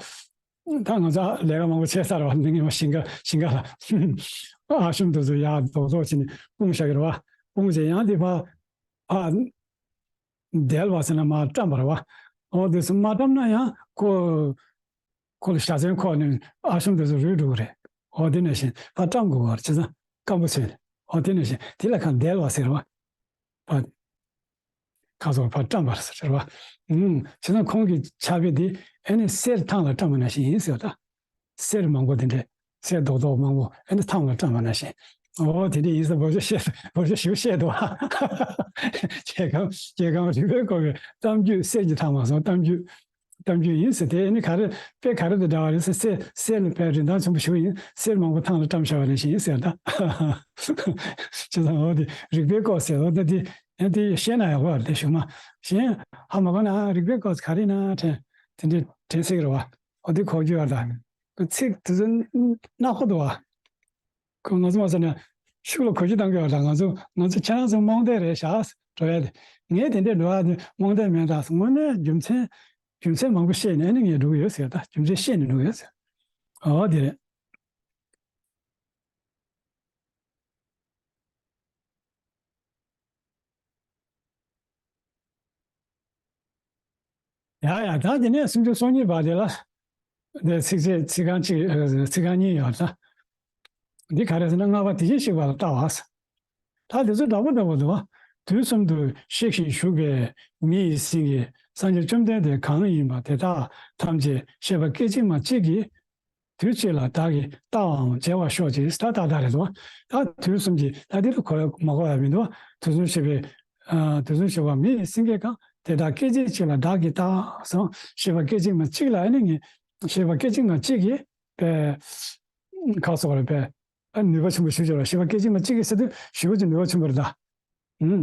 ད་ང་ཚོ་ལས་ཀ་མང་པོ་བྱས་ཚར་བ་འདི་ངས་མ་ཞིང་ཁ་ཞིང་ཁ་ལ་ཨ་ཤུམ་དེ་ཚོ་ཡར་རྡོག་རྡོག་བྱས་ནས་སྤུངས་བཞག་གི་རེད་བ། སྤུངས་བྱས་ཡང་དེ་ཕར་ཕར་དལ་བ་ཟེར་ན་མར་བཀྲམ་པ་རེད་བ། འོ་དེ་ཚོ་མ་བཀྲམ་ན་ཡང་ཁོ་ཁོ་ལ་བཞའ་ཚན་ཁོག་ནས་ཨ་ཤུམ་དེ་ཚོ་རུལ་འགྲོ་གི་རེད། འོ་དེ་ནང་བཞིན་ཕར་བཀྲམ་དགོས་པ་རེད། བྱས་ཙང་སྐམ་པོ་བྱས་ནས། འོ་དེ་ནང་བཞིན་དེ་ལ་གང་དལ་བ་ཟེར་བ། ཕར་ཁ་སོགས་ཕར་བཀྲམ་པར་ཟེར་བ། ཨུམ། བྱས་ཙང་ཁོང་གི་ཕྱག་དཔེ་དེ་ཨ་ནི་གསེར་ཐང་ལ་བཀྲམ་པ་ནང་བཞིན་ཡིན་ཟེར་བ་ད། གསེར་མང་པོ་དེ་འདྲས་གསེར་རྡོག་རྡོག་མང་པོ་ཨ་ནི་ཐང་ལ་བཀྲམ་པ་ནང་བཞིན། འོ་དེ་འདྲས་ཡིན་ཟེར་བོད་ཆས་བཤད་བོད་ཆས་ཞིག་བཤད་འདུག་བ། རྒྱལ་ཁམས་རྒྱལ་ཁམས་རིག་པས་བསྐོར་བའི་གཏམ་རྒྱུད་གསེར་གྱི་ཐང་མ་སོང་གཏམ་རྒྱུད། གཏམ་རྒྱུད་ཡིན་ཟེར། དེ་ནི་ག་རེ་དཔེ་ག་རེ་དང་འདྲ་བ་རེད་ཟེར། གསེར་གསེར་ལ་དཔེ་རིན་ཐང་ཆེན་པོ་ཞིག་ཡིན། གསེར་མང་པོ་ཐང་ལ་བཀྲམ་བཞག་པ་ནང་བཞིན་ཟེར་ད། བྱས་ཙང་འོ་དེ་རིག་པའི་སྐོར་ཟེར་འོ་ད་དེ་ཡང་དེ་ཤེས་ན་ཡག་པོ་རེད། དེ་གཞུག་མ་གཞན་ཧ་མ་གོ་ན་རིག་པའི་སྐོར་ག་རེ་ན་དྲན་དེ་འདྲའི་དྲན་སྲིད་རེད་བ། འོ་དེ་གོ་རྒྱུ་ཡོད་ད། ཚིག་དེ་ཚོ་སྣ་ཁོ་འདུག་བ། ཁོ་ང་ཚོ་མ་ཟེར་ན་ཤུགས་ལ་གོ་རྒྱུ་གཏང་གི་ཡོད་ད། ང་ཚོ་ང་ཚོ་ཁྱེད་རང་ཚོ་རྨོངས་དད་རེད་ཤག་འགྲོ་ཡ་དེ། ངས་དེ་འདྲས་འགྲོ་ཡ་དེ་རྨོངས་དད་མེད་ད། དངོས་གནས་རྒྱུ་མཚན་རྒྱུ་མཚན་མང་པོ་བཤད་ནས་ཨ་ནི་ངས་འགྲོ་གི་ཡོད་ཟེར་ད། རྒྱུ་མཚན་བཤད་ནས་འགྲོ་གི་ཡོད་ཟེར། འོ་དེ་རེད། ཡ་ཡ། ད་དེ་ནས་སུམ་ཅུ་སོ་གཉིས་པ་དེ་ལ་དེ་ཚིགས་བཅད་ཚིག་རྐང་གཅིག་ཚིག་རྐང་གཉིས་ཡོད་ད། འདི་ག་རེ་ཟེར་ན་ལྔ་པ་དེ་བཞིན་གཤེགས་པ་ལ་ལྟ་བ། ད་དེ་ཚོ་འདྲ་པོ་འདྲ་པོ་འདུག་བ། དུས་གསུམ་དུ་གཤེགས་ཤིང་བཞུགས་པའི་མི་ཡི་སེང་གེ་སངས་རྒྱས་བཅོམ་ལྡན་འདས་གང་ཡིན་པ་དེ་དག་ཐམས་ཅད་ཤེས་པ་སྐད་ཅིག་མ་གཅིག་གིས་དུས་གཅིག་ལ་བདག་གིས་བལྟའོ་བྱེ་བ་ཤོག་ཅིག་ད་ད་ད་རེད་དོ། ད་དུས་གསུམ་གྱི་ད་འདི་ལ་གོ་མ་གོ་ཡ་མི་འདུག་དུས་གསུམ་གཤེགས་པའི་ཨ་དུས་གསུམ་གཤེགས་པ་མི་ཡི་སེང་གེ་གང་དེ་དག་སྐད་ཅིག་གཅིག་ལ་བདག་གིས་བལྟའོ། ཤེས་པ་སྐད་ཅིག་མ་གཅིག་ལ་ཨ་ནི་ངས་ཤེས་པ་སྐད་ཅིག་མ་གཅིག་གིས་པའི་ཁ་སོགས་རེད་པའི་ཨ་ནུས་པ་ཆེན་པོ་ཞིག་བྱོས་ར། ཤེས་པ་སྐད་ཅིག་མ་གཅིག་གིས་ཟེར་དུས་ཞེ་པོ་ཅིག་ནུས་པ་ཆེན་པོ་རེད་ད། ཨུམ།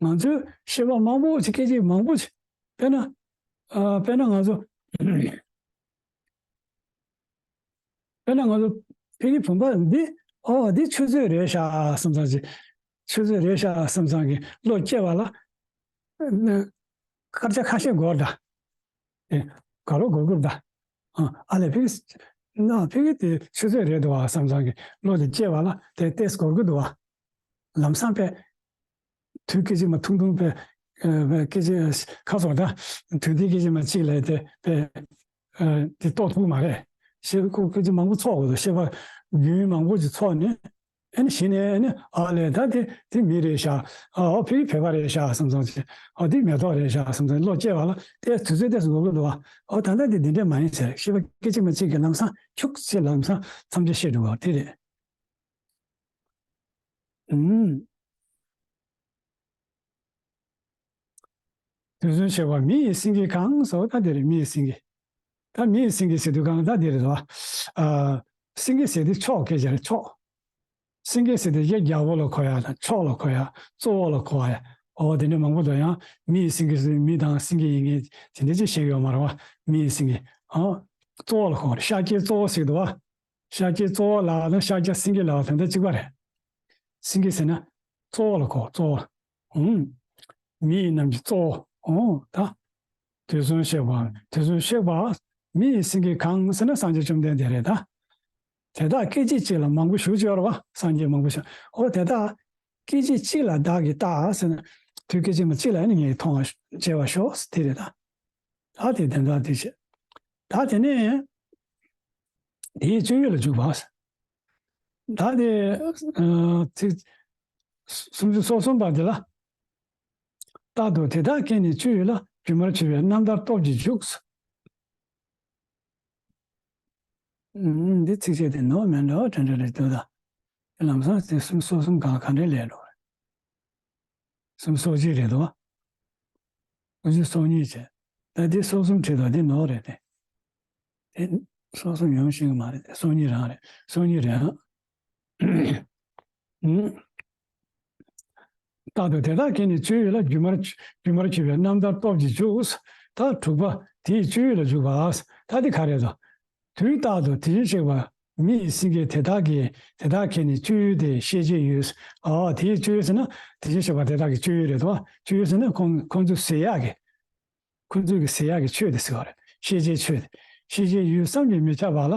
ང་ཚོས་ཤེས་པ་མང་པོ་ཅིག་སྐད་ཅིག་མང་པོ་ཅིག་དཔེར་ན་ཨ་དཔེར་ན་ང་ཚོ་དཔེར་ན་ང་ཚོ་ཕ་གི་བུམ་པ་འདི་ཨོ་འདི་ཆུ་ཚོད་རེད་ཤག་བསམ་ཙང་ཅིག་ཆུ་ཚོད་རེད་ཤག་བསམ་ཙང་གི་བློ་སྐྱེ་བ་ལ་སྐར་ཆ་ཁ་ཤས་འགོར་ད། ཨེ་ག་རོ་འགོར་འགོར་ད། ཨ་ཨ་ལས་ཕ་གི་ན་ཕ་གི་དེ་ཆུ་ཚོད་རེད་འདུག་བ་བསམ་ཙང་གི་བློ་དེ་སྐྱེ་བ་ལ་དེ་ཏེས་འགོར་གི་འདུག་བ། ལམ་སང་པས་དུས་སྐད་ཅིག་མ་ཐུང་ཐུང་པས་ཨ་སྐད་ཅིག་ཁ་སོགས་ད་དུས་དེ་སྐད་ཅིག་མ་གཅིག་ལས་དེ་པས་ཨ་དེ་རྟོགས་ཐུབ་མ་རེད། ཤེས་ཁོ་སྐད་ཅིག་མང་པོ་ཚོགས་དགོས་འདུག་ཤེས་པ་རྒྱུན་མང་པོ་ཅིག་ཚོགས་ནས་ཨ་ནི་གཞི་ནས་ཨ་ནི་ཨ་ལས་ད་དེ་དེ་མི་རེད་ཤག་ཨ་ཨོ་ཕ་གི་བོད་པ་རེད་ཤག་བསམ་ཙང་ཨོ་དེ་མེ་ཏོག་རེད་ཤག་བསམ་ཙང་བློ་སྐྱེ་བ་ལ་དེ་དུས་ཚོད་ཏེས་འགོར་གི་འདུག་བ། ཨོ་ད་ལྟ་དེ་འདི་འདྲས་མ་ཡིན་ཟེར་ཤེས་པ་སྐད་ཅིག་མ་གཅིག་གི་ལམ་སང་ཁྱུག་ཅིག་ལམ་སང་མཚམས་སྦྱོར་ཤེས་འགྲོ་བ་དེ་རེད། ཨུམ། དུས་གསུམ་གཤེགས་པ་མི་ཡི་སེང་གེ་གང་ཟེར་བ་ད་དེ་རེད། མི་ཡི་སེང་གེ། ད་མི་ཡི་སེང་གེ་ཟེར་དུས་གང་ད་དེ་རེད་བ། ཨ་སེང་གེ་ཟེར་དུས་ཕྱོགས་སྐད་ཆ་རེད་ཕྱོགས། སེང་གེ་ཟེར་དུས་གཡས་རྒྱལ་པོ་ལ་གོ་ཡ་དང་ཕྱོགས་ལ་གོ་ཡ་གཙོ་བོ་ལ་གོ་བ་ཡ། ཨོ་དེ་འདྲ་མང་པོ་འདུག་ཡང་མི་ཡི་སེང་གེ་ཟེར་དུས་མི་དང་སེང་གེ་ཡིན་ངེས་དེ་འདྲ་ཅིག་བཤད་ཡོད་མ་རེད་བ། མི་ཡི་སེང་གེ་ཨ་གཙོ་བོ་ལ་གོ་བ་རེད། ཤཱཀྱའི་གཙོ་བོ་ཟེར་འདུག་བ། ཤཱཀྱའི་གཙོ་བོ་ལ་དང་ཤཱཀྱ་སེང་གེ་ལ་དོན་དག་གཅིག་པ་རེད། སེང་གེ་ཟེར་ན་གཙོ་བོ་ལ་གོ་གཙོ་བོ། ཨུང་། མི་ཡི་རྣམས་ཀྱི་གཙོ་བོ། ཨོ་ད། དུས་གསུམ་གཤེགས་པ་དུས་གསུམ་གཤེགས་པ་མི་ཡི་སེང་གེ་གང་ཟེར་ན་སངས་རྒྱས་བཅོམ་ལྡན་འདས་རེད་ད། དེ་དག་སྐད་ཅིག་གཅིག་ལ་མང་པོ་ཞུགས་ཀྱི་ཡོད་རེད་བ། སངས་རྒྱས་མང་པོ་ཞུགས། ཨོ་དེ་དག་སྐད་ཅིག་གཅིག་ལ་བདག་གིས་བལྟ་ཟེར་ན་དུས་སྐད་ཅིག་མ་གཅིག་ལ་ནི་ངས་མཐོང་བ་བྱེད་པར་ཤོག་དེ་རེད་ད། ད་དེ་དོན་དག་དེ་བྱེད། ད་དེ་ནས་དེའི་སྤྱོད་ཡུལ་ལ་འཇུག་པ། ད་དེ་ཚིག་སུམ་ཅུ་སོ་གསུམ་པ་དེ་ལ། རྟག་ཏུ་དེ་དག་སྐད་ནི་སྤྱོད་ཡུལ་ལ། སྒྱུ་མར་གྱུར་པའི་རྣམ་ཐར་སྟོབས་ཀྱིས་འཇུག་འདི་ཚིགས་བཅད་དེ་ནོར་མེད་འགྲོ་དྲན་དྲན་རེད་འདུག་ད། ལམ་སང་དེ་སུམ་སོ་གསུམ་གང་ག་འདྲའི་ལས་འགྲོ་རེད། སུམ་སོ་གཅིག་རེད་འདུག་བ། སུམ་སོ་གཉིས་བྱས། ད་དེ་སོ་གསུམ་བྲིས་འདུག་དེ་ནོར་རེད་དེ། དེ་སོ་གསུམ་ཡོང་ཤེས་ཀྱི་མ་རེད་དེ་སོ་གཉིས་རང་རེད་སོ་གཉིས་རེད་ཨང་། རྟག་ཏུ་དེ་དག་སྐད་ནི་སྤྱོད་ཡུལ་ལ། སྒྱུ་མར་སྒྱུ་མར་གྱུར་པའི་རྣམ་ཐར་སྟོབས་ཀྱིས་འཇུག་ད་དྲུག་པ་དེའི་སྤྱོད་ཡུལ་ལ་འཇུག་པ། ད་དེ་ག་རེ་རེད། དུས་རྟག་ཏུ་དེ་བཞིན་གཤེགས་པ་མི་ཡི་སེང་གེ་དེ་དག་གི་དེ་དག་གི་ནི་སྤྱོད་ཡུལ་དེ་ཤེས་བྱའི་ཡུལ། ཨ་དེའི་སྤྱོད་ཡུལ་ཟེར་ན་དེ་བཞིན་གཤེགས་པ་དེ་དག་གི་སྤྱོད་ཡུལ་རེད་དོ། སྤྱོད་ཡུལ་ཟེར་ན་ཁོང་ཁོང་ཚོས་ཟེར་ཡག་གི་ཁོང་ཚོས་ཀྱི་ཟེར་ཡག་གི་ཆོས་དེ་ཟེར་བ་རེད། ཤེས་བྱའི་ཆོས་དེ། ཤེས་བྱའི་ཡུལ་བསམ་གྱིས་མི་ཁྱབ་པ་ལ།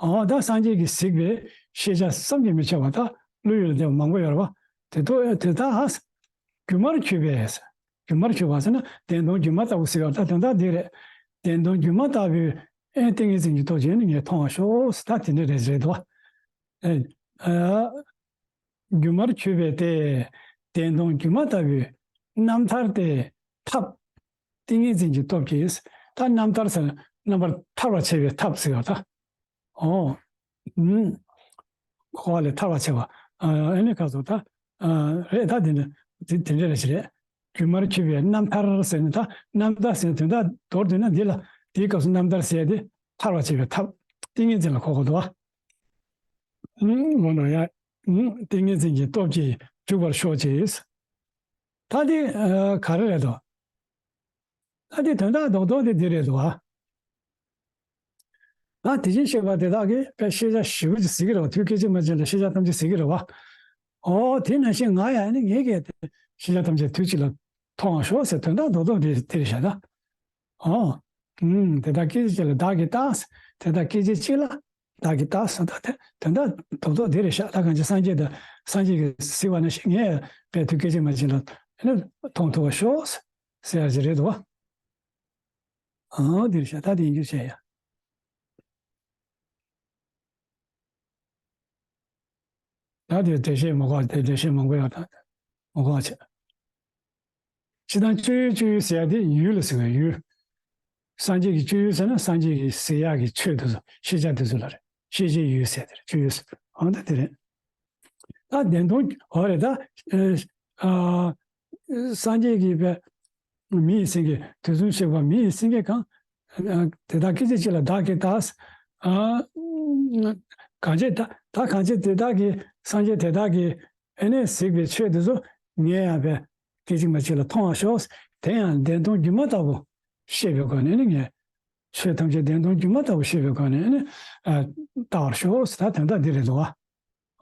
ཨོ་ད་སངས་རྒྱས་ཀྱིས་གཟིགས་པའི་ཤེས་བྱ་བསམ་གྱིས་མི་ཁྱབ་པ་ད་བློ་ཡུལ་ལ་བསྡད་པ་མང་པོ་ཡོད་རེད་བ། དེ་ཚོ་དེ་དག་ཧ་སྒྱུ་མར་གྱུར་པའི། སྒྱུ་མར་གྱུར་པ་ཟེར་ན་བདེན་སྟོང་སྒྱུ་མ་ལྟ་བུ་ཟེར་བ་ད་དོན་དག་འདི་རེད། བདེན་སྟོང་སྒྱུ་མ་ལྟ་བུའི་ཨེ་ཏིང་ངེ་འཛིན་གྱི་སྟོབས་ཀྱིས་ནི་ངས་མཐོང་བར་ཤོག་ཟེར་ད་དེ་འདྲ་རེད་རེད་དོ། ཨེ་ཨ། སྒྱུ་མར་གྱུར་པའི་དེ། བདེན་སྟོང་སྒྱུ་མ་ལྟ་བུའི་རྣམ་ཐར་དེ་ཐབས། ཏིང་ངེ་འཛིན་གྱི་སྟོབས་ཀྱིས་ད་རྣམ་ཐར་ཟེར་རྣམ་པར་ཐར་བར་བྱེད་པའི་ཐབས་ཟེར་བ་ད། ཨོ། ཨུམ། འཁོར་བ་ལས་ཐར་བར་བྱེད་པ། ཨ་ཨ་ནི་ཁ་སོ་ད། ཨ་རེད་ད་དེ་འདྲ་དེ་དེ་འདྲ་རེད་ཞིག་རེད། སྒྱུ་མར་གྱུར་པའི་རྣམ་ཐར་ཟེར་ནས་ད་རྣམ་ཐར་ཟེར་ནས་དོན་དག་མདོར་བསྡུས་ན་འདི་ལ་ དེའི་སྐབས་སུ་རྣམ་ཐར་ཟེར་ཡ་དེ་ཐར་བར་བྱེད་པའི་ཐབས། ཏིང་ངེ་འཛིན་ལ་གོ་དགོས་འདུག་བ། ཨུམ། འོ་ན་ཡ། ཨུམ། ཏིང་ངེ་འཛིན་གྱི་སྟོབས་ཀྱིས་འཇུག་པར་ཤོག་ཅིག། ད་དེ་ཨ་ག་རེ་རེད་དོ། ད་དེ་དོན་དག་རྡོག་རྡོག་དེ་འདི་རེད་དོ། ཨ། ད་དེ་བཞིན་གཤེགས་པ་དེ་དག་གིས་དཔེ་ཤེས་བྱ་ཞེ་པོ་ཅིག་ཟེར་གྱི་རེད་བ། དུས་སྐད་ཅིག་མ་གཅིག་ལ་ཤེས་བྱ་ཐམས་ཅད་ཟེར་གྱི་རེད་བ། ཨོ་དེ་ནང་བཞིན་ང་ཡང་ནི་ངེད་ཀྱིས་ཤེས་བྱ་ཐམས་ཅད་དུས་གཅིག་ལ་མཐོང་བར་ཤོག་ཟེར། དོན་དག་རྡོག་རྡོག་དེ་དེ་རེད་ཤག་ད། ཨོ། ཨུམ། དེ་དག་སྐད་ཅིག་གཅིག་ལ་བདག་གིས་བལྟས། དེ་དག་སྐད་ཅིག་གཅིག་ལ་བདག་གིས་བལྟས་ཟེར། ད་དེ་དོན་དག་རྡོག་རྡོག་དེ་རེད་ཤག་ད་གང་ཅི་སངས་རྒྱས་དང་སངས་རྒྱས་ཀྱིས་གཟིགས་པ་ནང་བཞིན་ངས་དཔེ་དུས་སྐད་ཅིག་མ་གཅིག་ལ་ནི་མཐོང་ཐུབ་པར་ཤོག་ཟེར་ཡ་ཅིག་རེད་འདུག་བ། ཨང་། འདིར་བཞག་ད་དེ་ཡིན་རྒྱུ་བྱས་ཡ། ད་དེ་འགྲེལ་བཤད་མ་གོ་བ་དེ་འགྲེལ་བཤད་མང་པོ་ཡོད་ད། མ་གོ་བ་བྱས། སྤྱིར་བཏང་སྤྱོད་ཡུལ། སྤྱོད་ཡུལ་ཟེར་ཡ་དེ་ཡུལ་ལ་ཟེར་བའི་ཡུལ། སངས་རྒྱས་ཀྱི་སྤྱོད་ཡུལ་ཟེར་ན་སངས་རྒྱས་ཀྱིས་གཟིགས་ཡག་གི་ཆོས་དེ་ཚོ་ཤེས་བྱ་དེ་ཚོ་ལ་རེད། ཤེས་བྱའི་ཡུལ་ཟེར་དེ་རེད། སྤྱོད་ཡུལ་ཟེར། ཨང་། ད་དེ་རེད། ད་བདེན་སྟོང་འོ་རེད་ད། ཨ། ཨ། སངས་རྒྱས་ཀྱི་དཔེ། མི་ཡི་སེང་གེ། དུས་གསུམ་གཤེགས་པ་མི་ཡི་སེང་གེ་གང་། ཨ། དེ་དག་སྐད་ཅིག་གཅིག་ལ་བདག་གིས་བལྟས། ཨ། གང་བྱེད་ད། ད་གང་བྱེད་དེ་དག་གིས། སངས་རྒྱས་དེ་དག་གིས་ཨ་ནི་གཟིགས་པའི་ཆོས་དེ་ཚོ་ངས་ཡང་དཔེ་སྐད་ཅིག་མ་གཅིག་ལ་མཐོང་བར་ཤོག་དེ་ཡང་བདེན་སྟོང་སྒྱུ་མ་ལྟ་བུ་ཤེས་པའི་སྒོ་ནས་ནི་ངས། ཆོས་ཐམས་ཅད་བདེན་སྟོང་སྒྱུ་མ་ལྟ་བུ་ཤེས་པའི་སྒོ་ནས་ནི། ཨ། བལྟ་བར་ཤོག་ད་དོན་དག་འདི་རེད་འདུག་བ།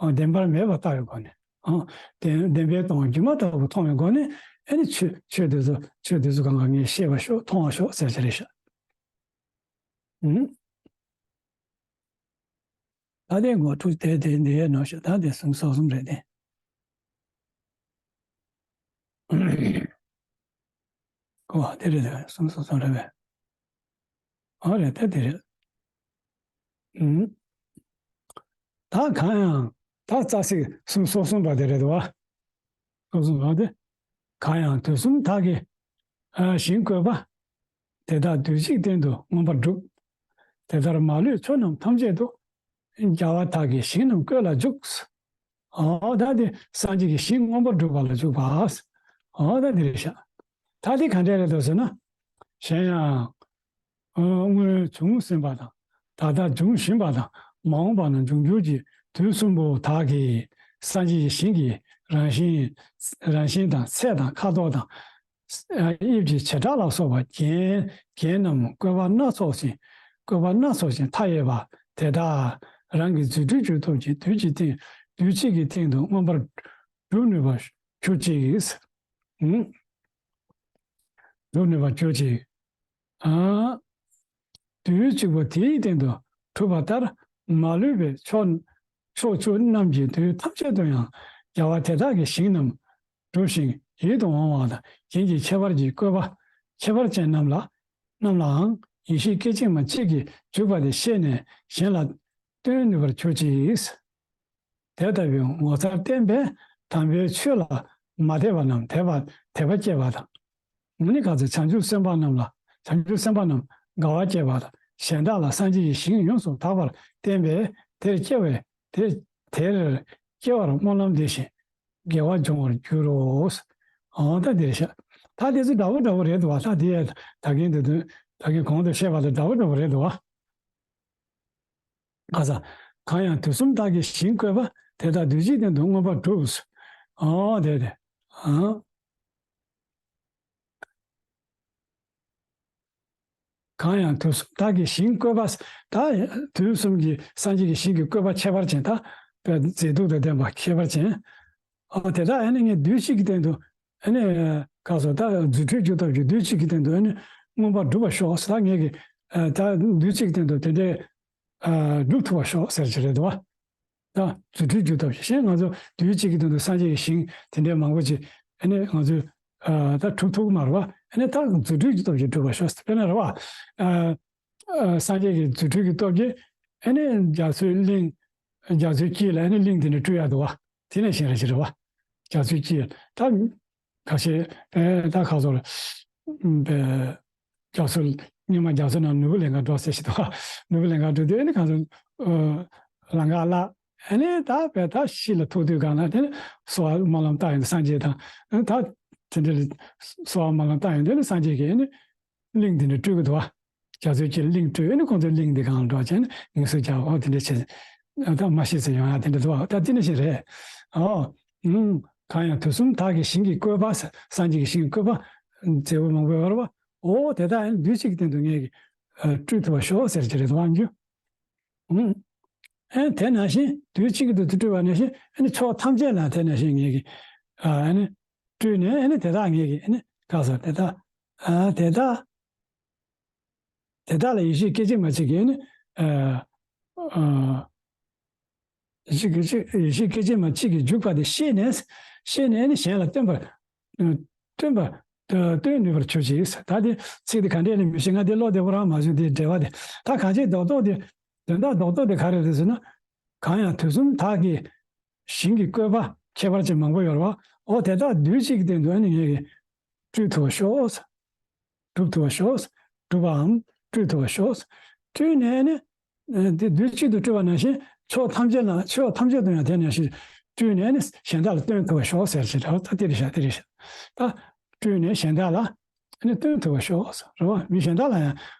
ཨ། བདེན་པར་མེད་པར་བལྟ་བའི་སྒོ་ནས། ཨ། བདེན། བདེན་པས་སྟོང་པ་སྒྱུ་མ་ལྟ་བུ་མཐོང་བའི་སྒོ་ནས་ཨ་ནི་ཆོས། ཆོས་དེ་ཚོ། ཆོས་དེ་ཚོ་གང་ག་ངས་ཤེས་པར་ཤོག་མཐོང་བར་ཤོག་ཟེར་གྱི་རེད་ཤག་ཨུམ། ད་དེ་ངོ་ཐུག་དེ་དེ་འདི་ཡས་ནོ་ཤག་ད་དེ་གསུམ་སོ་གསུམ་རེད་དེ། ཨོ་དེ་རེད་དེ་གསུམ་སོ་གསུམ་རེད་པས། ཨོ་རེད་ད་དེ་རེད། ཨུམ། ད་གང་ཡང་། ད་རྩ་ཚིག་གསུམ་སོ་གསུམ་པ་དེ་རེད་དོ། སོ་གསུམ་པ་དེ། གང་ཡང་དུས་གསུམ་དག་གི་ཨ་ཞིང་བཀོད་པ། དེ་དག་དུས་གཅིག་སྟེང་དུ་མངོན་པར་འགྲུབ། དེ་ལྟར་མ་ལུས་ཕྱོགས་རྣམས་ཐམས་ཅད་དུ། རྒྱལ་བ་དག་གིས་ཞིང་རྣམས་བཀོད་ལ་འཇུག། ཨོ་ད་དེ་སངས་རྒྱས་ཀྱིས་ཞིང་མངོན་པར་འགྲུབ་པ་ལ་འཇུག་པ། ཨོ་ད་དེ་རེད་ཤག་ད་དེ་ག་འདྲས་རེད་འདུག་ཟེར་ན། གཞན་ཡང་། སྔོན་བྱུང་ཟིན་པ་དང་། ད་ལྟ་འབྱུང་བཞིན་པ་དང་མ་འོངས་པ་ན་འབྱུང་འགྱུར་གྱི་དུས་གསུམ་པོ་དག་གི་སངས་རྒྱས་ཀྱི་ཞིང་གི་རང་བཞིན། རང་བཞིན་དང་ཚད་དང་ཁ་དོག་དང་། དབྱིབས་ཀྱི་བྱེ་བྲག་ལ་སོགས་པ་རྒྱན། རྒྱན་རྣམས་བཀོད་པ་སྣ་ཚོགས་ཤིང་། བཀོད་པ་སྣ་ཚོགས་ཤིང་མཐའ་ཡས་པ་དེ་དག་རང་གི་རྫུ་འཕྲུལ་གྱི་སྟོབས་ཀྱིས་དུས་ཀྱི་སྟེང་། དུས་གཅིག་གི་སྟེང་དུ་མངོན་པར་འགྲུབ་ནུས་པར་གྱུར་ཅིག་ཨུམ། འགྲུབ་ནུས་པར་གྱུར་ཅིག་ཨ། དུས་གཅིག་པུ་དེའི་སྟེང་དུ་གྲུབ་པ་ལྟར་མ་ལུས་པའི་ཕྱོགས། ཕྱོགས་བཅུ་རྣམས་ཀྱི་དུས་ཐམས་ཅད་དུ་ཡང་རྒྱལ་བ་དེ་དག་གི་ཞིང་རྣམས་སྒྲུབ་ཤིང་ཡིད་དུ་འོང་བ་དང་རྒྱན་གྱི་ཁྱད་པར་གྱི་བཀོད་པ་ཁྱད་པར་ཅན་རྣམས་ལ། རྣམས་ལའང་ཡེ་ཤེས་སྐད་ཅིག་མ་གཅིག་གིས་འཇུག་པ་དེ་ཤེས་ནས་གཞན་ལ་སྟོན་ནུས་པར་གྱུར་ཅིག་དེ་ལྟ་བུའི་ངོ་མཚར་བསྟན་པས་དམ་པའི་ཆོས་ལ་མ་དད་པ་རྣམས་དད་པ། དད་པ་སྐྱེ་བ་དང་། ཨ་ནི་ག་ཚོད་བྱང་ཆུབ་སེམས་དཔའ་རྣམས་ལ། བྱང་ཆུབ་སེམས་དཔའ་རྣམས་དགའ་བ་སྐྱེ་བ་དང་། གཞན་དག་ལ་སངས་རྒྱས་ཀྱི་ཞིང་ཡོངས་སུ་དག་པར་བསྟན་པས་དེར་སྐྱེ་བའི། དེར། དེར་སྐྱེ་བར་སྨོན་ལམ་འདེབས་ཤིང་དགེ་བ་འབྱུང་བར་འགྱུར་རོ། འོ་ད་འདིར་བཤད། ད་དེ་ཚོ་འདྲ་བོ་འདྲ་བོ་རེད་འདུག་བ། ད་དེ་ད་གིན་དེ་དུས་ད་གིན་གོང་དུ་བཤད་པ་དང་འདྲ་བོ་འདྲ་བོ་རེད་འདུག་བ། ཨ་ཙ། གང་ཡང་དུས་གསུམ་བདག་གིས་ཞིང་བཀོད་པ། དེ་དག་དུས་གཅིག་སྟེང་དུ་མངོན་པར་འགྲུབ། ཨོ་དེ་དེ། ཨང་། གང་ཡང་དུས་གསུམ་བདག་གིས་ཞིང་བཀོད་པ། ད་དུས་གསུམ་གྱི་སངས་རྒྱས་ཀྱི་ཞིང་གི་བཀོད་པ་ཁྱད་པར་ཅན། ད་དཔེ་མཛེས་སྡུག་དང་ལྡན་པ་ཁྱད་པར་ཅན། ཨོ་དེ་དག་ཨ་ནི་ངས་དུས་གཅིག་གི་སྟེང་དུ་ཨ་ནི་ག་སོ། ད་རྫུ་འཕྲུལ་གྱི་སྟོབས་ཀྱིས་དུས་གཅིག་གི་སྟེང་དུ་ཨ་ནི་མངོན་པར་འགྲུབ་པར་ཤོག་ཟེར། ད་ངས་ཀྱི་ད་དུས་གཅིག་གི་སྟེང་དུ་དེ་འདྲའི་སྒྲུབ་ཐུབ་པར་ཤོག་ཟེར་གྱི་རེད་དོ། ད་རྫུ་འཕྲུལ་གྱི་སྟོབས་ཀྱིས། གཞན་ང་ཚོ་དུས་གཅིག་གི་སྟེང་དུ་སངས་རྒྱས་ཀྱི་ཞིང་དེ་འདྲའི་མང་པོ་ཅིག་ཨ་ནི་ང་ཚོས་ད་གྲུབ་ཐུབ་ཀྱི་མ་རེད་བ། ཨ་ནི་ད་རྫུ་འཕྲུལ་གྱི་སྟོབས་ཀྱིས་འགྲུབ་པར་ཤོག་ཟེར། དཔེར་ན་རེད་བ། སངས་རྒྱས་ཀྱི་རྫུ་འཕྲུལ་གྱི་སྟོབས་ཀྱིས་ཨ་ནི་རྒྱ་མཚོའི་གླིང་། རྒྱ་མཚོའི་དཀྱིལ་ལ་ཨ་ནི་གླིང་དེ་འདྲ་སྤྲུལ་ཡག་འདུག་བ། དེ་ནས་གཞན་རེ་ཞིག་རེད་བ། རྒྱ་མཚོའི་དཀྱིལ་ད། ཁ་ཤས་པས་ད་ཁ་སོར་པས་རྒྱ་མཚོ། སྔོན་མ་རྒྱ་མཚོ་ནང་ནོར་བུ་ལེན་ག་འགྲོ་ཟེར་ཞིག་འདུག་བ། ནོར་བུ་ལེན་ག་འགྲོ་དུས་ཨ་ནི་ཁ་སོར་ལམ་ཁ་བརླག་ཨ་ནི་ད་པས་ད་ཤི་ལ་ཐུག་དུས་གང་ལ་དེ་ནི་གསོལ་བ་སྨོན་ལམ་བཏབ་ཡོང་དུས་སངས་རྒྱས་དང་། ད་དེ་འདྲ་གསོལ་བ་སྨོན་ལམ་བཏབ་ཡོང་དུས་ནི་སངས་རྒྱས་ཀྱིས་ཨ་ནི་གླིང་དེ་འདྲ་སྤྲུལ་གྱི་འདུག་བ། རྒྱ་མཚོའི་དཀྱིལ་གླིང་སྤྲུལ་ནས་ཁོང་ཚོའི་གླིང་འདི་གང་ལ་འགྲོ་བྱས་ནས་ངལ་གསོ་རྒྱག་ཨོ་དེ་འདྲ་བྱས། ད་མ་ཤི་ཚེ་ཡོང་ཡ་དེ་འདྲ་འདུག་ད་དེ་འདྲ་ཞིག་རེད། ཨོ། ཨུམ། གང་ཡང་དུས་གསུམ་དག་གི་ཞིང་གི་བཀོད་པ། སངས་རྒྱས་ཀྱི་ཞིང་གི་བཀོད་པ། མཛེས་པོ་མང་པོ་ཡོད་རེད་བ། ཨོ་དེ་དག་ཡང་དུས་གཅིག་གི་སྟེང་དུ་ངས་ཀྱིས་སྤྲུལ་ཐུབ་པ་ཤོག་ཟེར་གྱི་རེད་དོ་ཨང་རྒྱུ། ཨུམ། ཨེ་དེ་ནང་བཞིན་དུས་གཅིག་ཏུ་སྤྲུལ་བ་ནང་བཞིན་ཨ་ནི་ཕྱོགས་ཐམས་ཅད་ལ་དེ་ནང་བཞིན་ངེད་ཀྱིས་ཨ་ནི་སྤྲུལ་ནས་ཨ་ནི་དེ་དག་ངེད་ཀྱིས་ཨ་ནི་ག་ཟེར་དེ་དག་ཨ་དེ་དག་དེ་དག་ལ་ཡེ་ཤེས་སྐད་ཅིག་མ་གཅིག་གིས་ཨ་ནི་ཨ་ཨ་ཡེ་ཤེས་སྐད་ཅིག་ཡེ་ཤེས་སྐད་ཅིག་མ་གཅིག་གིས་འཇུག་པ་དེ་ཤེས་ནས་ཤེས་ནས་ཨ་ནི་གཞན་ལ་སྟོན་པར། སྟོན་པ། སྟོན་ནུས་པར་གྱུར་ཅིག་ད་དེ་ཚིག་དེ་ག་འདྲས་ནས་མི་ཤེས། ང་དེ་ཀློག་བདེ་པོ་རང་མ་བྱུང་། དེའི་འགྲེལ་པ་དེ་ད་གང་ཅིའི་རྡོག་རྡོག་དེ་དོན་དག་རྡོག་རྡོག་དེ་ག་རེ་རེད་ཟེར་ན། གང་ཡང་དུས་གསུམ་དག་གི་ཞིང་གི་བཀོད་པ་ཁྱད་པར་ཅན་མང་པོ་ཡོད་རེད་བ། འོ་དེ་དག་དུས་གཅིག་གི་སྟེང་དུ་ཨ་ནི་ངེད་ཀྱིས་སྤྲུལ་ཐུབ་པར་ཤོག་སྒྲུབ་ཐུབ་པར་ཤོག་སྒྲུབ་པའམ་སྤྲུལ་ཐུབ་པར་ཤོག་སྤྲུལ་ནས་ནི། དེ་དུས་གཅིག་ཏུ་སྤྲུལ་བ་ནང་བཞིན་ཕྱོགས་ཐམས་ཅད་ལ་ཕྱོགས་ཐམས་ཅད་དུ་ཡང་དེ་ནང་བཞིན་སྤྲུལ་ནས་ནི་གཞན་དག་ལ་སྟོན་ཐུབ་པར་ཤོག་ཟེར་ཞེས་གྲགས། ད་དེ་རེད་ཤག་དེ་རེད་ཤག་ད་སྤྲུལ་ནས་གཞན་དག་ལ་ནི་སྟོན་ཐུབ་པར་ཤོག་རེད་བ། མི་གཞན་དག་ལ་ཡང་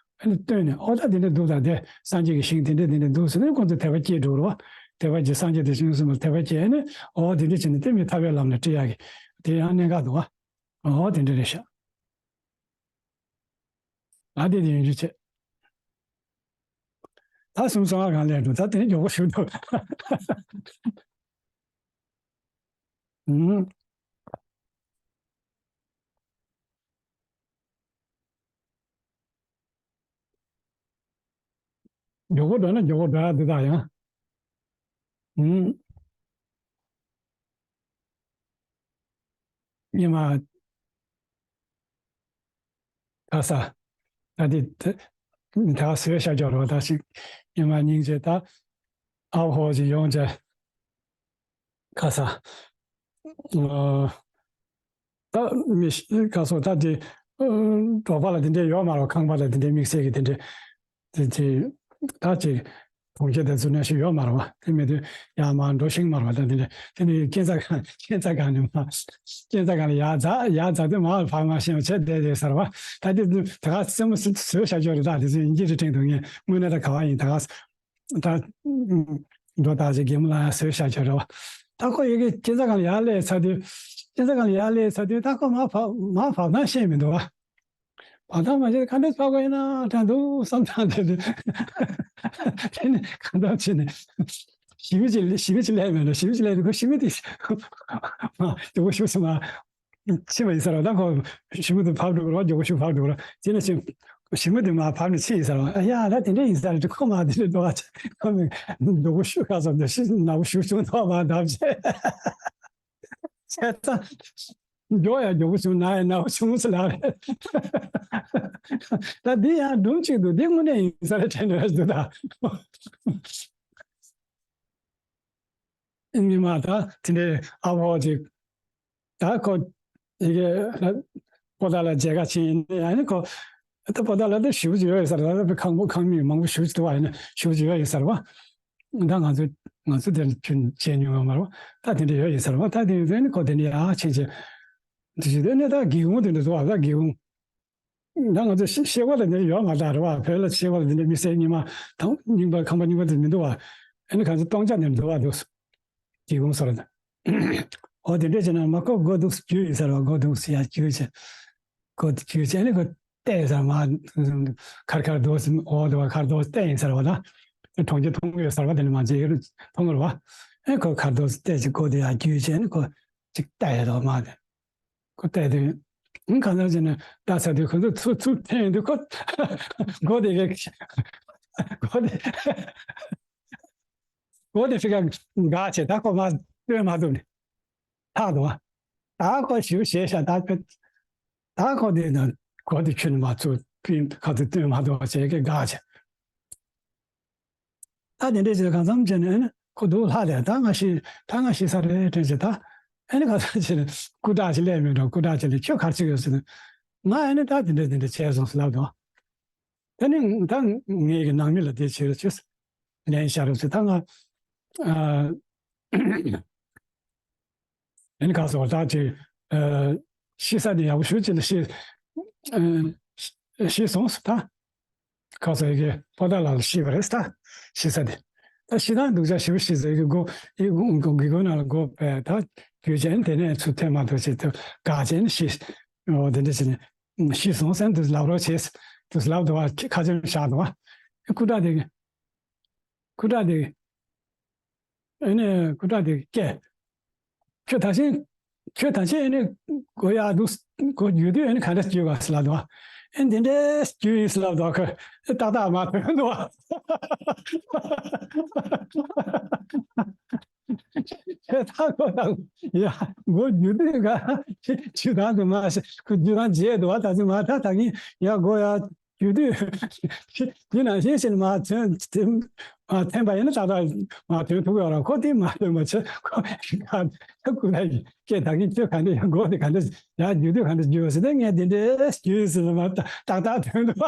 ནི་སྟོན་ནས་ཨོ་ད་དེ་འདྲ་འདུག་ད་དེ་སངས་རྒྱས་ཀྱི་ཞིང་དེ་འདྲ་དེ་འདྲ་འདུག་ཟེར་ནས་ཁོང་ཚོ་དད་པ་སྐྱེས་འགྲོ་རེད་བ། དད་པ་སྐྱེས་སངས་རྒྱས་དེ་བཞིན་གསུངས་པ་དད་པ་སྐྱེས་ནས་ཨོ་དེ་འདྲ་བྱས་ནས་དེ་མི་ཐར་པའི་ལམ་ལ་ཁྲིད་ཡག་གི་དེ་ཡང་གནད་འགག་འདུག་བ། ཨོ་དེ་འདྲ་རེད་ཤག་ང་དེ་དེ་ཡོང་རྒྱུ་བྱས། ད་སུམ་སོང་བ་གང་ལས་འགྲོ་ད་དེ་ནི་མགྱོགས་པོ་ཞུ་འདུག་ཨུམ། མགྱོགས་པོ་འགྲོ་ན་མགྱོགས་པོ་འགྲོ་ཡ་འདི་དག་ཡང་། ཨུམ། ཉི་མ། ག་ས། ད་དེ་ད་ད་བཟོས་བཞག་ཀྱོག་རོགས་ད་ཞིག་ཉི་མ་སྙིང་རྗེ་ད། ཨ་ཧོ་ཅིག་ཡོང་ཅེ། ག་ས། ཨ། ད་མི་ཤི་ག་སོ་ད་དེ། ཨ། འབྲོག་པ་ལ་དེ་འདྲས་ཡོད་མ་རོ། ཁང་པ་ལ་དེ་འདྲས་དམིགས་བསལ་གྱི་དེ་འདྲས། དེ་དེ་ད་ཅིག་གྲོང་ཁྱེར་དེ་ཚོ་ནང་བཞིན་ཡོད་མ་རེད་བ། དེ་མི་དུས་ཡར་མར་འགྲོ་ཤེས་མ་རེད་བ། ད་དེ་འདྲ་དེ་ནི་སྐྱེ་འཚར་གང་སྐྱེ་འཚར་གང་ནས་མར་སྐྱེ་འཚར་གང་ནས་ཡར་འཛེགས་ཡར་འཛེགས་དུས་མར་བར་མ་ཤེས་པ་བྱས་བསྡད་བསྡད་ས་རེད་བ། ད་དེ་དེ་ག་སེམས་མ་བཟོས་བཞག་ཀྱོག་རེད། ད་དེ་ཚོ་ཡིན་གྱི་རེད་དྲན་འདུག་ངས་དངོས་གནས་ད་ག་བ་ཡིན་ད་ག་ད་འགྲོ་ད་ཅིག་གད་མོ་ལ་ཡང་བཟོས་བཞག་ཀྱོག་རེད་བ། ད་ཁོ་ཡི་གེ་སྐྱེ་འཚར་གང་ལ་ཡར་སླེབས་ཚར་དུས་སྐྱེ་འཚར་གང་ལ་ཡར་སླེབས་ཚར་དུས་ད་ཁོ་མར་བབས་མར་བབས་སྟངས་ཤེས་མི་འདུག་བ། བར་ཐག་མ་ཆད་ག་འདྲ་ཚོགས་པ་ཡིན་ན་དྲན་འདུག་བསམ་སྟངས་དེ་རེད། དེ་ནི་གང་ལྟར་བྱས་ནས་ཞི་མི་ཅིག་ཞི་མི་ཅིག་སླེབས་མེད་ན་ཞི་མི་ཅིག་སླེབས་དུས་ཁོ་ཞི་མི་དེ་མ་མགྱོགས་པོ་ཤུགས་ཆེ་མ་ཕྱིན་པ་ཡིན་ས་རེད། ད་ཁོ་ཞི་མི་དེ་བབས་འགྲོ་གི་རེད་བ། མགྱོགས་པོ་ཤུགས་བབས་འགྲོ་གི་རེད། དེ་ནས་ཕྱིན་ཞི་མི་དེ་མ་བབས་ནས་ཕྱིན་ཡིན་ས་རེད་བ། ཨ་ཡ་ད་དེ་འདྲ་ཡིན་ས་རེད། ཁོ་མ་དེ་འདྲ་འགྲོ་བ་ཁོ་མི་མགྱོགས་པོ་ཤུགས་ག་ཚོད་འདུག་ཤི་ནག་པོ་ཤུགས་ཆུང་ཐོག་མ་བབས་བྱས། བྱས་ཙང་། མགྱོགས་ཡང་མགྱོགས་པོ་བྱུང་། ནག་ཡང་ནག་པོ་བྱུང་ཟེར་ལབ་རེད། ད་འདི་ཡང་སྒྲུང་གཅིག་འདུག་འདི་དངོས་གནས་ཡིན་ས་རེད་དྲན་འདྲ་འདུག་ད། ཉི་མ་ད་དེ་འདྲའི་ཨ་ཕོ་ཅིག་ད་ཁོ་ཡི་གེ་ལ་པོ་ཏཱ་ལ་མཇལ་ཁ་ཕྱིན་ཡིན་ནའི་ཨ་ནི་ཁོ་ད་པོ་ཏཱ་ལ་ད་ཞེ་པོ་ཅིག་ཡོད་ཡོད་ས་རེད། ད་ཁང་པ་ཁང་མིག་མང་པོ་ཞེ་པོ་ཅིག་འདུག་བ། ཡིན་ན་ཞེ་པོ་ཅིག་ཡོད་ཡོད་ས་རེད་བ། ད་ང་ཚོ་ང་ཚོ་དེར་ཕྱིན་བྱས་མྱོང་ཡོད་མ་རེད་བ། ད་དེ་འདྲ་ཡོད་ཡིན་ས་རེད་བ། ད་དེ་ཡིན་ནི་ཁོ་དེ་འདྲ་ཡར་ཕྱིན་བྱས་དེ་བྱས་དེ་ནས་ད་སྒེའུ་ཁུང་དེ་འདྲ་འདུག་བ། ད་སྒེའུ་ཁུང་ད་ང་ཚོ་ཤེ་ཤེལ་སྒོ་ལ་འདི་འདྲ་ཡོད་མ་རེད་བ། བོད་ལ་ཤེལ་སྒོ་ལ་འདི་འདྲ་དམིགས་བསལ་རྙིང་མ་དང་རྙིང་པ་ཁང་པ་རྙིང་པ་དེ་མི་འདུག་བ། ཨ་ནི་གང་ཚོ་སྟོང་ཆ་འདི་འདྲ་འདུག་བ་འདུག་སྒེའུ་ཁུང་སོགས་ལ། འོ་དེ་འདྲ་བྱས་ན་མ་ཁོ་སྒོ་འདུག་སེ་རྒྱུག་ཡིན་ས་རེད་བ། སྒོ་འདུག་སེ་ཡར་རྒྱུག་བྱས། སྒོ་དེ་རྒྱུག་བྱས་ནས་ཁོ་བལྟས་ས་མ། ཁར་ཁར་འདུག་སེ་འོ་དེ་བ་ཁར་འདུག་སེ་བལྟས་ཡིན་ས་རེད་བ། ད་གྲོང་ཁྱེར་མཐོང་གི་ཡོད་ས་རེད་བ། དེ་ནས་མ་མཇལ་ཡོད་མཐོང་གི་རེད་བ། ཨེ་ཁོ་ཁར་འདུག་སེ་བལྟས་བྱས་སྒོ་དེ་ཡར་རྒྱུག་བྱས་ནས་ཁོ་ཅིག་བལྟས་ཡོད་དོ་མ་དེ། ཁོ་བལྟས་དུས། ཨང་གང་ལྟར་བྱས་ནས་ལྟ་ཚར་དུས་ཁོ་ཚོ་ཚུར་ཚུར་འཐེན་ཡོང་དུས་ཁོ། སྒོ་དེ་ག་སྒོ་དེ། སྒོ་དེ་ཕི་ག་འགག་བྱས། ད་ཁོ་མ་སྟོན་མ་ཐུབ་ནས་ལྷག་འདུག་བ། ད་ཁོ་ཞིབ་བྱས་ཤག་ད་ཁོ་ད་ཁོ་དེ་ན་སྒོ་དེ་ཁྱོན་ནས་མ་ཚུར་ཕི་ག་ཚོད་སྟོན་མ་ཐུབ་པ་བྱས་ཀྱི་འགག་བྱས། ད་དེ་འདྲས་བྱས་གང་འཚམ་བྱས་ནས་ཨ་ནི་ཁོ་འདུག་ལྷག་ལས། ད་ང་ཤི་ད་ང་ཤི་ས་རེད་དྲན་བྱས། ད་ཨ་ནི་གང་འཚམ་བྱས་ནས་སྐུ་དྲག་ཅིག་སླེབས་མེད་འགྲོ། སྐུ་དྲག་ཅིག་སླེབས། ཁྱོད་ག་རེ་བྱེད་ཀྱི་ཡོད་ཟེར་ནས། ང་ཨ་ནི་ད་དེ་འདྲས་དེ་འདྲས་བྱས་སོང་ཟེར་ལབ་འདུག་ད་ནི་ད་ངེད་ཀྱི་ནང་མི་ལ་དེ་བྱེད་རོགས་བྱེད་ལན་བཞག་རོགས་བྱེད། ད་ང་ཨ་ཨ་ནི་ག་སོགས་ད་ཅིག་ཨ་ཤི་ས་དེ་ཡག་པོ་ཞེ་ཅིག་ལ་ཤི་ཨ་ཤི་སོང་ཟེར། ད་ ཁ་སང་ཡི་གེ་པོ་ཏཱ་ལ་ལ་ཤི་བ་རེད་ད། ཤི་ས་དེ། ད་ཤི་སྟངས་སྡུག་ཅག་ཞེ་པོ་ཤི་ས་ཡི་གེ་མགོ་ཡི་གེ་མགོ་ནང་ལ་མགོ་བས་ད་རྒྱུ་ཅན་དེ་ནས་ཚུར་ཐོན་མ་ཐུབ་ཅེས་དུ་དགག་ཅན་ཤི། འོ་དེ་འདྲ་བྱས་ནས་ཤི་སོང་ཟེར་དུ་ལབ་རོགས་བྱས། དུ་ལབ་འདུག་བ་ཁ་ཆེམས་བཞག་འདུག་བ། སྐུ་དྲག་དེ་སྐུ་དྲག་དེ། ཨེ་ནས་སྐུ་དྲག་དེ་སྐད། ཁྱོད་ད་ཕྱིན། ཁྱོད་ད་ཕྱིན་ཨེ་ནས་གོ་ཡག་འདུག་གོ་རྒྱུ་དུས་ཨེ་ནས་ག་འདྲ་བརྗོད་པ་ཟེར་ལབ་འདུག་ཨེ་འདི་འདྲའི་རྒྱུ་ཡིན་ཟེར་ལབ་འདུག་ཁོས་ཏག་ཏག་མ་ཐོན་འདུག་ཁྱོད་ད་གོ་ད་ཡ་གོ་རྒྱུ་དུས་ག་ཇུས་ཐང་དུ་མ་ཁོ་ཇུས་ཐང་བརྗེད་འདུག་ད་ཚོད་མ་ད་ད་གིན་ཡ་གོ་ཡ། རྒྱུ་དུས། དེ་ནང་བཞིན་ཞིག་མ་ཐོན། མ་ཐོན་པ་ཡིན་ན་ཏག་ཏག་མ་ཐོན་ཐུབ་ཡོད་ར། ཁོ་དེ་མ་ཐོན་པ་ཆེ་ཁོ་ཁ་ཁུ་ད་ཡི་སྐད་ད་གིན་ཁྱོད་ག་འདྲ་ཡང་མགོ་དེ་ག་འདྲ་ཡ་རྒྱུ་དུས་ག་འདྲ་རྒྱུ་ཟེར་ན་ངས་དེ་འདྲས་རྒྱུ་ཟེར་ན་མ་ཏག་ཏག་ཐོན་འདུག་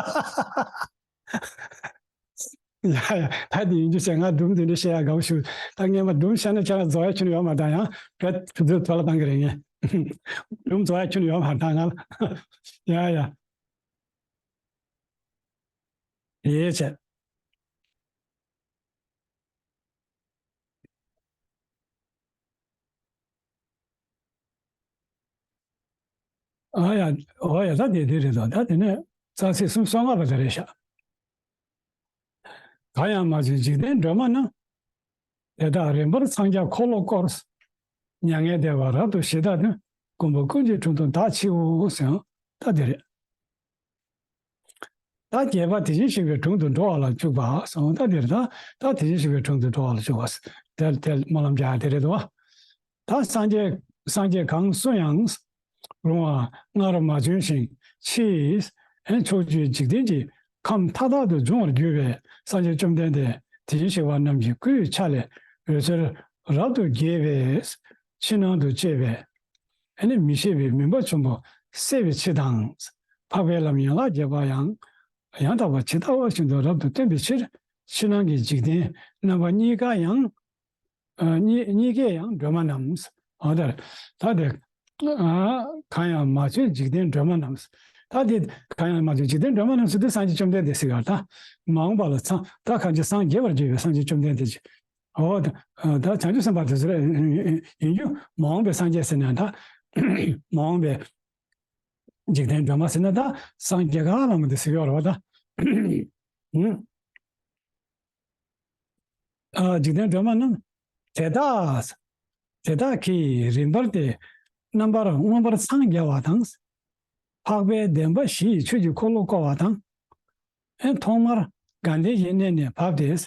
ཡ་ཡ་ད་དེ་ཡིན་རྒྱུ་བྱས་ང་སྒྲུང་དེ་འདྲ་བཤད་ཡ་དགའ་བོ་ཞུ། ད་ངས་མ་སྒྲུང་བཤད་ན་ཁྱེད་རང་རྫོགས་ཡ་ཁྱོན་ཡོད་མ་ད་ཡང་བྲེད་ཐུབ་ཐུབ་ཐོ་ལ་བཏང་གི་རེད་ངས། སྒྲུང་རྫོགས་ཡ་ཁྱོན་ཡོད་མ་ད་ང་ལ་ཡ་ཡ། ཡེ་བྱས། ཨ་ཡ། ཨོ་ཡ་ད་དེ་དེ་རེད་དོ། ད་དེ་ནས་རྩ་ཚིག་གསུམ་སོ་ལྔ་པ་དེ་རེད་ཤག་གང་ཡང་མ་བྱུང་འཇིག་རྟེན་སྒྲོན་མ་རྣམས། དེ་དག་རིམ་པར་འཚང་རྒྱ་འཁོར་ལོ་བསྐོར། མྱ་ངན་འདས་པ་རབ་ཏུ་ཞི་བདག་ནི། མགོན་པོ་ཀུན་གྱི་དྲུང་དུ་བདག་མཆིའོ་ཟེར། ད་དེ་རེད། ད་བརྒྱད་པ་དེ་བཞིན་གཤེགས་པའི་དྲུང་དུ་འགྲོ་བ་ལ་འཇུག་པ་གསུངས། ད་འདིར་ད་ད་དེ་བཞིན་གཤེགས་པའི་དྲུང་དུ་འགྲོ་བ་ལ་འཇུག་པ། དེ་དེ་སྨོན་ལམ་རྒྱག་དེ་རེད་དོ། ད་སངས་རྒྱས་སངས་རྒྱས་གང་སུ་ཡང་རུང་བ་སྔར་མ་བྱོན་ཞིང་ཕྱིས་ཕྱོགས་བཅུའི་འཇིག་རྟེན་གྱི་ཁམས་མཐའ་དག་ཏུ་འབྱུང་བར་འགྱུར་བའི་སངས་རྒྱས་བཅོམ་ལྡན་འདས་དེ་བཞིན་གཤེགས་པ་རྣམས་ཀྱི་སྐུའི་ཆ་ལས་འོད་ཟེར་རབ་ཏུ་རྒྱས་པས་ཕྱི་ནང་དུ་བཅས་པས། ཨ་ནི་མི་ཤེས་པའི་མུན་པ་ཆེན་པོ་སེལ་བའི་ཕྱིར་དང་། འཕགས་པའི་ལམ་ཡན་ལག་བརྒྱད་པ་ཡང་ཡང་དག་པར་ཇི་ལྟ་བ་བཞིན་དུ་རབ་ཏུ་སྟོན་པའི་ཕྱིར་ཕྱི་ནང་གི་འཇིག་རྟེན་རྣམ་པ་གཉིས་ཀ་ཡང་། ཨ་གཉིས་གཉིས་ཀས་ཡང་སྒྲོན་མ་རྣམས། འོ་ད་ད་དེ་ཨ་གང་ཡང་མ་བྱོན་འཇིག་རྟེན་སྒྲོན་མ་རྣམས། ད་དེ་གང་ཡང་མ་བྱོན་འཇིག་རྟེན་སྒྲོན་མ་རྣམས་ཟེར་དུས་སངས་རྒྱས་བཅོམ་ལྡན་འདས་ཟེར་ག་ད་མ་འོངས་པ་ལ་ཚང་ད་གང་ཅི་སངས་རྒྱས་པར་བརྗོད་པའི་སངས་རྒྱས་བཅོམ་ལྡན་འདས་ཀྱི། འོ་ད་ད་བྱང་ཆུབ་སེམས་དཔའ་དེ་ཚོ་རེད་ཡིན་རྒྱུ་མ་འོངས་པའི་སངས་རྒྱས་ཟེར་ན་ད་མ་འོངས་པའི་འཇིག་རྟེན་སྒྲོན་མ་ཟེར་ན་ད་སངས་རྒྱས་ག་ལ་མ་དེ་ཟེར་ཡོད་རེད་བ་ད། ཨ་འཇིག་རྟེན་སྒྲོན་མ་རྣམས་དེ་དག་དེ་དག་གིས་རིམ་པར་ཏེ་རྣམ་པར་མངོན་པར་འཚང་རྒྱ་བ་དང་། འཕགས་པའི་བདེན་པ་བཞི་ཡི་ཆོས་ཀྱི་འཁོར་ལོ་བསྐོར་བ་དང་། ཨེ་ཐོག་མར་དགའ་ལྡན་གྱི་གནས་ནས་བབས་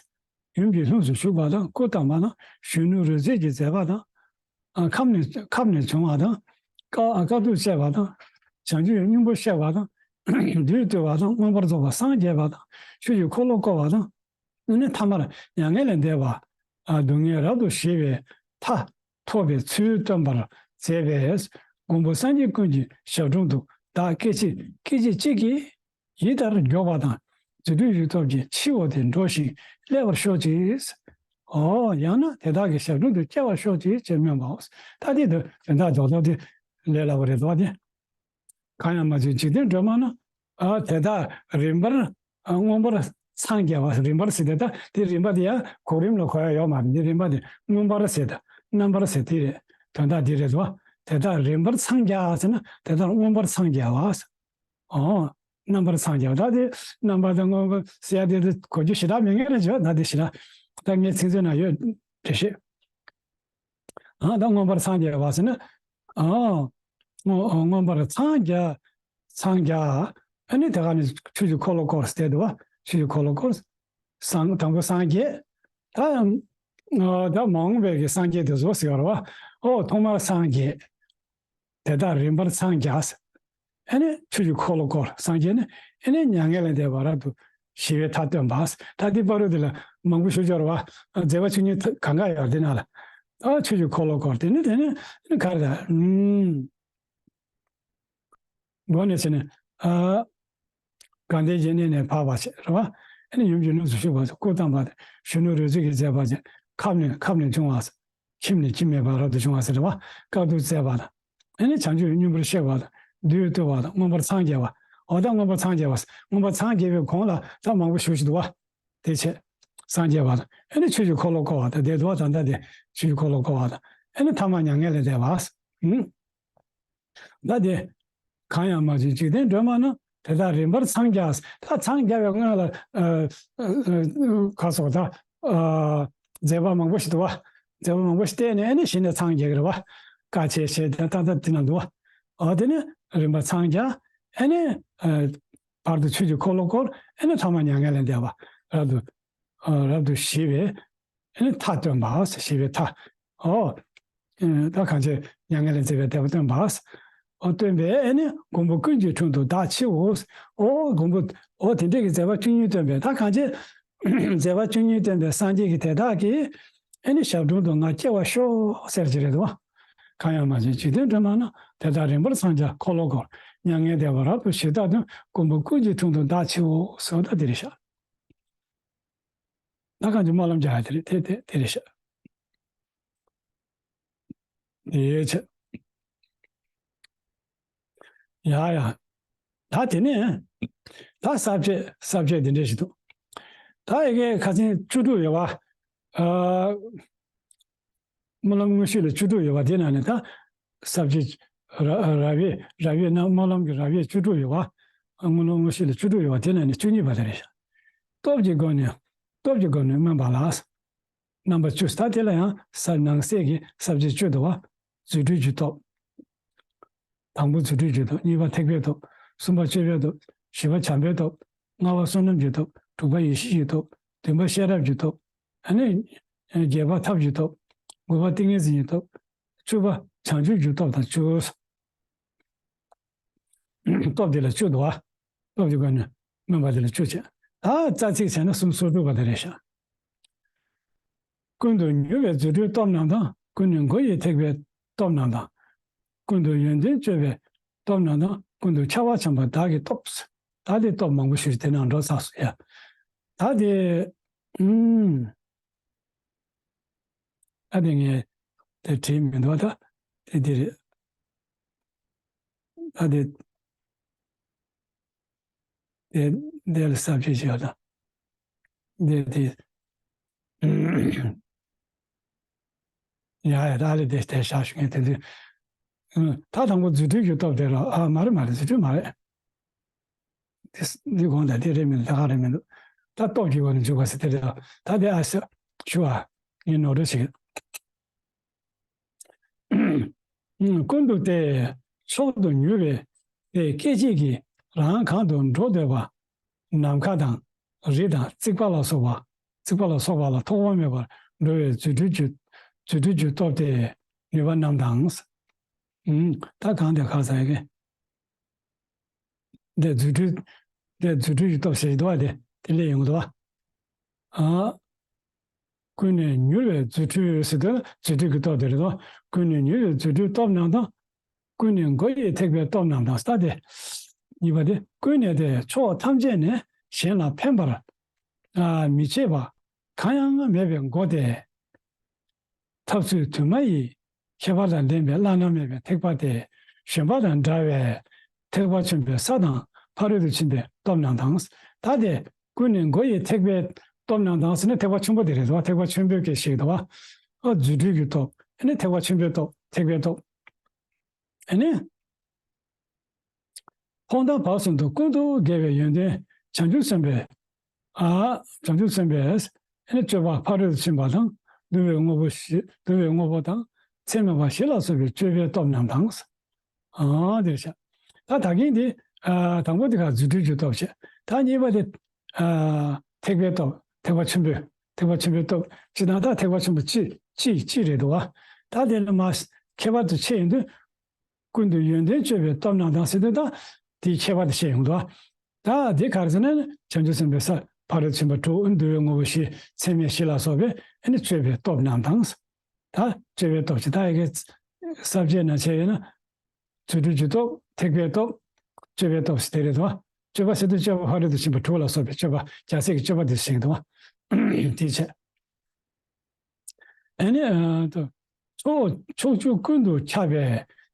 ཏེ། ཡུམ་གྱི་ལྷུམས་སུ་ཞུགས་པ་དང་སྐུ་བལྟམས་པ་དང་གཞོན་ནུ་རོལ་རྩེད་ཀྱི་མཛད་པ་དང་། ཨ་ཁམས་ནས་ཁམས་ནས་བྱུང་བ་དང་། དཀའ་དཀའ་ཐུབ་སྤྱད་པ་དང་། བྱང་ཆུབ་སྙིང་པོ་བཤད་པ་དང་། བདུད་བཏུལ་བ་དང་མངོན་པར་རྫོགས་པར་སངས་རྒྱས་པ་དང་ཆོས་ཀྱི་འཁོར་ལོ་བསྐོར་བ་དང་། ཨ་ནི་ཐ་མར་མྱ་ངན་ལས་འདས་པ། ཨ་སྡུག་བསྔལ་རབ་ཏུ་ཞི་བའི་མཐའ་ཐོབ་པའི་ཚུལ་སྟོན་པར་མཛད་པས། མགོན་པོ་སངས་རྒྱས་ཀུན་གྱི་ཞབས་དྲུང་དུ་བདག་སྐད་ཅིག་སྐད་ཅིག་གཅིག་གིས་ཡིད་ལྟར་མགྱོགས་པ་དང་རྫུ་འཕྲུལ་གྱི་སྟོབས་ཀྱིས་ཕྱིར་འོང་སྟེ་འགྲོ་ཞིང་སླེབས་པར་ཤོག་ཅིག་འོ་ཡང་ན་དེ་དག་གི་ཞབས་དྲུང་དུ་སྐྱེ་བར་ཤོག་ཅིག་ཅེས་སྨོན་པའོ། ད་དེ་དུ་དོན་དག་རྡོག་རྡོག་དེ་ལས་སླ་པོ་རེད་དོ་དེ། གང་ཡང་མ་བྱུང་འཇིག་རྟེན་སྒྲོན་མ་རྣམས། ཨ་དེ་དག་རིམ་པར་ཨ་མངོན་པར་འཚང་རྒྱ་བ། རིམ་པར་ཟེར་དེ་ད་དེ་རིམ་པ་དེ་ཡང་གོ་རིམ་ལ་གོ་ཡ་ཡོད་མ་རེད། འདི་རིམ་པ་དེ་མངོན་པར་ཟེར་དང་རྣམ་པར་ཟེར་དེ་རེད། དོན་དག་འདི་རེད་དོ། དེ་དག་རིམ་པར་འཚང་རྒྱ་ཟེར་ན་དེ་དག་མངོན་པར་འཚང་རྒྱ་བ། ཨོ། རྣམ་པར་འཚང་རྒྱ་བ། ད་དེ་རྣམ་པ་དང་མངོན་པ་ཟེར་ཡ་དེ་དེ་གོ་རྒྱུ་ཞེ་དྲག་མེད་མཁན་རེད་བྱས། ད་དེ་ཞེ་དྲག་ད་ངའི་ཚིག་མཛོད་ན་ཡོད་འགྲེལ་བཤད། ཨ་ད་མངོན་པར་འཚང་རྒྱ་བ་ཟེར་ན། ཨ་མངོན་མངོན་པར་འཚང་རྒྱ། འཚང་རྒྱ། ཨ་ནི་དེ་ག་ནས་ཆོས་ཀྱི་འཁོར་ལོ་བསྐོར་ཟེར་དུ་བ། ཆོས་ཀྱི་འཁོར་ལོ་བསྐོར། སངས་དང་པོ་སངས་རྒྱས། ད་ཨ་ད་མ་འོངས་པའི་གི་སངས་རྒྱས་དེ་ཚོ་ཟེར་བ་རེད་བ། ཨོ་ཐོག་མར་སངས་རྒྱས། དེ་དག་རིམ་པར་འཚང་རྒྱ། ཨ་ནི་ཆོས་ཀྱི་འཁོར་ལོ་བསྐོར། སངས་རྒྱས་ནི་ཨ་ནི་མྱ་ངན་ལས་འདས་པ་རབ་ཏུ་ཞི་བའི་མཐའ་སྟོན་པ། ད་འདི་བར་དུ་དེ་ལ་མང་པོ་ཞུ་སྦྱོར་བ། མཛད་པ་བཅུ་གཉིས་གང་ག་ཡོད་དེ་ན་ལ། ཨ་ཆོས་ཀྱི་འཁོར་ལོ་བསྐོར། དེ་ནི་དེ་ནི་ཨ་ནི་ག་རེ་ད། ཨུམ། མགོ་ནས་ཟེར་ནས་ཨ། དགའ་ལྡན་གྱི་གནས་ནས་བབས་པ་ཞིག་རེད་བ། ཨ་ནི་ཡུམ་གྱི་ལྷུམས་སུ་ཞུགས་པ་སྐུ་བལྟམས་པ་དང་གཞོན་ནུ་རོལ་རྩེད་ཀྱི་མཛད་པ་ཅན་ཁམས་ནས་ཁམས་ནས་བྱུང་བ། ཁྱིམ་ནས་ཁྱིམ་མེད་པར་རབ་ཏུ་བྱུང་བ་ཟེར་བ། དཀའ་ཐུབ་མཛད་པ་དང་། ཨ་ནི་བྱང་ཆུབ་སྙིང་པོར་གཤེགས་པ་དང་བདུད་བཏུལ་བ་དང་མངོན་པར་འཚང་རྒྱ་བ། འོ་ད་མངོན་པར་འཚང་རྒྱ་བ། མངོན་པར་འཚང་རྒྱ་བའི་གོང་ལ་ད་མང་པོ་ཞུ་ཞིག་འདུག་བ། དེ་བྱས། སངས་རྒྱས་པ་དང་། ཨེ་ནི་ཆོས་ཀྱི་འཁོར་ལོ་བསྐོར་བ་དང་། དེ་འདུག་བ། ད་ལྟ་དེ་ཆོས་ཀྱི་འཁོར་ལོ་བསྐོར་བ་དང་། ཨེ་ནི་ཐ་མ་མྱ་ངན་ལས་འདས་པ། ཨུམ། ད་དེ། གང་ཡང་མ་བྱུང་འཇིག་རྟེན་སྒྲོན་མ་རྣམས། དེ་དག་རིམ་པར་འཚང་རྒྱ། ད་འཚང་རྒྱ་བའི་སྔོན་ལ། ཨ། ཨ། ཨ། ག་སོགས་ད། ཨ། མཛད་པ་མང་པོ་ཞིག་འདུག་བ། མཛད་པ་མང་པོ་ཞིག་བསྟན་ནས་ཨེ་ནི་གཞི་ནས་འཚང་རྒྱ་གི་རེད་བ། དཀའ་སྤྱད་བྱས་ཏེ་ད་ལྟ་དེ་ན་འདུག་བ། ཨ། དེ་ནི་རིམ་པ་འཚང་རྒྱ། ཨེ་ནི། ཨ། བར་དུ་ཆོས་ཀྱི་འཁོར་ལོ་བསྐོར། ཨེ་ནི་ཐ་མ་མྱ་ངན་ལས་འདས་པ། རབ་ཏུ། ཨ། རབ་ཏུ་ཞི་བའི། ཨེ་ནི་མཐའ་སྟོན་པ། ཞི་བའི་མཐའ། ཨོ། ཨེ། ད་གང་བྱས་མྱ་ངན་ལས་འདས་པའི་མཛད་པ་སྟོན་པ། ཨོ། སྟོན་པས་ཨེ་ནི་མགོན་པོ་ཀུན་གྱི་དྲུང་དུ་བདག་མཆིའོ། ཨོ། མགོན་པོ། ཨོ། དེ་འདྲས་ཀྱི་མཛད་པ་བཅུ་གཉིས་སྟོན་པས། ད་གང་བྱས་མཛད་པ་བཅུ་གཉིས་སྟོན་པའི་སངས་རྒྱས་ཀྱི་དེ་དག་གིས་ཨེ་ནི་ཞབས་དྲུང་དུ་ང་སྐྱེ་བར་ཤོག་ཟེར་གྱི་རེད་དོ། གང་ཡང་མ་བྱུང་འཇིག་རྟེན་སྒྲོན་མ་རྣམས། དེ་དག་རིམ་པར་འཚང་རྒྱ་འཁོར་ལོ་བསྐོར། མྱ་ངན་འདས་པ་རབ་ཏུ་ཞི་མཐའ་སྟོན། མགོན་པོ་ཀུན་གྱི་དྲུང་དུ་བདག་མཆིའོ་ཟེར་བ་ད་དེ་རེད་ཤག་ད་གང་བྱས་སྨོན་ལམ་རྒྱག་ཡ་དེ་རེད། དེ་དེ་དེ་རེད་ཤག་དེ་ཡོད་ཆེ། ཡ་ཡ། ད་དེ་ནས་ད་ས་བཅད་ས་བཅད་དེ་འདྲ་ཞིག་འདུག་ད་ཡི་གེ་ཁ་སང་བཅུ་དྲུག་ཡོད་བ། ཨ། སྨོན་ལམ་དངོས་གཞི་ལ་བཅུ་དྲུག་ཡོད་བ། དེ་ནང་ནས་ད་ས་བཅད་ར་རབ་དབྱེ། རབ་དབྱེ་ན་སྨོན་ལམ་གྱི་རབ་དབྱེ་བཅུ་དྲུག་ཡོད་བ། སྨོན་ལམ་དངོས་གཞི་ལ་བཅུ་དྲུག་ཡོད་བ། དེ་ནང་ནས་བཅུ་གཉིས་པ་དེ་རེད་ཤག་སྟོབས་ཀྱི་སྒོ་ནས། སྟོབས་ཀྱི་སྒོ་ནས་སྨོན་པ་ལ། རྣམ་པ་བཅུ། ད་དེ་ལ་ཡང་ས་ནང་གསེས་ཀྱི་ས་བཅད་བཅུ་འདུག་བ། རྫུ་འཕྲུལ་གྱི་སྟོབས། དང་པོ་རྫུ་འཕྲུལ་གྱི་སྟོབས། གཉིས་པ་ཐེག་པའི་སྟོབས། གསུམ་པ་སྤྱོད་པའི་སྟོབས། བཞི་པ་བྱམས་པའི་སྟོབས། ལྔ་པ་བསོད་ནམས་ཀྱི་སྟོབས། དྲུག་པ་ཡེ་ཤེས་ཀྱི་སྟོབས། བདུན་པ་ཤེས་རབ་ཀྱི་སྟོབས། ཨ་ནི་བརྒྱད་པ་ཐབས་ཀྱི་སྟོབས། དགུ་པ་ཏིང་ངེ་འཛིན་གྱི་སྟོབས། བཅུ་པ་བྱང་ཆུབ་ཀྱི་སྟོབས་དང་བཅུ། སྟོབས་འདི་ལ་བཅུ་འདུག་བ། སྟོབས་ཀྱི་སྒོ་ནས་སྨོན་པ་འདི་ལ་བཅུ་བྱས། ད་རྩ་ཚིག་བྱས་ན་སུམ་ཅུ་སོ་དྲུག་པ་དེ་རེད་ཤག་ཀུན་ཏུ་མྱུར་བའི་རྫུ་འཕྲུལ་སྟོབས་རྣམས་དང་། ཀུན་ནས་སྒོ་ཡི་ཐེག་པའི་སྟོབས་རྣམས་དང་། ཀུན་ཏུ་ཡོན་ཏན་སྤྱོད་པའི་སྟོབས་རྣམས་དང་། ཀུན་ཏུ་ཁྱབ་པ་ཆེན་པོ་བདག་གི་སྟོབས། ད་དེ་སྟོབས་མང་པོ་ཞིག་དེ་ནང་འགྲོ་ཚར་སོང་ཡ། ད་དེ། ཨུམ། ད་དེ་ངས་དེ་བྲིས་མི་འདུག་ད་དེ་འདི་རེད། ད་དེ། དེ་འདི་ལ་ས་བཅད་ཅིག་ཡོད་ད། འདི་དེ། ཡ་ཡ། ད་ལས་དེ་དེ་བཞག་ཞུ་མཁན་དེ་དུས། ཨུམ། ད་དང་པོ་རྫུ་འཕྲུལ་གྱི་སྟོབས་དེ་རོ། ཨ། མ་རེད་མ་རེད། རྫུ་འཕྲུལ་མ་རེད། དེ་འདི་གོང་ད་དེ་རེད་མིན། ད་ག་རེད་མིན་འདུག་ད་སྟོབས་ཀྱི་སྒོ་ནས་འཇུག་པ་ཟེར་དེ་རེད་ད། ད་དེ་ཨ་ཟེར་ཞུ་བ། ངས་ནོར་འཁྲུལ་བྱེད། ཀུན་ཏུ་སྟེ། མཆོག་ཏུ་མྱུར་བའི་སྟེ། སྐད་ཅིག་གིས་རང་གང་དུ་འགྲོ་འདོད་པ། ནམ་མཁའ་དང་། རི་དང་། རྩིག་པ་ལ་སོགས་པ། རྩིག་པ་ལ་སོགས་པ་ལ་ཐོགས་པ་མེད་པར་འགྲོ་བའི་རྫུ་འཕྲུལ་གྱི། རྫུ་འཕྲུལ་གྱི་སྟོབས་ཏེ། ནུས་པ་རྣམས་དང་། ཨུམ། ད་གང་དེ་ག་ཟེར་གི། དེ་རྫུ་འཕྲུལ། དེ་རྫུ་འཕྲུལ་གྱི་སྟོབས་ཟེར་གྱི་འདུག་བ། དེ་དེ་ལས་ཡོང་གི་འདུག་བ། ཨ། ཀུན་ནས་མྱུར་བའི་རྫུ་འཕྲུལ་ཟེར་དུས་རྫུ་འཕྲུལ་གྱི་སྟོབས་དེ་རེད་དོ། ཀུན་ནས་མྱུར་བའི་རྫུ་འཕྲུལ་སྟོབས་རྣམས་དང་། ཀུན་ནས་སྒོ་ཡི་ཐེག་པའི་སྟོབས་རྣམས་དང་། ད་དེ་གཉིས་པ་དེ། ཀུན་ནས་ཏེ་ཕྱོགས་ཐམས་ཅད་ནས་གཞན་ལ་ཕན་པར། ཨ། མི་བྱེད་པ་གང་ཡང་མེད་པའི་སྒོ་སྟེ། ཐབས་ཚུལ་དུ་མ་ཡིས་ཁྱད་པར་དང་ལྡན་པའི་བླ་ན་མེད་པའི་ཐེག་པ་སྟེ། གཞན་པ་དང་འདྲ་བའི་ཐེག་པ་ཆེན་པོའི་ས་དང་ཕ་རོལ་ཏུ་ཕྱིན་པའི་སྟོབས་རྣམས་དང་། ད་དེ་ཀུན་ནས་སྒོ་ཡི་ཐེག་པའི་སྟོབས་རྣམས་དང་ཟེར་ན་ཐེག་པ་ཆེན་པོ་དེ་རེད་དོ། ཐེག་པ་ཆེན་པོའི་སྐད་ཞིག་འདུག་བ། ཨ། རྫུ་འཕྲུལ་གྱི་སྟོབས། ཨ་ནི་ཐེག་པ་ཆེན་པོའི་སྟོབས། ཐེག་པའི་སྟོབས། ཨ་ནི། ཐོག་མཐའ་བར་གསུམ་དུ་ཀུན་ཏུ་དགེ་བའི་ཡོན་ཏན་བྱང་ཆུབ་སེམས་དཔའི། ཨ། བྱང་ཆུབ་སེམས་དཔའི། ཨ་ནི་སྤྱོད་པ་ཕ་རོལ་ཏུ་ཕྱིན་པ་དང་། བསྡུ་བའི་དངོས་པོ་བཞི། བསྡུ་བའི་དངོས་པོ་དང་། ཚད་མེད་པ་བཞི་ལ་སོགས་པའི་སྤྱོད་པའི་སྟོབས་རྣམས་དང་། ཨ། དེར་བྱ། ད་ད་གིན་དེ། ཨ། དང་པོ་དེ་ག་རྫུ་འཕྲུལ་གྱི་སྟོབས་བྱས། ད་གཉིས་པ་དེ། ཨ། ཐེག་པའི་སྟོབས། ཐེག་པ་ཆེན་པོའི། ཐེག་པ་ཆེན་པོའི་སྟོབས་ཅི་དང་། ད་ཐེག་པ་ཆེན་པོ་གཅིག་གཅིག་གཅིག་རེད་འདུག་བ། ད་དེ་ལ་མ་ཁྱད་པར་དུ་ཕྱེ་ཡོང་དུས། ཀུན་ཏུ་ཡོན་ཏན་སྤྱོད་པའི་སྟོབས་རྣམས་དང་ཟེར་དུས། ད་དེའི་ཁྱད་པར་དུ་ཕྱེ་ཡོང་འདུག་བ། ད་དེ་ག་རེ་ཟེར་ན། བྱང་ཆུབ་སེམས་དཔའི་ས་ཕ་རོལ་ཕྱིན་པ་དྲུག། བསྡུ་བའི་དངོས་པོ་བཞི། ཚད་མེད་བཞི་ལ་སོགས་པའི་ཨ་ནི་སྤྱོད་པའི་སྟོབས་རྣམས་དང་། ད་སྤྱོད་པའི་སྟོབས་ཀྱི། ད་ཡ་གི་ས་བཅད་ནང་བྱས་ཡོད་ན། རྫུ་འཕྲུལ་གྱི་སྟོབས། ཐེག་པའི་སྟོབས། སྤྱོད་པའི་སྟོབས་ཟེར་དེ་རེད་དོ། སྤྱོད་པ་ཟེར་དུས་སྤྱོད་པ་ཕ་རོལ་ཏུ་ཕྱིན་པ་དྲུག་ལ་སོགས་པའི་སྤྱོད་པ། རྒྱལ་སྲས་ཀྱི་སྤྱོད་པ་དེ་ཟེར་གྱི་འདུག་བ། དེ་བྱས། ཨ་ནི། ཨ། ད་ཕྱོགས་ཕྱོགས་བཅུ་ཀུན་ཏུ་ཁྱབ་པའི་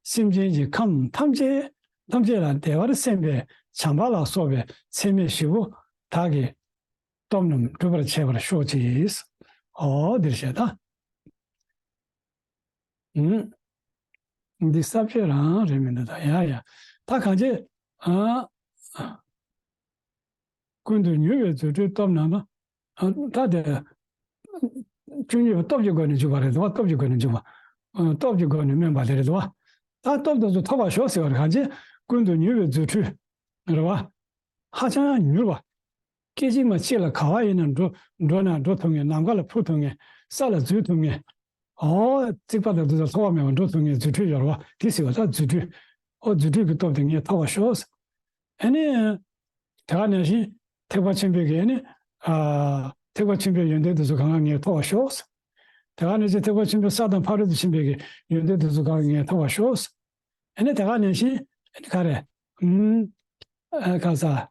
སེམས་ཅན་གྱི་ཁམས་ཐམས་ཅད། ཐམས་ཅད་ལ་བདེ་བར་གསན་པའི་ བྱམས་པ་ལ་སོགས་པའི་ཚད་མེད་བཞི་པོ་དག་གི་སྟོབས་རྣམས་འགྲུབ་པར་བྱེད་པར་ཤོག་ཅིག། འོ་འདིར་བཤད་ད། ཨུམ། འདི་ས་བཅད་རང་རེད་མི་འདུག་ད་ཡ་ཡ། ད་གང་བྱེད། ཨ། ཀུན་ཏུ་མྱུར་བའི་རྫུ་འཕྲུལ་སྟོབས་རྣམས་དང་། ཨ། ད་དེ། བཅུ་གཉིས་པ་སྟོབས་ཀྱི་སྒོ་ནས་འཇུག་པ་རེད་དོ། སྟོབས་ཀྱི་སྒོ་ནས་འཇུག་པ། ཨ། སྟོབས་ཀྱི་སྒོ་ནས་སྨོན་པ་དེ་རེད་དོ། ད་སྟོབས་དེ་ཚོ་ཐོབ་པར་ཤོག་ཟེར་བ་རེད། གང་བྱེད། ཀུན་ཏུ་མྱུར་བའི་རྫུ་འཕྲུལ། རེད་བ། ཧ་ཅང་ཡང་མྱུར་བ། སྐད་ཅིག་མ་གཅིག་ལ་ག་བ་ཡིན་ན་འགྲོ་འགྲོ་ན་འགྲོ་ཐུབ་མཁན། ནམ་མཁའ་ལ་འཕུར་ཐུབ་མཁན། ས་ལ་འཛུལ་ཐུབ་མཁན། ཨོ། རྩིག་པ་དང་དེ་ཚོ་ལྷོ་བ་མེད་པར་འགྲོ་ཐུབ་མཁན་རྫུ་འཕྲུལ་ཡོད་རེད་བ། དེ་ཟེར་བ་ད་རྫུ་འཕྲུལ། ཨོ། རྫུ་འཕྲུལ་གྱི་སྟོབས་དེ་ངས་ཐོབ་པར་ཤོག། ཨ་ནི། དེ་ག་ནང་བཞིན་ཐེག་པ་ཆེན་པོའི་གི་ཨ་ནི། ཨ། ཐེག་པ་ཆེན་པོའི་ཡོན་ཏན་དེ་ཚོ་གང་ག་ངས་ཐོབ་པར་ཤོག། དེ་ག་ནང་བཞིན་ཐེག་པ་ཆེན་པོའི་ས་དང་ཕ་རོལ་ཏུ་ཕྱིན་པའི་གི་ཡོན་ཏན་དེ་ཚོ་གང་ག་ངས་ཐོབ་པར་ཤོག། ཨ་ནི་དེ་ག་ནང་བཞིན་ཨ་ནི་ག་རེ། ཨུམ། ཨ། ག་ས།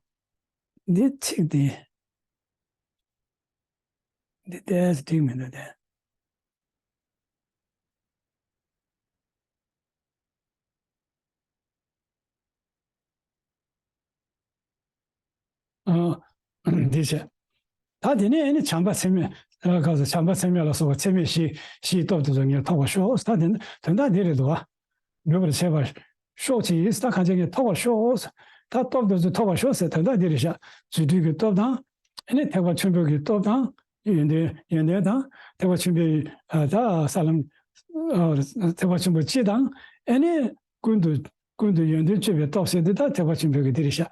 འདི་ཚིག་འདི། འདི་ཏོག་ཙམ་འགྲིག་མི་འདུག་སྟེ། ཨ། འདི་བྱས། ད་དེ་ནས་ཨ་ནི་བྱམས་པ་ཚད་མེད། ཨ། ག་ས། བྱམས་པ་ཚད་མེད་ལ་སོགས་པ་ཚད་མེད་བཞི། བཞིའི་སྟོབས་དེ་ཚོ་ངས་ཐོབ་པར་ཤོག། ད་དེ་དོན་དག་འདི་རེད་འདུག་བ། འགྲུབ་པར་བྱེད་པར་ཤོག་ཅིག། ད་གང་བྱེད། ངས་ཐོབ་པར་ཤོག། ད་སྟོབས་དེ་ཚོ་ཐོབ་པར་ཤོག་ཟེར་དོན་དག་འདི་རེད་ཤག། རྫུ་འཕྲུལ་གྱི་སྟོབས་དང་། ཨ་ནི་ཐེག་པ་ཆེན་པོ་གི་སྟོབས་དང་། ཡོན་ཏན་ཡོན་ཏན་དང་། ཐེག་པ་ཆེན་པོའི། ཨ། ད་ས་ལམ། ཨ། ཐེག་པ་ཆེན་པོ་སྤྱི་དང་། ཨ་ནི་ཀུན་ཏུ་ཀུན་ཏུ་ཡོན་ཏན་སྤྱོད་པའི་སྟོབས་ཟེར་དེ་ད་ཐེག་པ་ཆེན་པོའི་གི་འདི་རེད་ཤག།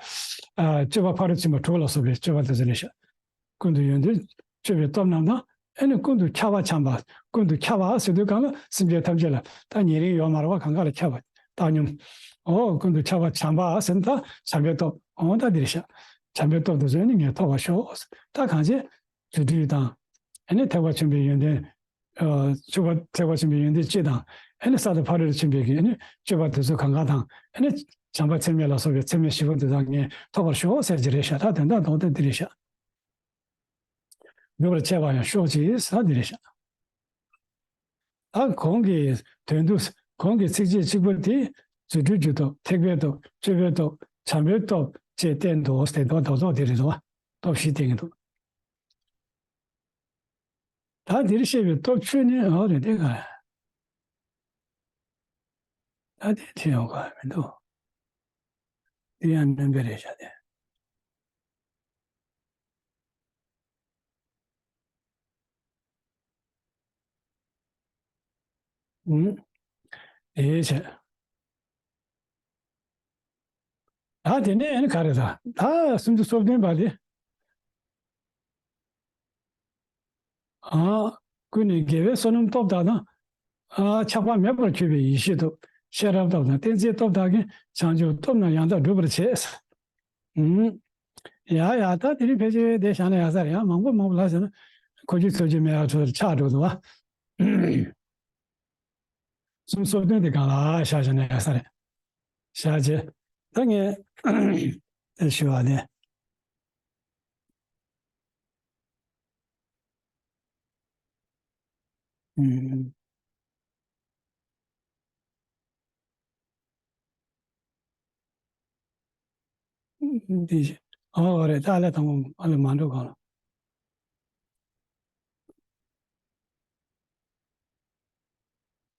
ཨ། སྤྱོད་པ་ཕ་རོལ་ཕྱིན་པ་དྲུག་ལ་སོགས་པའི་སྤྱོད་པ་དེ་ཚོ་རེད་ཤག། ཀུན་ཏུ་ཡོན་ཏན་སྤྱོད་པའི་སྟོབས་རྣམས་དང་། ཨ་ནི་ཀུན་ཏུ་ཁྱབ་པ་བྱམས་པ། ཀུན་ཏུ་ཁྱབ་པ་ཟེར་དུས་གང་ལ་སེམས་ཅན་ཐམས་ཅད་ལ་ད་ཉེ་རིང་ཡོད་མ་རེད་བ། གང་ག་ལ་ཁྱབ་པ་བཏང་སྙོམས། ཨོ། ཀུན་ཏུ་ཁྱབ་པ་བྱམས་པ་ཟེར་ན་ད་བྱམས་པའི་སྟོབས། ཨོ། ད་འདི་རེད་ཤག། བྱམས་པའི་སྟོབས་དེ་ཚོ་ནི་ངས་ཐོབ་པར་ཤོག། ད་གང་བྱེད། རྫུ་འཕྲུལ་དང་། ཨ་ནི་ཐེག་པ་ཆེན་པོའི་ཡོན་ཏན། ཨ། ཆུ་བ་ཐེག་པ་ཆེན་པོའི་ཡོན་ཏན་སྤྱི་དང་། ཨ་ནི་ས་དང་ཕ་རོལ་ཏུ་ཕྱིན་པའི་གི་ཨ་ནི་སྤྱོད་པ་དེ་ཚོ་གང་ག་དང་། ཨ་ནི་བྱམས་པ་ཚད་མེད་ལ་སོགས་པའི་ཚད་མེད་བཞི་པོ་དེ་དག་ངས་ཐོབ་པར་ཤོག་ཟེར་གྱི་རེད་ཤག། ད་དོན་དག་རྡོག་རྡོག་འདི་རེད་ཤག། འགྲུབ་པར་བྱེད་པར་ཡང་ཤོག་ཅིག་ཟེར་འདི་རེད་ཤག། ད་གོང་གི་དོན་དུ་གོང་གི་ཚིགས་བཅད་གཅིག་པོ་དེ་རྫུ་འཕྲུལ་གྱི་སྟོབས། ཐེག་པའི་སྟོབས། སྤྱོད་པའི་སྟོབས། བྱམས་པའི་སྟོབས་བཅས་བསྟན་ཏོ་ཟེར་དོ། རྡོག་རྡོག་དེ་རེད་དོ། སྟོབས་བཞི་བསྟན་གྱི་འདུག། ད་འདིར་བཤད་པའི་སྟོབས་བཅུ་ནི། འོ་རེད་དེ་ག། ད་དེ་དྲན་ཡོང་ག་མི་འདུག། དེ་ཡང་སྨན་པ་རེད་བཞག་དེ། ཨུམ། དེ་བྱས། ད་དེ་ནས་ཨ་ནི་ག་རེ་ད། ད་སུམ་ཅུ་སོ་བདུན་པ་དེ། ཨ། ཀུན་ནས་དགེ་བའི་བསོད་ནམས་སྟོབས་དག་དང་། ཨ། ཆགས་པ་མེད་པར་གྱུར་པའི་ཡེ་ཤེས་སྟོབས། ཤེས་རབ་སྟོབས་དང་བསྟན་འཛིན་སྟོབས་དག་གིས་བྱང་ཆུབ་སྟོབས་རྣམས་ཡང་དག་འགྲུབ་པར་བྱེད། ཨུམ། ཡ་ཡ། ད་དེ་རིང་ཕལ་ཆེར་དེ་བཞག་ན་ཡག་ས་རེད། ཡང་མང་པོ་མང་པོ་ལབ་ཟེར་ན་གོ་རྒྱུ་ཚོད་རྒྱུ་མེད་པ་ཚོ་ཆགས་འགྲོ་འདུག་བ། སུམ་སོ་བདུན་དེ་གང་ལ་བཞག་བཞག་ན་ཡག་ས་རེད། བཞག་རྗེས་ད་ངས་ཞུ་བ་དེ། ཨུམ། འདི། ཨོ་རེད། ད་ལས་དང་པོ་ཨ་ལས་མ་འགྲོ་གང་ལ།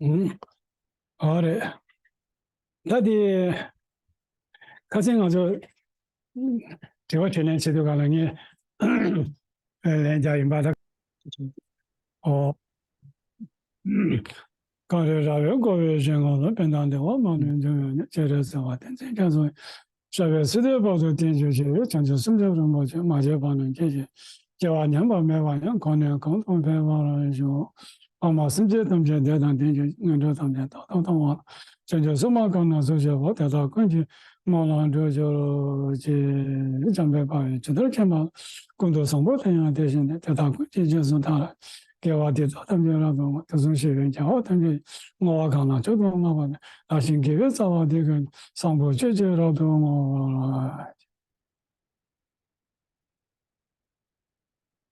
ཨུམ། ཨོ་རེད། ད་དེ་ཁ་སང་ང་ཚོ་དྲི་བ་དྲིས་ལན་བྱེད་དུས་གང་ལ་ངས་ལན་རྒྱག་ཡིན་པ་ད། ཨོ། གངས་རི་ར་བས་བསྐོར་བའི་ཞིང་ཁམས་ལ། ཕན་དང་བདེ་བ་མང་པོས་འཛུམ་དབྱངས་ནི། སྤྱན་རས་གཟིགས་དབང་བསྟན་འཛིན་རྒྱ་མཚོ་ཡི། ཞབས་པད་སྲིད་མཐའི་བར་དུ་བརྟན་གྱུར་ཅིག། བྱང་ཆུབ་སེམས་མཆོག་རིན་པོ་ཆེ། མ་སྐྱེས་པ་རྣམས་སྐྱེ་ཞིང་། སྐྱེ་བ་ཉམས་པ་མེད་པ་ཡང་། གོང་ནས་གོང་དུ་འཕེལ་བར་ཤོག། འཕགས་མ་སེམས་ཅན་ཐམས་ཅད་བདེ་དང་ལྡན་གྱུར་ཅིག། ངན་འགྲོ་ཐམས་ཅད་རྟག་ཏུ་ཐོབ་པར། བྱང་ཆུབ་སེམས་དཔའ་གང་རྣམས་སུ་གཤེགས་པ། དེ་དག་ཀུན་གྱི་ངོ་ལ་འགྲོ་གྱུར་ཅིག། འཇམ་དཔལ་དཔའ་བོས་ཇི་ལྟར་མཁྱེན་པ་ལ། ཀུན་ཏུ་བཟང་པོ་དེ་ཡང་དེ་བཞིན་ཏེ། དེ་དག་ཀུན་གྱི་རྗེས་སུ་བདག་སློབ་ཅིང་། དགེ་བ་འདི་དག་ཐམས་ཅད་རབ་ཏུ་བསྔོ། དུས་གསུམ་གཤེགས་པའི་རྒྱལ་བ་ཐམས་ཅད་ཀྱིས། བསྔོ་བ་གང་ལ་མཆོག་ཏུ་བསྔགས་པ་དེས། བདག་གཞན་དགེ་བའི་རྩ་བ་འདི་ཀུན་ཀྱང་། བཟང་པོ་སྤྱོད་ཕྱིར་རབ་ཏུ་བསྔོ་བར།